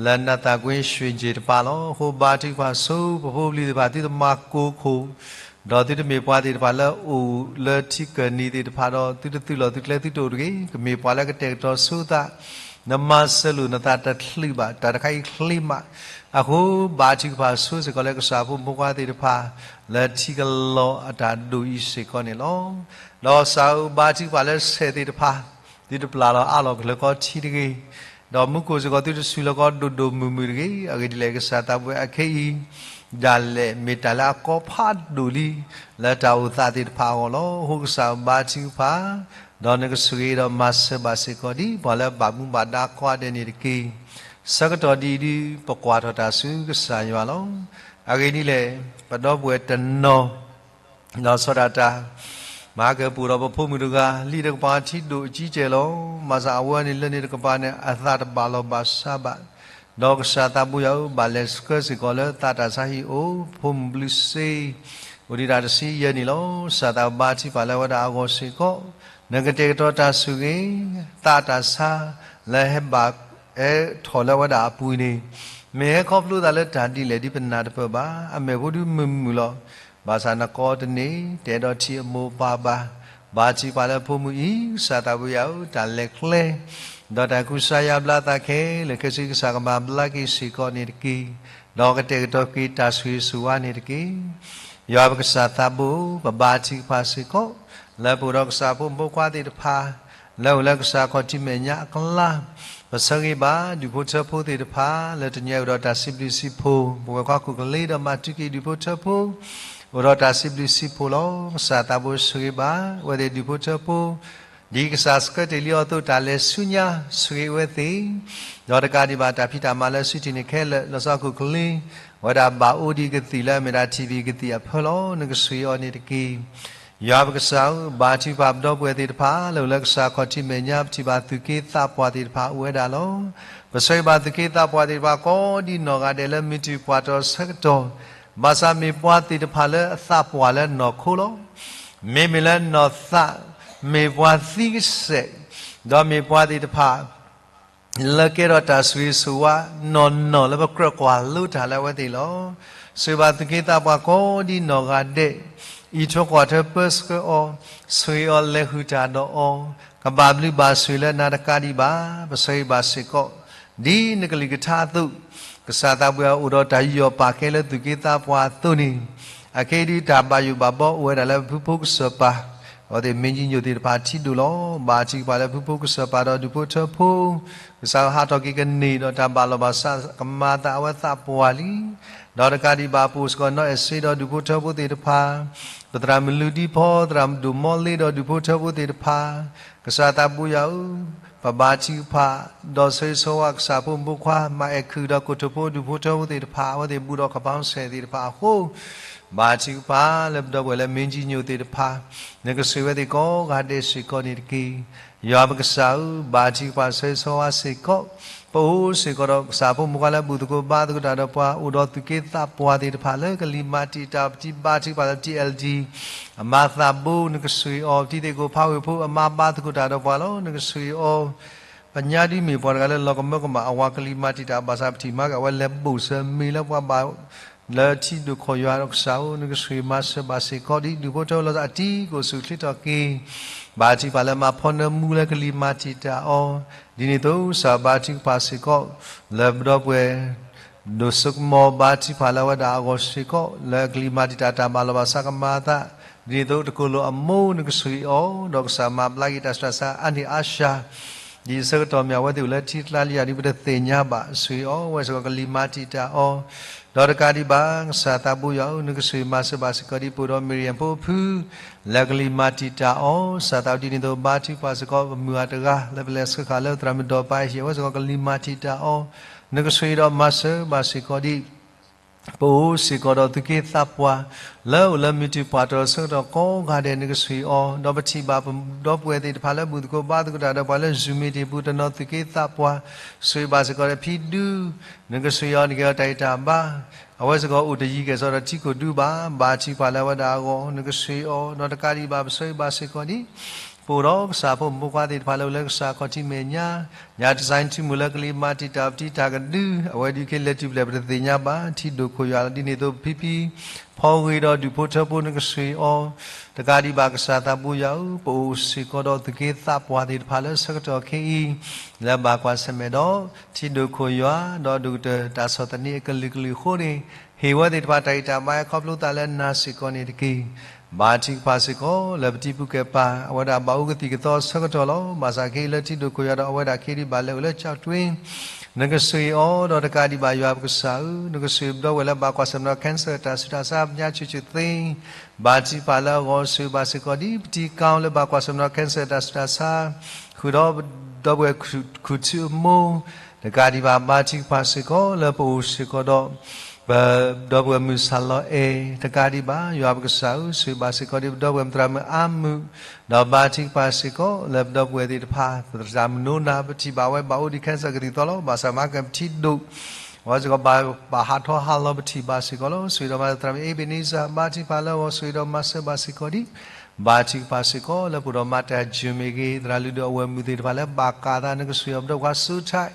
လၢနၤသးကွ့ရွှ့ၣ်ကၠ့ၣ်တပၤလီၤ. အဃိဘါထုကဖၣ်ဆိ ပဖိပလံၤသ့ၣ်တဖၣ် သုတမၤကိၢ်ခိၣ်, ဒီးသုတမ့ၢ်ပှၤသ့ၣ်တဖၣ်လၢအိၣ်လၢထံကၢၢ်နံၤသ့ၣ်တဖၣ်ဒီး သုတသုးလီၢ်သုကျဲသုတအိၣ်တဂ့ၤ, ကမ့ၢ်ပှၤလၢကတဲာ်ကတီၤဆိသး, နမၤစၢၤလိာ်နသးတချုးဘၣ် တၢ်တခါအံၤချ့မး, အဃိဘါထုကဖၣ်ဆိစ့ၢ်ကီးလၢကစၢ်ဖိမုၣ်ဖိခွါသ့ၣ်တဖၣ် လၢထံကလီၤအတၢ်ဒိၣ်အံၤစ့ၢ်ကီးန့ၣ်လီၤ. ဒီးကစၢ်ဧၢ ဘါထုကဖၣ်လၢဆဲးသ့ၣ်တဖၣ် သုတပျၢ်လီၤအါလီၤကလၢၤခီထံတဂ့ၤ, ဒီးမူခိၣ်စ့ၢ်ကီးသုတစူၤလီၤကီဒိၣ်ဒိၣ်မုၢ်မုၢ်တဂ့ၤ. အဂ့ၢ်ဒ်လဲၣ် ကစၢ်သးဘိယွၤ အခဲအံၤ ဒၣ်လဲာ်မ့ၢ်တၢ်လၢအကီဖးဒိၣ်လံ လၢတၢ်အိၣ်သးသ့ၣ်တဖၣ်အဂီၢ်လီၤ. အဃိကစၢ်ဧၢ ဘါထုကဖၣ်, ဒီးနကဆိၣ်ဂ့ၤဒီးမၤစၢၤဘၣ်စ့ၢ်ကီးဒ်ပှၤလၢဘၣ်မူဘၣ်ဒါကိးဂၤဒဲးန့ၣ်တက့ၢ်. ဆၢကတီၢ်ဒ်အံၤဒုး ပကွၢ်ထီၣ်တၢ်ဆူကစၢ်ယွၤလီၤ. အဂ့ၢ်ဒ်လဲၣ် ပဒီပုၢ်ဝဲၢ်တနီၤ ဒီးဆီဒၣ်တၢ် မၤကပူၤဒီးပဖိမုၣ်တဂၤ လံာ်တကပၤထံဒိၣ်အကံကဲၢ်လီၤ. ဘၣ်ဆၣ်အဝဲန့ၣ်လၢန့ၣ်တကပၤန့ၣ် အသးတဘၣ်လီၤဘၣ်စးဘၣ်. ဒီးကစၢ်သးဘိယွၤဧၢ ဘၣ်လဲၤဆှၢစ့ၢ်ကီးလၢသးတၢ်ဆါဟံၣ်အိၣ် ဖိမုၣ်ဘျုးစ့ အိၣ်ဒံးတၢ်တဆံယဲၢ်နံၣ်လီၤ. ကစၢ်သးဘိယွၤ ဘါထုကဖၣ်လၢအဝဲဒၣ်အဂီၢ်စ့ၢ်ကီး နကတဲာ်ကတီၤတၢ်ဆိၣ်ဂ့ၤ သးတၢ်ဆါ လၢဟဲဘၣ် ဟဲထီၣ်လၢအဝဲဒၣ်အပူၤန့ၣ် မ့ၢ်ဟဲခီဖျိသးလၢတၢ်ဒ်လဲၣ်ဒ်ပနၢ်တပၢၢ်ဘၣ်. အမဲာ်ဖိဒုးမုာ်မုာ်လီၤ. ဘၣ်ဆၣ်နကိးတန့ၢ် တအဲၣ်ဒိးထံၣ်အမိၢ်အပၢ်ဘၣ်. ဘါထုကဖၣ်လၢဖိမုၣ်အံၤ ကစၢ်သးဘိယွၤဧၢ တၢ်လဲၤကျဲ ဒီးတၢ်ကူစါယါဘျါသးခဲလၢာ်ခဲဆ့ ကစၢ်ကမၤဘျါက့ၤစ့ၢ်ကီးန့ၣ်တက့ၢ်. ဒီးကတဲာ်ကတီၤက့ၤတၢ်ဆိၣ်ဂ့ၤဆိၣ်ဝါန့ၣ်တက့ၢ်. ယွၤပကစၢ်သးဘိဧၢ ပဘါထုကဖၣ်စ့ၢ်ကီး လၢပအိၣ်ဒီးကစၢ်ဖိမုၣ်ဖိခွါသ့ၣ်တဖၣ် လၢအိၣ်လၢကစၢ်ခီၣ်ထံးမဲာ်ညါအကျါ ပဆၢဂ့ၤဘၣ်ဒူၣ်ဖိထၢဖိသ့ၣ်တဖၣ် လၢတနံၤအံၤအိၣ်ဒီးတၢ်စံးဘျုးစံးဖှိၣ် ပဝဲၢ်ခွါကူၣ်ကလ့ဒီးမၤထူက့ၤဒူၣ်ဖိထၢဖိ အိၣ်ဒီးတၢ်စံးဘျုးစံးဖှိၣ်လီၤ. ကစၢ်သးဘိဆိၣ်ဂ့ၤဘၣ် အဝဲသ့ၣ်ဒူၣ်ဖိထၢဖိ ဒ်ကစၢ်ဆှၢတ့ၢ်လံအီၤအသိး တၢ်လဲၤဆူညါ ဆိၣ်ဂ့ၤအဝဲသ့ၣ် ဒီးတကးဒံးဘၣ် တၢ်ဖံးတၢ်မၤလၢစုထံၣ်န့ၣ်ခဲလၢာ် လီၤဆီကူၣ်ကလ့ အဝဲဒၣ်ဘၣ်အိၣ်ဒံးကသံၣ်လၢအမ့ၢ်ဒၣ် ထံၣ်ဘံၣ်ကသံၣ်အဖၢလီၤ. နကဆိၣ်ဂ့ၤအီၤန့ၣ်တက့ၢ်. ယွၤပကစၢ်ဧၢ ဘါထုကဖၣ်ပဒီပုၢ်ဝဲၢ်သ့ၣ်တဖၣ် လၢအိၣ်လၢကစၢ်ခီၣ်ထံးမဲာ်ညါ ပထံၣ်ဘၣ်သူၣ်က့သးပှၢ်သ့ၣ်တဖၣ်အိၣ်ဝဲဒၣ်လီၤ. ပဆၢဂ့ၤဘၣ်သူၣ်က့သးပှၢ်သ့ၣ်တဖၣ် ကိးဒ်နီၢ်ဂၤဒဲးလၢမုၢ်တနံၤပှဲၤထီၣ်ဆၢကတီၢ် ဘၣ်ဆၣ်မ့ၢ်ပှၤသ့ၣ်တဖၣ်လၢအသးပှၢ်လၢနီၢ်ခိလီၤ. မ့မ့ၢ်လၢနီၢ်သး မ့ၢ်ပှၤသံကစဲး ဒီးမ့ၢ်ပှၤသ့ၣ်တဖၣ် လၢကဲထီၣ်တၢ်ဆိၣ်ဂ့ၤဆိၣ်ဝါ နီၢ်နီၢ်လၢပကြၢးကွၢ်လိတၢ်လၢအဝဲသ့ၣ်လီၤ. ဆိၣ်ဂ့ၤဘၣ်သူၣ်က့သးပှၢ်ကိးဒ်နီၢ်ဂၤဒဲး အံးထွဲကွၢ်ထွဲပၢဆှၢအီၤ ဆိၣ်ဂ့ၤအီၤလဲၤဃုာ်တၢ်ဒီးအီၤ ကဘၣ်ဘျုးဘၣ်ဆိၣ်ဂ့ၤလၢနၤတကးဒံးဘၣ်. ပဆၢဂ့ၤဘၣ်စ့ၢ်ကီး ဒ်နကလုၢ်ကထါအသိး ကစၢ်သးဘိယွၤအိၣ်ဒီးတၢ်ယူးယီၣ်ပာ်ကဲလၢသူၣ်က့သးပှၢ်အသိးန့ၣ် အခဲအံၤဒုး တၢ်ဘၣ်ယိၣ်ဘၣ်ဘီအိၣ်ဝဲဒၣ်လၢဖုဖိကစၢၢ်ပၤ အဝဲသ့ၣ်မ့ၢ်ကံညိၣ်သ့ၣ်တဖၣ်ထံဒိၣ်လီၤ. ဘါထုကဖၣ်လၢဖုဖိကစၢၢ်ပၤဒီးဒူၣ်ဖိထၢဖိ ကစၢ်ဟးထီၣ်က့ၤကန့ၢ်ဒီးတၢ်ဘၣ်လီၤဘၣ်စး ကမၤအသးအဝဲသးပှၢ်လံ. ဒီးတကးဒံးဘၣ် ပအိၣ်စ့ၢ်ကီးနီၢ်အဲၣ်စ့ဒီးဒူၣ်ဖိထၢဖိသ့ၣ်တဖၣ်, ပသရၣ်မုၣ်လုၢ်ဒံဖီ သရၣ်မုၣ်ဒိၣ်မီလ့ဒီးဒူၣ်ဖိထၢဖိသ့ၣ်တဖၣ်, ကစၢ်သးဘိယွၤဧၢ, ပဘါထုကဖၣ် ဒီးဆၢဂ့ၤဆၢဝါကစၢ်ဖိမုၣ်ဖိခွါ မၤအဲၣ်ခုၣ်ဒီးကိၣ်ထူၣ်ဖိဒူၣ်ဖိထၢဖိသ့ၣ်တဖၣ် အဝဲသ့ၣ်ဘူးဒီးခီၣ်ပီဆဲးသ့ၣ်တဖၣ်အဃိ ဘါထုကဖၣ်လၢပဒီပုၢ်ဝဲၢ်လၢမ့ၢ်ကံညိၣ်သ့ၣ်တဖၣ်, နကဆိၣ်ဂ့ၤဝဲသ့ၣ်ကိးဂၤဒဲးစ့ၢ်ကီးန့ၣ်တက့ၢ်. ယွၤပကစၢ်ဧၢ, ဘါထုကဖၣ်ဆၢဂ့ၤဆၢဝါစ့ၢ်ကီး, ပအိၣ်စ့ၢ်ကီးဒီးကစၢ်ဖိမုၣ်ဖိခွါလၢဘူၣ်သကိးဘါသကိးတၢ်ဒီးပှၤ အိၣ်ဒီးသူၣ်က့သးပှၢ်သ့ၣ်တဖၣ်လၢကလံၤမၤတံာ်တာ် ပထံၣ်ဘါထုကဖၣ်လၢ T L D အမါသးဘိ နကဆိၣ်ဂ့ၤအီၤ, ပထံၣ်သ့ၣ်ကိၣ်ဖးဝ့ၢ်ဖိ အမါဘါသကိးတၢ်ဒီးပှၤလီၤ, နကဆိၣ်ဂ့ၤအီၤ ပညါဒ်မ့ၢ်ပှၤတဂၤလၢလီၤကမၢကမၣ် အဝၤကလံၤမၤတံာ်တာ်ဘၣ်ဆၣ် ပထံၣ်မၤက့ၤအဝဲလဲၤဘိၣ်စၢၤမ့ၤလၢပှၤဘၣ် လၢထံဒိၣ်ခိၣ်ယွၤဒီးကစၢ်ဧၢ, နကဆိၣ်ဂ့ၤမၤစၢၤဘၣ်စ့ၢ်ကီးဒံး ဒူၣ်ဖိထၢဖိလီၤအတံၤကိၣ်ဆူၣ်ချ့ထီၣ်က့ၤ ဘါထုကဖၣ်လၢမၤဖီနၢမူလၢကလံၤမၤတံာ်တာ်အီၤ, ဒ်န့ၣ်အသိးကစၢ်ဘါထုကဖၣ်စ့ၢ်ကီး လၢပဒီပုၢ်ဝဲၢ် ဒိၣ်စိကမီၤဘါထုကဖၣ်လၢအဝဲဒၣ်အဂီၢ်စ့ၢ်ကီး လၢကလံၤမၤတံာ်တာ်တၢ်ဘၣ်လီၤဘၣ်စးကမၤအသး, ဒ်န့ၣ်အသိးတကိၢ်လိာ်အမိၢ်နကဆိၣ်ဂ့ၤအီၤ, ဒီးကစၢ်မၤဘျါက့ၤတၢ်ဆူးတၢ်ဆါအါန့ၢ်အါစှၤ ဒ်အဆၢကတီၢ်မ့ၢ်အဝဲသ့ၣ်အိၣ်လၢထံကျါလံယၤဒ်ပတသ့ၣ်ညါဘၣ်, ဆိၣ်ဂ့ၤအီၤဝဲစ့ၢ်ကီး ကလံၤမၤတံာ်တာ်အီၤ, ဒီးတကးဒံးဘၣ် ကစၢ်သးဘိယွၤဧၢ, နကဆိၣ်ဂ့ၤမၤစၢၤဘၣ်စ့ၢ်ကီးဒ် ပအိၣ်ဒီးမံၤရံယၣ်ဖိအဖု လၢကလံၤမၤတံာ်တာ်အီၤ, စးထီၣ်ဒ်န့ၣ်အသိး ဘါထုကဖၣ်စ့ၢ်ကီး ပမုၢ်ဂၤတဂၤ လၢပလဲၤဆှၢဃာ်လၢသရၣ်မုၣ်ဒီးပၢ်အဟံၣ် အဝဲစ့ၢ်ကီး ကလံၤမၤတံာ်တာ်အီၤ, နကဆိၣ်ဂ့ၤဒီးမၤစၢၤဘၣ်စ့ၢ်ကီးဒ် ပအိၣ်စ့ၢ်ကီးဒီးသူၣ်က့သးပှၢ် လၢအိၣ်လၢမုၢ်တံၢ်ပှၢ်တၢၢ်ဆၢကတီၢ်ကိးဂၤဒဲး နကဆိၣ်ဂ့ၤအီၤ, ဒီးပထံၣ်ဘၣ်ပဒီပုၢ်ဝဲၢ်သ့ၣ်တဖၣ်လၢဘူၣ်သကိးဘါသကိးတၢ်ဒီးပှၤလၢ Zoom meeting ပူၤ တနီၤသူၣ်က့သးပှၢ်, ဆိၣ်ဂ့ၤဘၣ်စ့ၢ်ကီးဒီးဖံဒူ နကဆိၣ်ဂ့ၤအီၤ နကဟ့ၣ်အီၤတၢ်ဂံၢ်တၢ်ဘါ, အဝဲစ့ၢ်ကီးအိၣ်တယံၤကဲၣ်ဆိးဒီးထံခိၣ်ဒူဘၣ်, ဘါထုကဖၣ်လၢအဝဲဒၣ်အဂီၢ် နကဆိၣ်ဂ့ၤအီၤ, ဒီးတကးဒံးဘၣ် ပဆိၣ်ဂ့ၤဘၣ်စ့ၢ်ကီးဒ် ပအိၣ်ဒီးကစၢ်ဖိမုၣ်ဖိခွါသ့ၣ်တဖၣ်လၢအိၣ်လၢကစၢ်ခီၣ်ထံးမဲာ်ညါ, ညါတစဲးထံမုၢ်လၢကလံၤမၤတံာ်တာ် ပတံာ်တာ်ကဒု အဝဲဒုးက့ၤလဲၤတုၤဖျဲၣ် ပတသ့ၣ်ညါဘၣ်, ထံဒိၣ်ခိၣ်ယွၤလီၤ. ဒ်န့ၣ်အသိး ပဖံဖံ ဖီဂ့ၤဒီးဒူၣ်ဖိထၢဖိ နကဆိၣ်ဂ့ၤအီၤ, တကးဒံးဘၣ်ကစၢ်သးဘိယွၤဧၢ, ပအိၣ်စ့ၢ်ကီးဒီးသူၣ်က့သးပှၢ်သ့ၣ်တဖၣ်လၢဆၢကတီၢ်ခဲအံၤ လၢဘၣ်ကွၢ်ဆၢၣ်မဲာ်ဒီး ထံဒိၣ်ခိၣ်ယွၤ ဒီးဒိၣ်ကတၢၢ်တၢ်ဆီၣ်သနံးအကလုာ်ကလုာ်အဃိန့ၣ် ဟ့ၣ်ဝဲသ့ၣ်တဖၣ်တၢ်ဂံၢ်တၢ်ဘါ ခီဖျိသးလၢနၤစ့ၢ်ကီးန့ၣ်တက့ၢ်. ဘါထုကဖၣ်စ့ၢ်ကီး လၢပတံၤပူၤကဲပၤ အဝဲဒၣ်ဘၣ်အိၣ်ကသံၣ်ကသီဆၢကတီၢ်လီၤ. ဘၣ်ဆၣ်ခဲအံၤလၢထံဒိၣ်ခိၣ်ယွၤဒီးအဝဲဒၣ်က့ၤဒံးဘၣ်လဲၤအိၣ်လၢကၠီၣ်တွ့ နကဆိၣ်ဂ့ၤအီၤ, ဒီးတကးဒံးဘၣ်ယွၤပကစၢ်ဧၢ, နကဆိၣ်ဂ့ၤပဒီပုၢ်ဝဲၢ်လၢဘၣ်ကွၢ်ဆၢၣ်မဲာ်ဒီး cancer တၢ်ဆူးတၢ်ဆါ ပညါဆူၣ်ဆူၣ်သ့ ဘါထုကဖၣ်လၢအဂီၢ် ဆိၣ်ဂ့ၤဘၣ်စ့ၢ်ကီးဒ်ပတံၤကီလၢဘၣ်ကွၢ်ဆၢၣ်မဲာ်ဒီး cancer တၢ်ဆူးတၢ်ဆါ ဃုာ်ဒီးပဒီပုၢ်ဝဲၢ်ခူၣ်ထူအမိၢ်, တကးဒံးဘၣ် ဘါထုကဖၣ်စ့ၢ်ကီးလၢပအိၣ်စ့ၢ်ကီးဒီး ပဒီပုၢ်ဝဲၢ်မုၢ်ဆၣ်လီၤအဲၣ်, တကးဒံးဘၣ် ယွၤပကစၢ်ဧၢ, ဆိၣ်ဂ့ၤဘၣ်စ့ၢ်ကီးဒ်ပဒီပုၢ်ဝဲၢ်သရၣ်မုၣ်အါမုၣ်, ဒီးဘါထုကဖၣ်စ့ၢ်ကီးလၢပဒီပုၢ်ဝဲၢ်သ့ၣ်တဖၣ် သရၣ်မုၣ်နိနၤ ပထံၣ်ဘၣ်ဝဲဘၣ်အိၣ်ဒံး cancer ကသံၣ်ကသီလီၤ. ဘၣ်ဆၣ်မၤကပထံဒိၣ် အဝဲစ့ၢ်ကီးဘၣ်ဟးထီၣ်ဟးလီၤ ပထံၣ်ဘၣ်စ့ၢ်ကီးလီၤ. ဆိၣ်ဂ့ၤဒီးမၤစၢၤသရၣ်မုၣ် Ebenezer ဘါထုကဖၣ်လၢအဂီၢ် ဆိၣ်ဂ့ၤဒီးမၤစၢၤဘၣ်စ့ၢ်ကီးဒ် ဘါထုကဖၣ်စ့ၢ်ကီးလၢပအိၣ်ဒီးမၤတၢ်ယုၢ်မ့ၢ်ဂ့ၤ, သရၣ်လုၢ်ဒိၣ်အဝဲၢ်မုၣ်သ့ၣ်တဖၣ်လၢဘၣ်ကးသး နကဆိၣ်ဂ့ၤအီၤ ပဒီပုၢ်ဝဲၢ်ခွါစိထၢၣ်,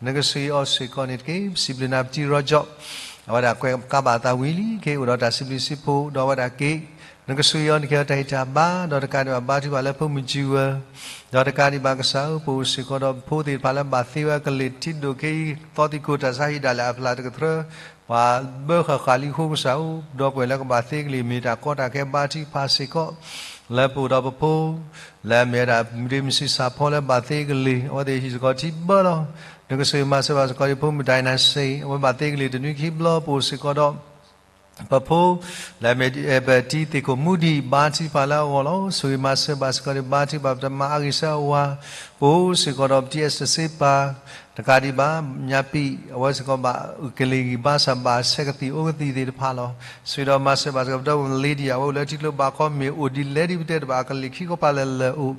နကဆိၣ်ဂ့ၤအီၤစ့ၢ်ကီးန့ၣ်တက့ၢ်. ပစံးဘျုးနၤပတံၤရီကၠီၣ်, အဝဲဒၣ်ကွဲးကးဘၣ်သးဝံၤလံ က့ၤအိၣ်ဒီးတၢ်စံးဘျုးစံးဖှိၣ် ဒီးအဝဲဒၣ်က့ၤ နကဆိၣ်ဂ့ၤအီၤ နကဟ့ၣ်အီၤတၢ်ဂံၢ်တၢ်ဘါ, ဒီးတကးဒံးဘၣ် ဘါထုကဖၣ်လၢဖိမုၣ်ကၠံဝဲ ဒီးတကးဒံးဘၣ်ကစၢ်ဧၢ, ပအိၣ်စ့ၢ်ကီးဒီးပဖိသ့ၣ်တဖၣ်လၢဘၣ်သ့ဝဲအကလ့ၢ် ထံဒိၣ်က့ၤအံၤ သီသံၣ်ကိၣ်တၢ်ဆါဟံၣ်ဒၣ်လဲာ်အဖျၢၣ်တကတြၢ ပှၤဘၢဃာ်ဃာ်လံအဃိကစၢ်ဧၢ, ပဒီပုၢ်ဝဲၢ်လၢကဘၣ်သ့ကလ့ၢ် မ့ၢ်တၢ်ကီတၢ်ခဲ ဘါထုကဖၣ်စ့ၢ်ကီး လၢပအိၣ်ဒီးပဖိ လၢအမ့ၢ်ဝဲဒၣ်မုၢ်ဒ့မုၢ်ဆံးစၢ်ဖီလၢဘၣ်သ့ကလ့ၢ် အဝဲသ့ၣ်ဟံၣ်စ့ၢ်ကီးထံဘၢလီၤ. နကဆိၣ်ဂ့ၤမၤစၢၤဘၣ်စ့ၢ်ကီးဒ်ဖိမုၣ်ဒိၣ်နၤစ့ၢ် အဝဲဘၣ်သ့ကလ့ၢ်တနွံခံဘျီ ပအိၣ်စ့ၢ်ကီးဒီး ပဖိ လၢအမ့ၢ်ပတံၤသ့ၣ်ခိၣ်မူဒံး ဘါထုကဖၣ်လၢအဂီၢ်လီၤ. ဆိၣ်ဂ့ၤမၤစၢၤဘၣ်စ့ၢ်ကီးဒ် ဘါထုကဖၣ်ပတၢ်မၤအဂ့ၤဆၢအဝၤ, ပအိၣ်စ့ၢ်ကီးဒီးပတံၤအဲၣ်စတၢ်စ့ပၤ တကးဒံးဘၣ် ညါပံၣ် အဝဲစ့ၢ်ကီးဘၣ်အုၣ်ကလ့ၢ်ဂံၢ်ဘါစၢ်ဘၣ်ဆဲးကသံၣ်အိၣ်ကသံၣ်သ့ၣ်တဖၣ်လီၤ. ဆိၣ်ဂ့ၤဒီးမၤစၢၤဘၣ်စ့ၢ်ကီးပဒီပုၢ်ဝဲၢ် Lydia အဝဲအိၣ်လၢထံကျိဘၣ်ခီမ့ၢ် အိၣ်ဒ်လဲၣ်ဒ်ပတဲတဘၣ် အကလ့ၢ်ခံခီပၤလၢာ်လၢာ်အိၣ်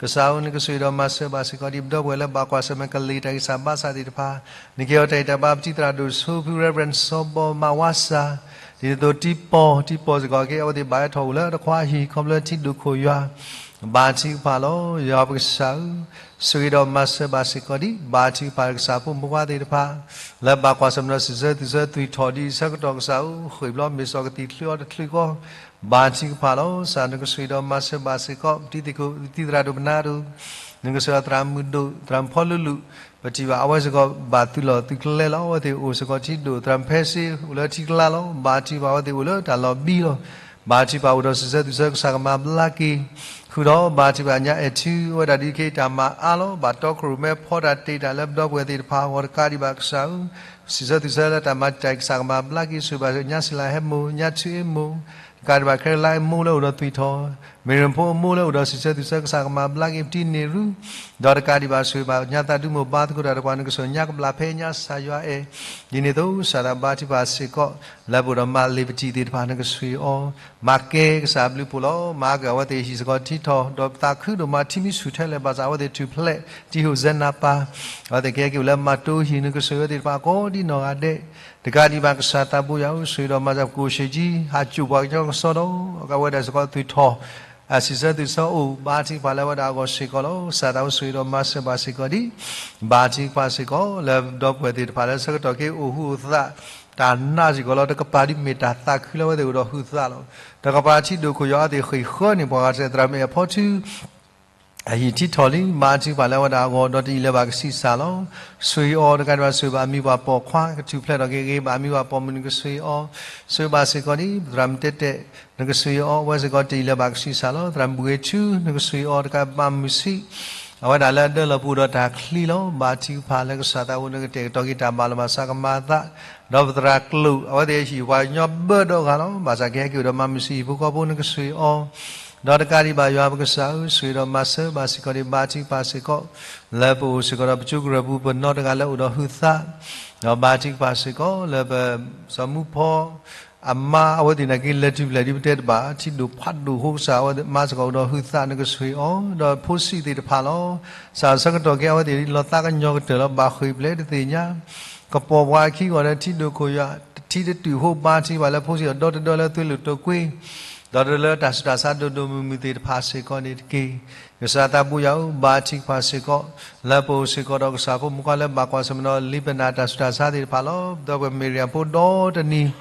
ကစၢ်ဧၢ နကဆိၣ်ဂ့ၤဒီးမၤစၢၤဘၣ်စ့ၢ်ကီးဒ်ပဒီပုၢ်ဝဲၢ်လၢဘၣ်ကွၢ်ဆၢၣ်မဲာ်ကလ့ၢ်တၢ်ဂံၢ်စၢ်ဘါစၢ်သ့ၣ်တဖၣ်, နကဟ့ၣ်အီၤတၢ်ဂံၢ်တၢ်ဘါ ပတံၤသရၣ်ဒိၣ်စိဖု Reverend စီၤဘီ မၤဝါစၢ်, ဒ်န့ၣ်အသိးတံၤပီၢ် တံၤပီၢ်စ့ၢ်ကီးက့ၤ အဝဲသ့ၣ်ဘၣ်ဟဲထီၣ်အိၣ်လၢတခွါဟံၣ် ခီဖျိထံဒိၣ်ခိၣ်ယွၤ ဘါထုကဖၣ်လီၤ. ယွၤပကစၢ်ဧၢ, ဆိၣ်ဂ့ၤဒီးမၤစၢၤဘၣ်စ့ၢ်ကီးဒ် ဘါထုကဖၣ်ကစၢ်ဖိမုၣ်ဖိခွါသ့ၣ်တဖၣ် လၢဘၣ်ကွၢ်ဆၢၣ်မဲာ်ဒီးစံးဆၢသူၣ်ဆၢသွံၣ်ထီၣ်ဒ်အဆၢကတီၢ်ကစၢ်ဧၢ, ဃ့ၢ်ဘျီမ့ၢ်စီၤကသံၣ်ချုးအီၤတချုးဃီ ဘါထုကဖၣ်လီၤ. ကစၢ်နကဆိၣ်ဂ့ၤဒီးမၤစၢၤဘၣ်စ့ၢ်ကီး ပတံၤသ့ၣ်ခိၣ် ပတံၤသရၣ်ဒိၣ်ပနၢ်ဒိၣ်, နကဆိၣ်ဂ့ၤသရၣ်မုၣ်ဒိၣ် သရၣ်မုၣ်ဖီလူလူ, ပထံၣ်ဘၣ်အဝဲစ့ၢ်ကီးဘၣ်သုးလီၢ်သုးကျဲလီၤ. အဝဲသ့ၣ်အိၣ်စ့ၢ်ကီးထံဒိၣ် သရၣ်မုၣ်ဖဲစ့ အိၣ်လၢထံကျါလီၤ. ဘါထုကဖၣ်အဝဲသ့ၣ်အိၣ်လၢတၢ်လီၢ်ဘံလီၤ. ဘါထုကဖၣ်အိၣ်ဒီးစံးဆၢသူၣ်ဆၢကစၢ်ကမၤဘျါက့ၤ ဃုာ်ဒီးဘါထုကဖၣ်ညါအဲၣ်ထု အဝဲဒၣ်ဒုးက့ၤတၢ်မၤအါလီၤ. ဘၣ်တီခိၣ်ရိၣ်မဲဖီတၢ်တ့ၢ်တၢ်လၢပဒီပုၢ်ဝဲၢ်သ့ၣ်တဖၣ်အဂီၢ် တကးဒံးဘၣ်ကစၢ်ဧၢ, စံးဆၢသူၣ်ဆၢလၢတၢ်မၤတံာ်တာ်ကစၢ်ကမၤဘျါက့ၤ ဆိၣ်ဂ့ၤဘၣ်ညါစံလၤဟဲမိၢ် ညါထုအ့မိၢ်, တကးဒံးဘၣ် ခဲလၢာ်အ့မိၢ်လၢအိၣ်ဒီးသွံၣ်ထီၣ်, မ့ၢ်ရ့ၣ်ဖိအ့မိၢ်လၢအိၣ်ဒီးစံးဆၢသူၣ်ဆၢကစၢ်ကမၤဘျါက့ၤ ပတံၤန့ၢ်ရူ ဒီးတကးဒံးဘၣ်ဆိၣ်ဂ့ၤဘၣ်ညါသးဒူမိၢ်ဘါသကိးတၢ်ဒီးပှၤ နကဆိၣ်ညါကဘျၣ်ဖဲညါကစၢ်ယွၤအဲၣ်, ဒ်န့ၣ်အသိး စၢ်ဒၣ်ဘါထုကဖၣ်စ့ၢ်ကီး လၢပအိၣ်ဒီးမၤလ့ၤပတံၤသ့ၣ်တဖၣ် နကဆိၣ်ဂ့ၤအီၤ, မၤကဲကစၢ်အဘျုးအဖှိၣ်လီၤ. မၤက့ၤအဝဲသ့ၣ်ဟံၣ်စ့ၢ်ကီးထံထီၣ် ဒီးပသးခုဒိၣ်မး ထံမံဆူၣ်ထဲလဲၣ် ဘၣ်ဆၣ်အဝဲသ့ၣ်ထူၣ်ဖျဲး တံၤဟိၣ်စဲနၤပၤ, အဝဲသ့ၣ်ကဟဲက့ၤအိၣ်လၢမၤတိဟံၣ် နကဆိၣ်ဂ့ၤအဝဲသ့ၣ်တဖၣ်ကိးဒ်နီၢ်ဂၤဒဲး, တကးဒံးဘၣ်ကစၢ်သးဘိယွၤဧၢ ဆိၣ်ဂ့ၤဒီးမၤစၢၤ ပကိၣ်ဆံးကၠံ ဟးစိာ်ပှၤကညီကစီဒီး အဝဲဒၣ်စ့ၢ်ကီးသွံၣ်ထီၣ် အစံးဆၢသူၣ်ဆၢအိၣ် ဘါထုကဖၣ်လၢအဝဲဒၣ်အဂီၢ်စ့ၢ်ကီးလီၤ. ကစၢ်သးဘိဆိၣ်ဂ့ၤဒီးမၤစၢၤဘၣ်စ့ၢ်ကီးဒ် ဘါထုကဖၣ်စ့ၢ်ကီး လၢပဒီပုၢ်ဝဲၢ်သ့ၣ်တဖၣ်လၢဆၢကတီၢ်က့ၤအိၣ်ဟူးအိၣ်သး တၢ်နာ်စ့ၢ်ကီးလီၤ. တကပၤဒ်မ့ၢ်တၢ်သးခုလၢအဝဲသ့ၣ်အိၣ်ဒီးဟုးသးလီၤ. တကပၤထံဒိၣ်ခိၣ်ယွၤအဝဲသ့ၣ်ဃ့ၢ်ဃၢန့ၣ် ပှၤဂၤတစဲး သရၣ်မုၣ်အဲၣ်ဖီထူ အဟံၣ်ထံထီၣ်လံ ဘါထုကဖၣ်လၢအဝဲဒၣ်အဂီၢ် ဒီးတယံာ်လၢၤဘၣ်ကဆံးစၢ်လီၤ. ဆွ့အီၤတကးဒံးဘၣ် ဆွ့ဘၣ်အမံၤဘၣ်ပိာ်ခွါ ကထူၣ်ဖျဲးထီၣ်က့ၤဂ့ၤ ဘၣ်အမံၤဘၣ်ပိာ်မုၣ် နကဆွ့အီၤ, ဆွ့ဘၣ်စ့ၢ်ကီးဒ် သရၣ်မုၣ်တဲတဲာ် နကဆွ့အီၤ အဝဲစ့ၢ်ကီးတယံာ်လၢၤဘၣ်ကဆံးစၢ်လီၤ. သရၣ်မုၣ်ဘှ့းထူ နကဆွ့အီၤတကးဘၣ်မုၢ်ဆံး အဝဲဒၣ်လၢအဒၢလီၤပူၤဒီးတၢ်ချံလီၤ. ဘါထုကဖၣ်လၢကစၢ်သးဘိ နကတဲာ်ကတီၤက့ၤတၢ်ဘၣ်လီၤဘၣ်စးကမၤအသး ဒီးပသရၣ်ကျိာ် အဝဲသ့ၣ်ဟံၣ်ပှၤကညီဘၢဒီဂၤလီၤ. ဘၣ်ဆၣ်ကဟဲက့ၤအိၣ်ဒီးမၤမုၢ်ဆံးဟံၣ်ဖိဃီဖိ နကဆွ့အီၤ ဒီးတကးဒံးဘၣ်ယွၤပကစၢ်ဧၢ, ဆွ့ဒီးမၤစၢၤဘၣ်စ့ၢ်ကီးဒ် ဘါထုကဖၣ်စ့ၢ်ကီး လၢပအိၣ်စ့ၢ်ကီးဒီးပကၠိကရၢၢ်ပူၤ ပနီတဂၤလၢအိၣ်ဒီးဟုးသး, ဒီးဘါထုကဖၣ်စ့ၢ်ကီးလၢပစီၤမူဖီ အမါ အဝဲသ့ၣ်နာ်က့လဲၤတုၤဖျဲၣ်ဒ်ပတဲတဘၣ် ထံဒိၣ်ဖးဒိၣ်အဃိ ကစၢ်အဝဲမါစ့ၢ်ကီးအိၣ်ဒီးဟုးသး နကဆွ့အီၤ, ဒီးဖိဆံးသ့ၣ်တဖၣ်လီၤ. ကစၢ်ဆၢကတီၢ်က့ၤအဝဲသ့ၣ်လီၤသးကညီၤကတၢၢ်လီၤ ဘၣ်ဃ့ၢ်ပျဲတသ့ၣ်ညါ ကပိာ်ပှၤအခံဂီၢ်လၢ ထံဒိၣ်ခိၣ်ယွၤ ထံတတုာ်အဃိ ဘါထုကဖၣ်လၢဖိဆံးအီၤဒီတဒၢလၢသွ့လိာ်တိာ်ကွ့ ဒီးတဒၢလၢတၢ်ဆူးတၢ်ဆါဒိၣ်ဒိၣ်မုၢ်မုၢ်သ့ၣ်တဖၣ်စ့ၢ်ကီးန့ၣ်တက့ၢ်. ကစၢ်သးဘိယွၤဧၢ, ဘါထုကဖၣ်စ့ၢ်ကီး လၢပအိၣ်စ့ၢ်ကီးဒီးကစၢ်ဖိမုၣ်ခွါလၢဘၣ်ကွၢ်ဆၢၣ်မဲာ်ဒီး Lebanon တၢ်ဆူးတၢ်ဆါသ့ၣ်တဖၣ်လီၤ. ဒီပုၢ်ဝဲၢ် Miriam ဖိဒီတနံၤ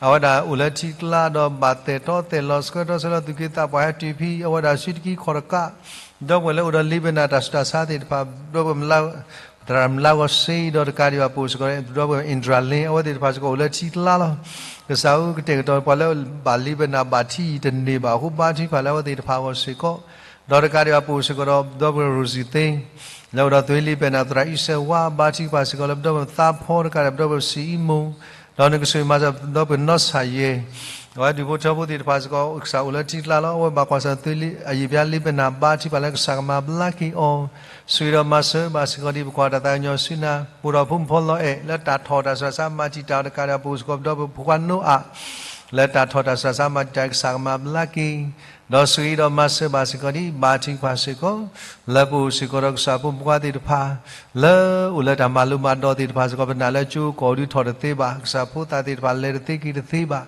အဝဲဒၣ်အိၣ်လၢထံကျါဒီးဘၣ်သဲးတီသဲးလီၤ ဆှၢတီဆှၢလီၤသူၣ်က့သးပှၢ်ဟဲတုၤဖဲ အဝဲဒၣ်စုတကံခီၣ်တကး ဒီပုၢ်ဝဲၢ်လၢအိၣ်ဒီး Lebanon တၢ်ဆူးတၢ်ဆါသ့ၣ်တဖၣ် ဒီပုၢ်ဝဲၢ် သရၣ်မုၣ်လါဂီၤစ့ဒီးတကးဒံးဘၣ်ပအိၣ်စ့ၢ်ကီး ဒီပုၢ်ဝဲၢ် Indra Lane အဝဲသ့ၣ်တဖၣ်စ့ၢ်ကီးအိၣ်လၢထံကျါလီၤ. ကစၢ်ဧၢ ကတဲာ်ကတီၤပှၤလၢဘၣ် Lebanon ဘၣ်ထံအံၤတန့ၢ်ဘၣ်အဃိ ဘါထုကဖၣ်လၢအဝဲသ့ၣ်တဖၣ်အဂီၢ်စ့ၢ်ကီး ဒီးတကးဒံးဘၣ်ပအိၣ်စ့ၢ်ကီးဒီး ဒီပုၢ်ဝဲၢ် Rosie သ့ လၢအိၣ်ဒီးသွ့ Lebanon သရၣ်အံၣ်စဲးဝါ ဘါထုကဖၣ်စ့ၢ်ကီးလၢပဒီပုၢ်ဝဲၢ်သးဖီတကးဒံး ပဒီပုၢ်ဝဲၢ်စံအံမူ ဒီးနကဆွ့မၤစၢၤပဒီပုၢ်ဝဲၢ်နီၢ်ဆၣ်ယဲၢ် အဝဲဒၣ်ဒူၣ်ဖိထၢဖိသ့ၣ်တဖၣ်စ့ၢ်ကီး ကစၢ်အိၣ်လၢထံကျါလီၤ. အဝဲဘၣ်ကွၢ်ဆၢၣ်မဲာ်သွ့အယံာ်ဘျါ Lebanon ဘါထုကဖၣ်လၢကစၢ်ကမၤဘျါက့ၤအီၤ ဆွ့ဒီးမၤစၢၤဘၣ်စ့ၢ်ကီးဒ် ပကွၢ်တၢ်သးကညီၤဆူနၤ ပအိၣ်ဒီးဖိမုၣ်ဖိလီၤအဲၣ် လၢတၢ်ထီၣ်တၢ်ဆူးတၢ်ဆါမၤတံာ်တာ်အီၤတကးဒံး ပအိၣ်စ့ၢ်ကီးပဒီပုၢ်ဝဲၢ်ဖိခွါနိအၤ လၢတၢ်ထီၣ်တၢ်ဆူးတၢ်ဆါမၤတံာ်တာ်ကစၢ်ကမၤဘျါက့ၤ ဒီးဆွ့ဒီးမၤစၢၤဘၣ်စ့ၢ်ကီးဒ် ဘါထုကဖၣ်စ့ၢ်ကီး လၢပအိၣ်စ့ၢ်ကီးဒီးကစၢ်ဖိမုၣ်ဖိခွါသ့ၣ်တဖၣ် လၢအိၣ်လၢတၢ်မၤလိမၤဒိးသ့ၣ်တဖၣ်စ့ၢ်ကီး ပနာ်လၢကၠိကီၢ်ဒုးထီၣ်တသ့ဘၣ် ကစၢ်ဖိသၣ်သ့ၣ်တဖၣ်လဲၤတသ့က့ၤတသ့ဘၣ်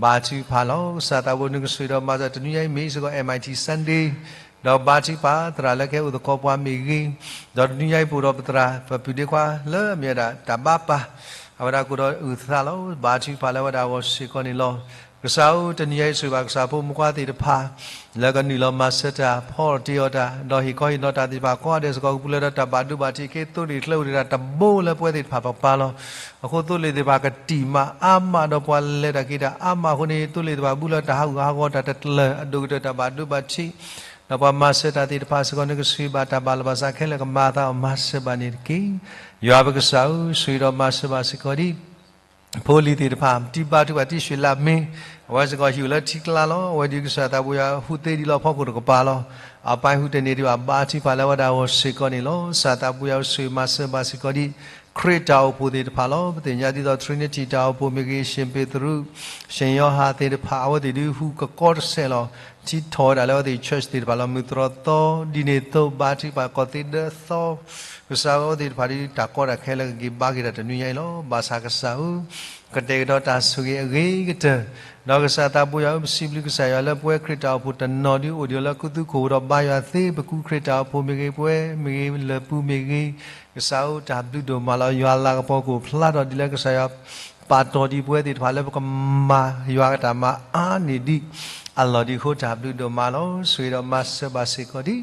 ဘါထုကဖၣ်လီၤ. ကစၢ်သးဘိ နကဆွ့ဒီးမၤစၢၤ တနွံညါအံၤမ့ၢ်စ့ၢ်ကီး M I T Sunday ဒီးဘါထုကဖၣ်သရၣ်လၢကဟဲအိၣ်သကိးပှၤမ့ၢ်ဂ့ၤ, ဒီးတနွံညါအံၤပအိၣ်ဒီးပသရၣ် ပပုၢ်ဒ့ခွါလၢအမ့ၢ်ဝဲဒၣ်တၢ်ဘါပာ် အဝဲဒၣ်ကအိၣ်ဒီးဟုးသးလီၤ. ဘါထုကဖၣ်လၢအဝဲဒၣ်အဂီၢ်စ့ၢ်ကီးန့ၣ်လီၤ. ကစၢ်ဧၢ တနံၤညါအံၤ ဆိၣ်ဂ့ၤဘၣ်ကစၢ်ဖိမုၣ်ဖိခွါသ့ၣ်တဖၣ် လၢကနုာ်လီၤမၤစၢၤတၢ် ဖီအီၣ်တ့အီၣ်တၢ် ဒီးဟ့ၣ်ခီဟ့ၣ်နီၤတၢ်သ့ၣ်တဖၣ်ကိးဂၤဒဲးစ့ၢ်ကီး ကပူၤဖျဲးဒီးတၢ်ဘၣ်ဒိဘၣ်ထံး က့သိလ့ၣ်ချၢအိၣ်တ့ၢ်တၢ်တဘိလၢပဝဲသ့ၣ်တဖၣ်ပပၢ်လီၤ. အဃိသိလ့ၣ်သ့ၣ်တဖၣ်ကတံာ်မးအါမး ဒီးပှၤလဲၤတၢ်က့ၤတၢ်အါမးအဃိန့ၣ် သိလ့ၣ်သ့ၣ်တဖၣ်ဘူၣ်လၢတၢ်ဟးဂူာ်ဟးဂီၤတၢ်တကျၢၤ အဒိၣ်ကတၢၢ်တၢ်ဘၣ်ဒိဘၣ်ထံး ဒီးပှၤမၤစၢၤတၢ်သ့ၣ်တဖၣ်စ့ၢ်ကီး နကဆွ့ဘၣ်တၢ်ဘၣ်လီၤဘၣ်စးခဲလၢာ် ကမၤအသးအီၤမၤစၢၤဘၣ်န့ၣ်တက့ၢ်. ယွၤပကစၢ်ဧၢ ဆွ့ဒီးမၤစၢၤဘၣ်စ့ၢ်ကီးဒ် ဖိလံၤသ့ၣ်တဖၣ် တံၤဘါထုကဖၣ်တံၤ ရွှေလမင်း အဝဲစ့ၢ်ကီးဟံၣ်အိၣ်လၢထံကျါလီၤ. အဝဲဒ်ကစၢ်သးဘိယွၤဟူးသ့ဒံးလီၤဖီခိၣ်တကပၤလီၤ. အပၢ်ဟူးတန့ၢ်ဒံးဘၣ် ဘါထုကဖၣ်လၢအဝဲဒၣ်အဂီၢ်စ့ၢ်ကီးန့ၣ်လီၤ. ကစၢ်သးဘိယွၤဆိၣ်ဂ့ၤမၤစၢၤဘၣ်စ့ၢ်ကီးဒ် ခရံာ်တၢ်အိၣ်ဖှိၣ်သ့ၣ်တဖၣ်လီၤ. ပသ့ၣ်ညါဒ်သိး Trinity တၢ်အိၣ်ဖှိၣ်မ့ၢ်ဂ့ၤ ရှင်ပေတရု ရှင်ယောဟန်သ့ၣ်တဖၣ် အဝဲသ့ၣ်ဒုးဟူးကကီတစဲးလီၤ. ထံထီၣ်ဝဲဒၣ်လၢအဝဲသ့ၣ် church သ့ၣ်တဖၣ်လီၤ. မုၢ်တြီၢ်သီ ဒ်န့ၣ်အသိး ဘါထုကဖၣ်ကီၢ်သ့ဒၢသီ ကစၢ်ဧၢ အဝဲသ့ၣ်တဖၣ်ဒ်တၢ်ကီတၢ်ခဲလၢကက့ၤဘါက့ၤတၢ်တနွံညါအံၤလီၤ. ဘၣ်ဆၣ်ကစၢ်ဧၢ ကတဲာ်ကတီၤတၢ်ဆိၣ်ဂ့ၤအဂ့ၤကတၢၢ်, ဒီးကစၢ်သးဘိယွၤဧၢ ပစံးဘျုးကစၢ်ယွၤလၢပဝဲခရံာ်တၢ်အိၣ်ဖှိၣ်တနီၤဒုးအိၣ်ဒံးလၢခူသူၣ်ခိၣ်ဒီးဘါယွၤသ့ ပကူခရံာ်တၢ်အိၣ်ဖှိၣ်မ့ၢ်ဂ့ၤ ပဝဲမ့ၢ်ဂ့ၤ လၢၢ်ပူၤမ့ၢ်ဂ့ၤ, ကစၢ်ဧၢ တၢ်ဘျုးဒိၣ်မးလီၤ. ယွၤလၤကပီၤကအိၣ်ဖျါထီၣ်ဒ်လၢကစၢ်ယွၤ ပာ်တီၢ်ဒံးပဝဲသ့ၣ်တဖၣ်လၢပကမၤယွၤအတၢ်မၤအါန့ၢ်ဒံး အလီၢ်ဒံးအဃိ တၢ်ဘျုးဒိၣ်မးလီၤ. ဆိၣ်ဂ့ၤဒီးမၤစၢၤဘၣ်စ့ၢ်ကီးဒံး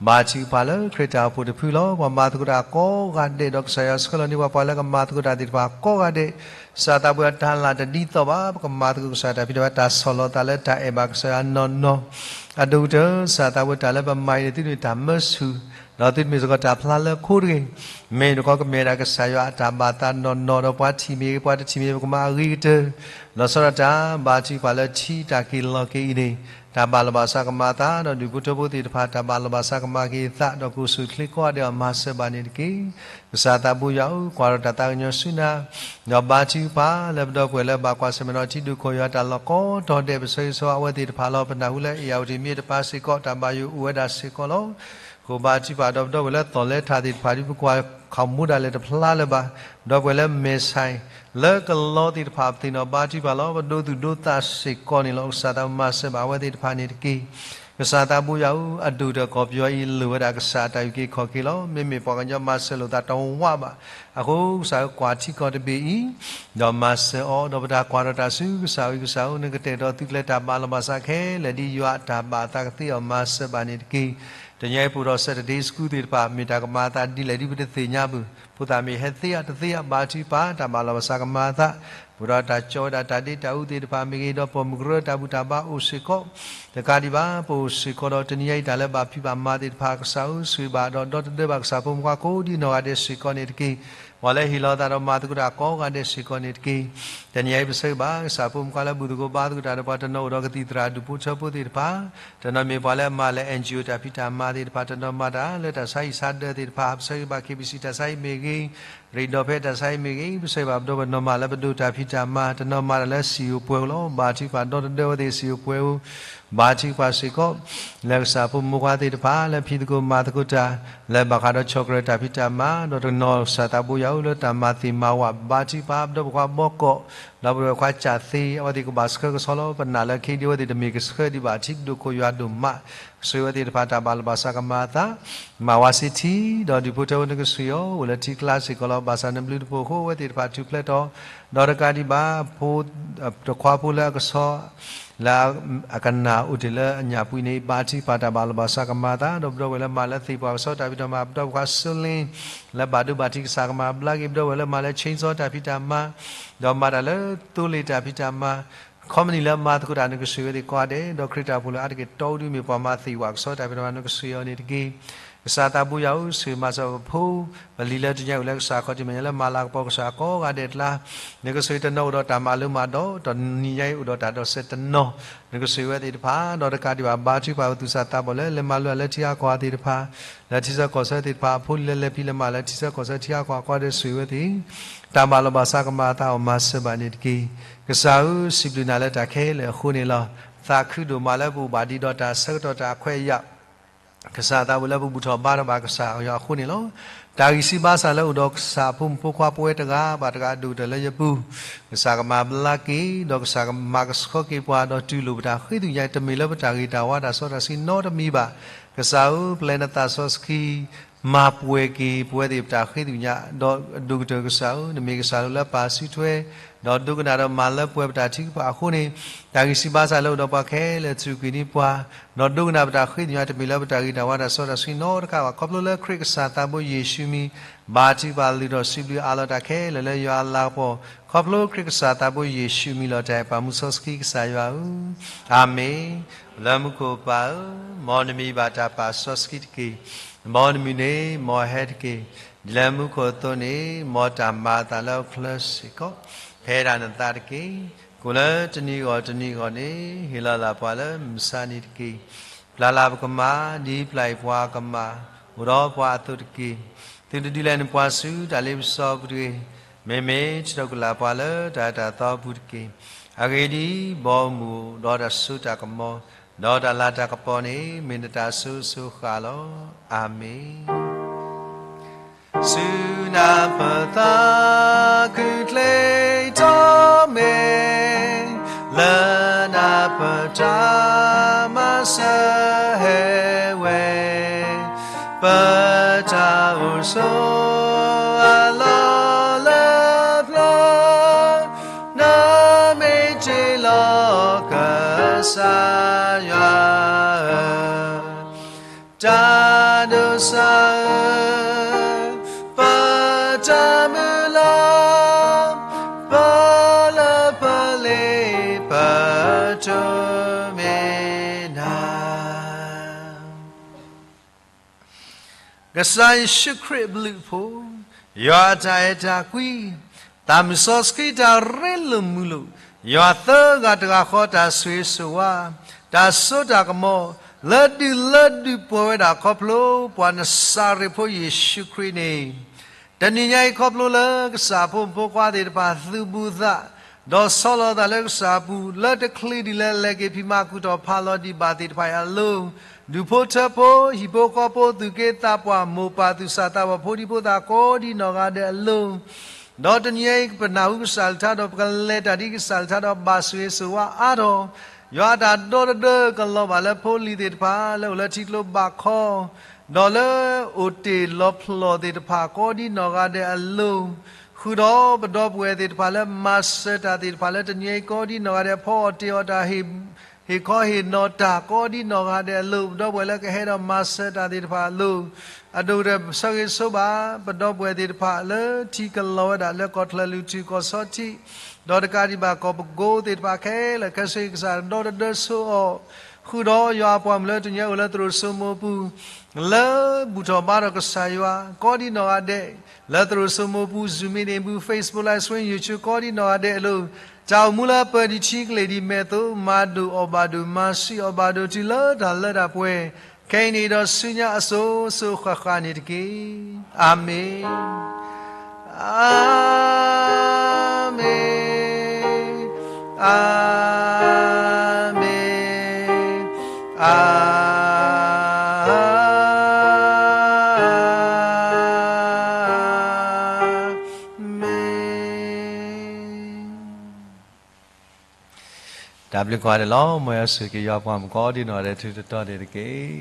ဘါထုကဖၣ်လၢခရံာ်တၢ်အိၣ်ဖှိၣ်တဖုလီၤ. ပှၤမၤသကိးတၢ်ကိးဂၤဒဲး ဒီးကစၢ်ယွၤဆှၢလီၤန့ၢ်ပှၤ ပှၤလၢကမၤသကိးတၢ်သ့ၣ်တဖၣ်ကိးဂၤဒဲး, ကစၢ်သးဘိယွၤ တၢ်လၢတဒ်သိးဘၣ် ပကမၤသကိးကစၢ်တၢ်ဖံးတၢ်မၤ တၢ်ဆီၣ်လီၤသးလၢတၢ်အဲၣ်ဘၣ်ကစၢ်ယွၤနီၢ်နီၢ်, အဒိၣ်ကတၢၢ် ကစၢ်သးဘိ တၢ်လၢပမၤအံၤန့ၣ် သုတမ့ၢ်တၢ်မၢဆူၣ် ဒီးသုတမ့ၢ်စ့ၢ်ကီးတၢ်ဖျါလၢခိတဂ့ၤ, မ့ၢ်တခီကမ့ၢ်ဒၣ်ကစၢ်ယွၤအတၢ်ဘၣ်သးနီၢ်နီၢ် ဒီးပှၤထံၣ်မ့ၢ်ဂ့ၤ ပှၤတထံၣ်မ့ၢ်ဂ့ၤ ပကမၤအဂ့ၤကတၢၢ်, လီၤဆီဒၣ်တၢ် ဘါထုကဖၣ်လၢထံတၢ်က့ၤလီၤက့ၤအံၤန့ၣ် တၢ်ဘၣ်လီၤဘၣ်စးကမၤအသး ဒီးဒူၣ်ဖိထၢဖိသ့ၣ်တဖၣ် တၢ်ဘၣ်လီၤဘၣ်စးကမၤက့ၤအသး ဒီးကအိၣ်ဆူၣ်အိၣ်ချ့ကိးဂၤဒဲးအီၤ မၤစၢၤဘၣ်န့ၣ်တက့ၢ်. ကစၢ်သးဘိယွၤဧၢ ကွၢ်ထီၣ်တၢ်သးကညီၤဆူနၤ, ဒီးဘါထုကဖၣ်လၢပဒီပုၢ်ဝဲၢ်လၢဘၣ်ကွၢ်ဆၢၣ်မဲာ်ဒီးထံဒိၣ်ခိၣ်ယွၤတၢ်လီၢ်ကိးတီၤဒဲး ပဆၢဂ့ၤဆၢဝါအဝဲသ့ၣ်တဖၣ်လီၤ. ပနၢ်ဟူလၢ ဧရာဝတီမြစ် တပၤစ့ၢ်ကီး တၢ်ဘၣ်ယိၣ်အိၣ်ဝဲဒၣ်စ့ၢ်ကီးလီၤ. ကဘါထုကဖၣ်ဒီးပဒီပုၢ်ဝဲၢ်လၢသီၣ်လဲထးသ့ၣ်တဖၣ် ဒ်ပကွၢ်ခီၣ်မူဒၣ်လဲာ်တဖျါလၢၤဘၣ်, ဒီပုၢ်ဝဲၢ်လၢမဲာ်ဆှဲ လၢကလီသ့ၣ်တဖၣ် ပသ့ၣ်နီၣ်ဘါထုကဖၣ်လီၤ. ပဒိသူၣ်ဒိသးစ့ၢ်ကီးန့ၣ်လီၤ. ကစၢ်သးဘိမၤစၢၤဘၣ်အဝဲသ့ၣ်တဖၣ်န့ၣ်တက့ၢ်. ကစၢ်သးဘိယွၤဧၢ, အဒိၣ်ကတၢၢ်ကီၢ်ပယီၤအံၤ လိၣ်ဝဲဒၣ်ကစၢ်အတၢ်အုၣ်က့ၤခီၣ်က့ၤလီၤ. မ့မ့ၢ်ပှၤကညီမၤစၢၤလိာ်သးတဝးဘၣ်. အဃိကစၢ်ဧၢ, ကွၢ်ထံကီၢ်တဘ့ၣ်အံၤ, ဒီးမၤစၢၤအီၤ, ဒီးပတၢ်ကွၢ်ဒီးတၢ်ဆူကစၢ်ဧၢ, ကစၢ်ဧၢ, နကတဲာ်ကတီၤသုးကျဲၤတၢ်ဘၣ်လီၤဘၣ်စးခဲလၢာ် ဒ်ယွၤအတၢ်ဘၣ်အသးကသ့အီၤ မၤစၢၤဘၣ်န့ၣ်တက့ၢ်. တနံၤအံၤ ပအိၣ်ဒီး Saturday School သ့ၣ်တဖၣ် မ့ၢ်တၢ်ကမၤအသးဒ်လဲၣ်ဒ်ပတသ့ၣ်ညါဘၣ်. ဖိသၣ်မ့ၢ်ဟဲသ့ဧါတသ့ဧါ ဘါထုကဖၣ် တၢ်ဘၣ်လီၤဘၣ်စးကမၤအသး ပအိၣ်ဒီးတၢ်ကၠီဝဲဒၣ်တၢ်ဒ့တၢ်အူသ့ၣ်တဖၣ်မ့ၢ်ဂ့ၤ, ဒီးပိာ်မုၣ်ကရၢတၢ်ဘူၣ်တၢ်ဘါအိၣ်စ့ၢ်ကီး, တကးဒံးဘၣ် ပအိၣ်စ့ၢ်ကီးဒီးတနံၤအံၤ တၢ်လၢဘၣ်ဖံးဘၣ်မၤသ့ၣ်တဖၣ် ကစၢ်ဧၢ, ဆိၣ်ဂ့ၤဘၣ်ဒီးဒီသဒၢဘၣ်ကစၢ်ဖိမုၣ်ဖိခွါကိးဒ်နီၢ်ဂၤဒဲးစ့ၢ်ကီးန့ၣ်တက့ၢ်. ပှၤလၢဟ့ၣ်လီၤသးဒီးမၤသကိးတၢ်ကိးဂၤဒဲးစ့ၢ်ကီးန့ၣ်တက့ၢ်. တနံၤအံၤ ပဆၢဂ့ၤဘၣ် ကစၢ်ဖိမုၣ်ဖိခွါလၢဘူၣ်သကိးဘါသကိးတၢ်ဒီးပှၤ, တနီၤအိၣ်ဒီးကသံၣ်သရၣ်ဒူၣ်ဖိထၢဖိသ့ၣ်တဖၣ်, တနီၤမ့ၢ်ပှၤလၢအမၤလၢ NGO တၢ်ဖံးတၢ်မၤသ့ၣ်တဖၣ်, တနီၤမၤတၢ်လၢတၢ်ဆါဟံၣ်ဆါဒၢးသ့ၣ်တဖၣ်, ပဆၢဂ့ၤဘၣ် KBC တၢ်ဆါဟံၣ်မ့ၢ်ဂ့ၤ, ရ့ဒီးဖဲတၢ်ဆါဟံၣ်မ့ၢ်ဂ့ၤ, ပဆၢဂ့ၤဘၣ်ပဒီပုၢ်ဝဲၢ်နီၢ်မၤလၢပဒိၣ်တၢ်ဖံးတၢ်မၤ, တနီၤမၤတၢ်လၢစံာ်ဧိၤပှဲၤဧိၤလီၤ. ဘါထုကဖၣ်ဒီသဒၢဝဲသ့ၣ်စံာ်ဧိၤပှဲၤဧိၤ, ဘါထုကဖၣ်စ့ၢ်ကီး လၢကစၢ်ဖိမုၣ်ဖိခွါသ့ၣ်တဖၣ် လၢဖံးသကိးမၤသကိးတၢ်, လၢဘၣ်ဃးဒီးဆီၣ်ကရၢတၢ်ဖံးတၢ်မၤ, ဒီးတနီၤကစၢ်သးဘိယွၤဧၢ လၢတၢ်မၤသ့ၣ်မၤဝၣ်, ဘါထုကဖၣ်ပဒီပုၢ်ဝဲၢ်ဘီကီး, ဒီးပဝဲၢ်ခွါကၢ်သ့, အဝဲသ့ၣ်ကဘၣ်ဆှၢကဆှီလီၤ. ပနာ်လၢခံဒံးအဝဲသ့ၣ်တမ့ၢ်ကဆှၢဒံးဘၣ် ထံဒိၣ်ခိၣ်ယွၤဒိၣ်မး, ကဆှၢဝဲသ့ၣ်တဖၣ်တၢ်ဘၣ်လီၤဘၣ်စးကမၤအသး မၤဝါစ့ထံ, ဒီးဒူၣ်ဖိထၢဖိနကဆှၢအီၤ အိၣ်လၢထံကျါစ့ၢ်ကီးလီၤ. ဘၣ်ဆၣ်နဘျုးတပိာ်အဃိ အဝဲသ့ၣ်တဖၣ်ထူၣ်ဖျဲးထီၣ်, ဒီးတကးဒံးဘၣ် ဖိ, တခွါဖိလၢအကဆီ, လၢအကနၣ်အိၣ်တ့ၢ်လၢအညၣ်ပှံၤန့ၣ် ဘါထုကဖၣ်တၢ်ဘၣ်လီၤဘၣ်စးကမၤအသး, ဒီးပဒီပုၢ်ဝဲၢ်လၢမၤလၢသ့ၣ်ပှၢ်ကဆီတၢ်ဖံးတၢ်မၤ, ပဒီပုၢ်ဝဲၢ်ခွါစိလ့, လၢဘၣ်ဒိဘၣ်ထံး ကစၢ်ကမၤဘျါက့ၤ, ပဒီပုၢ်ဝဲၢ်လၢမၤလၢ chainsaw တၢ်ဖံးတၢ်မၤ, ဒီးမၤတၢ်လၢသိလ့ၣ်တၢ်ဖံးတၢ်မၤ ခီပနံၣ်လၢမၤသကိးတၢ် နကဆှၢဝဲသ့ၣ်ကိးဂၤဒဲး, ဒီးခရံာ်တၢ်အိၣ်ဖှိၣ်လၢအါတက့ၢ်တီအူဒု မ့ၢ်ပှၤမၤသ့ၣ်ပှၢ်ကဆီတၢ်ဖံးတၢ်မၤ နကဆှၢအီၤန့ၣ်တက့ၢ်. ကစၢ်သးဘိယွၤဧၢ, ဆိၣ်ဂ့ၤမၤစၢၤပဖိ, ပလံၤလၢတနံၤအံၤအိၣ်လၢကစၢ်ခီၣ်ထံးမဲာ်ညါလၢမၤလၤကပီၤ ကစၢ်ကိးဂၤဒဲးအကျါ, နကဆိၣ်ဂ့ၤတနီၤအိၣ်ဒီးတၢ်မၤလိမၤဒိး, တနံၤညါအံၤအိၣ်ဒီးတၢ်ဒိးစဲးတနီၤ, နကဆိၣ်ဂ့ၤဝဲသ့ၣ်တဖၣ်, ဒီးတကးဒံးဘၣ် ဘါထုကဖၣ်ပသူၣ်စၢ်သးဘီၣ်လၢ လဲၤမၤလိလၢထံဂၤကီၢ်ဂၤသ့ၣ်တဖၣ်, လၢထံဆၢကီၢ်ဆၢသ့ၣ်တဖၣ်, အဖိလံၤလၢလဲၤဖံးလဲၤမၤလၢထံဆၢကီၢ်ဆၢထံဂၤကီၢ်ဂၤကိးဂၤဒဲး ဆိၣ်ဂ့ၤဝဲသ့ၣ် တၢ်ဘၣ်လီၤဘၣ်စးကမၤအသးအီၤ မၤစၢၤဘၣ်န့ၣ်တက့ၢ်. ကစၢ်ဧၢ, စံးဘျုးနၤလၢတၢ်ခဲလၢာ်အဃိန့ၣ်လီၤ. သးခုဒိၣ်မးလၢပအိၣ်ဘၣ်ဒံးဒီးတၢ်ဆၢကတီၢ်တၢ်ခွဲးယာ်, ကစၢ်သးဘိလၢပဘူၣ်ထီၣ်ဘါထီၣ်ဘၣ်ကစၢ်ယွၤအဃိန့ၣ်လီၤ. တၢ်ဂံၢ်စၢ်ဘါစၢ်လၢအိၣ်ဒီးကစၢ်အဖိမုၣ်ဖိခွါပဝဲတဂၤဘၣ်တဂၤအဒိၣ်ကတၢၢ်လၢယပူၤ, ကစၢ်ကမၤဘျါက့ၤ, ဒီးကစၢ်ကမၤကဆှီက့ၤပှၤ, ဒီးတူၢ်လိာ်ပတၢ်ဃ့သ့ၣ်ညါ တမ့ၢ်လၢပတၢ်ဂ့ၤတၢ်ဝါတၢ်စီတၢ်ဆှံနီတမံၤဘၣ်. ကစၢ်ဧၢ, ပျဲနသးစီဆှံ မၤပှဲၤက့ၤပဝဲသ့ၣ်ပတၢ်ဃ့သ့ၣ်ညါ, ဒီးဒိၣ်ကတၢၢ်ကစၢ်ဧၢ, နမ့ၢ်ကစၢ်လၢပာ်စုထွဲ, ဒီးဒိကနၣ်ဒီးမၤလၢပှဲၤပတၢ်ထုကဖၣ်အဃိန့ၣ်, တၢ်ဂံၢ်စၢ်ဘါစၢ်လၢအိၣ်ဒီးပှၤခဲလၢာ် စူၢ်က့ၤန့ၢ်ပှၤ, ဒီးဒိကနၣ်ပတၢ်ဃ့သ့ၣ်ညါ တမ့ၢ်လၢပတၢ်ဂ့ၤတၢ်ဝါတၢ်စီတၢ်ဆှံနီတခါဘၣ်. ခီဖျိလၢခရံာ်ကစၢ်သးဘိယ့ၣ်ၡူးမံၤ, ဘါထုကဖၣ်လုၢ်ထီၣ်စံးဘျုးအးလီၤတၢ်ခဲလၢာ်လၢယွၤအလၤကပီၤ, ခီဖျိခရံာ်ကစၢ်သးဘိယ့ၣ်ၡူးမံၤလီၤတၢ်အဲၣ်ပာ်မူစီဆှံကစၢ်ယွၤဧၢ, အၤမ့ၣ်. လၢမူခိၣ်ပၢ်ဧၢ, မ်နမံၤဘၣ်တၢ်ပာ်စီဆှံတက့ၢ်. မ်နမုၢ်နံၤန့ၣ် မ်ဟဲတက့ၢ်. ဒ်လၢမူခိၣ်အသိးန့ၣ် မ်တၢ်မၤအသးလၢဟီၣ်ခိၣ်ချၢစ့ၢ်ကီး, ဖဲဒၣ်နသးတက့ၢ်. ကိၣ်လၢတနံၤဂီၢ်တနံၤဂီၢ်န့ၣ် ဟ့ၣ်လီၤလၢပှၤလၢမုၢ်မဆါနံၤတက့ၢ်. ပျၢ်လၢပကမၤ, ဒ်ပျၢ်အံၤပှၤကမၤ, အိၣ်ဒီးပှၤအသိးတက့ၢ်. သုတဒုးလဲနပှၤဆူတၢ်လ့ပစီအပူၤတဂ့ၤ. မ့မ့ၢ်ထုးထီၣ်ကွံာ်လၢပှၤလၢတၢ်အၢတၢ်သီအပူၤတက့ၢ်. အဂ့ၢ်ဒ်အံၤ, ဘီမုၢ်ဒီးတၢ်စိတၢ်ကမီၤ, ဒီးတၢ်လၤတၢ်ကပီၤန့ၣ် မ့ၢ်နတၢ်အစိၤစိၤဃၣ်ဃၣ်လီၤ. အၤမ့ၣ်. စူၢ်နၤပသးခုၣ်ချ့ထီၣ်မ့ၢ်, လၢနၤပတၢ်မၤစၢၤဟဲဝဲ, ပတၢ်အိၣ်ဆိးအလီၢ်လၢပျၢၤ, နမ့ၢ်တ့လီၤကစၢ်ယွၤ, တၢ်ဒိးစၢ်ဧၢ, ပတၢ်မုၢ်လၢ်, ပလၢပလ့ပတိၢ်မ့ၢ်နၤ. ကစၢ်ယ့ၣ်ၡူးခရံာ်အဘျုးအဖှိၣ်, ယွၤအတၢ်အဲၣ်တၢ်ကွံ, သးမုၢ်စီဆှံတၢ်ရ့လိာ်မုာ်လိာ်, ယွၤသၢဂၤတဂၤဃီတၢ်ဆိၣ်ဂ့ၤဆိၣ်ဝါ, တၢ်စိတၢ်ကမီၤ, လၢဒုးလၢဒုးပှဲၤဝဲဒၣ်ခီဖျိ ပှၤနစၤရ့းဖိယ့ၣ်ၡူးခရံာ်န့ၣ် တနံၤညါအံၤခီဖျိလၢကစၢ်ဖိမုၣ်ဖိခွါသ့ၣ်တဖၣ် သုးဘူးသး, ဒီးဆီလီၤသးလၢကစၢ်အပူၤ, လၢတချုးဒံးလၢလဲၤက့ၤဖံးမၤကူၣ်ထီၣ်ဖးလီၤဒံးဘၣ်သ့ၣ်တဖၣ်အံၤအလိၤ, ဒူၣ်ဖိထၢဖိ, ဟံၣ်ဖိဃီဖိ, သူၣ်က့သးပှၢ်, မိၢ်ပၢ်သူၣ်စၢ်သးဘီၣ်, ဖိဒံဖိသၣ်ကိးဒံးနီၢ်ဂၤဒဲးအလိၤ, ဒီးတနံၤညါအံၤ ပနၢ်ဟူကစၢ်အကလုၢ်ကထါဒီး ပကလဲၤတၢ်ဒ်ကစၢ်အကလုၢ်ကထါဒီး ဘၣ်ဆိၣ်ဂ့ၤဆိၣ်ဝါအါထီၣ် ယွၤအတၢ်ဒီတဒၢကလီၤဘၣ်လၢဖိလံၤသ့ၣ်တဖၣ်လၢအိၣ်လၢထံကျိဘးခီ, ဒီးလၢအိၣ်တ့ၢ်လီၤဖျီၣ်သ့ၣ်တဖၣ်ကိးဒ်နီၢ်ဂၤဒဲးအလိၤ, ဃုာ်ဒီးပဒီပုၢ်ဝဲၢ်သ့ၣ်တဖၣ်လၢမၤစၢၤတၢ်သ့ၣ်တဖၣ်လၢတနံၤအံၤကိးဒ်နီၢ်ဂၤဒဲး ဖီအီၣ်တ့ၢ်အီၣ်တၢ် ဟ့ၣ်ခီဟ့ၣ်နီၤတၢ်ကိးဒ်နီၢ်ဂၤဒဲးအလိၤ, ပဒီပုၢ်ဝဲၢ်လၢကဟဲဒီးမၤစၢၤတၢ်သ့ၣ်တဖၣ်အလိၤ, အဒိၣ်ကတၢၢ်ဆၢဂ့ၤဆိဘၣ် ပဒီပုၢ်ဝဲၢ်သ့ၣ်တဖၣ်လၢထံကလီၤဝဲဒၣ်လၢကီၢ်ချၢလုၢ်ထူၣ်ကီၢ်ဆီထံး, ဒီးတကးဒံးဘၣ်ကီၢ်ပကိသ့ၣ်တဖၣ်ခဲလၢာ် ခဲဆ့ကစၢ်ဒီတဒၢဆိအီၤ, ဃုာ်ဒီးယွၤအပှၤမုၣ်လၢတနံၤအံၤအိၣ်လၢသရိာ်စိမိပူၤ လၢဘူၣ်ထီၣ်ဘါထီၣ်ကစၢ်ယွၤ ကိးဒ်နီၢ်ဂၤဒဲး, လၢသရိာ်စိမိပူၤ Zoom meeting ပူၤ Facebook Live Stream YouTube ကိးဒ်နီၢ်ဂၤဒဲးအလိၤ, တၢ်အိၣ်မူလၢပၢၤဒံးထံကလ့ၢ်ဒံးမဲာ်သိး မၤဒိၣ်အီၣ်ဘၣ်ဒိၣ် မၤဆံးအီၣ်ဘၣ်ဒိၣ်တုၤလၢတၢ်လၢတၢ်ပှဲၤ, ခဲအံၤန့ၣ်ဒီးဆူညါအစိၤစိၤဃၣ်ဃၣ်န့ၣ်တက့ၢ်. အၤမ့ၣ်, အၤမ့ၣ်, အၤမ့ၣ်, အၤမ့ၣ်. တၢ်ဘျုးကိးဂၤဒဲးလီၤ. မ်ယွၤဆိၣ်ဂ့ၤက့ၤယွၤပှၤမုၣ်ကိးဒ်နီၢ်ဂၤဒဲး ထူးတတီၤန့ၣ်တက့ၢ်.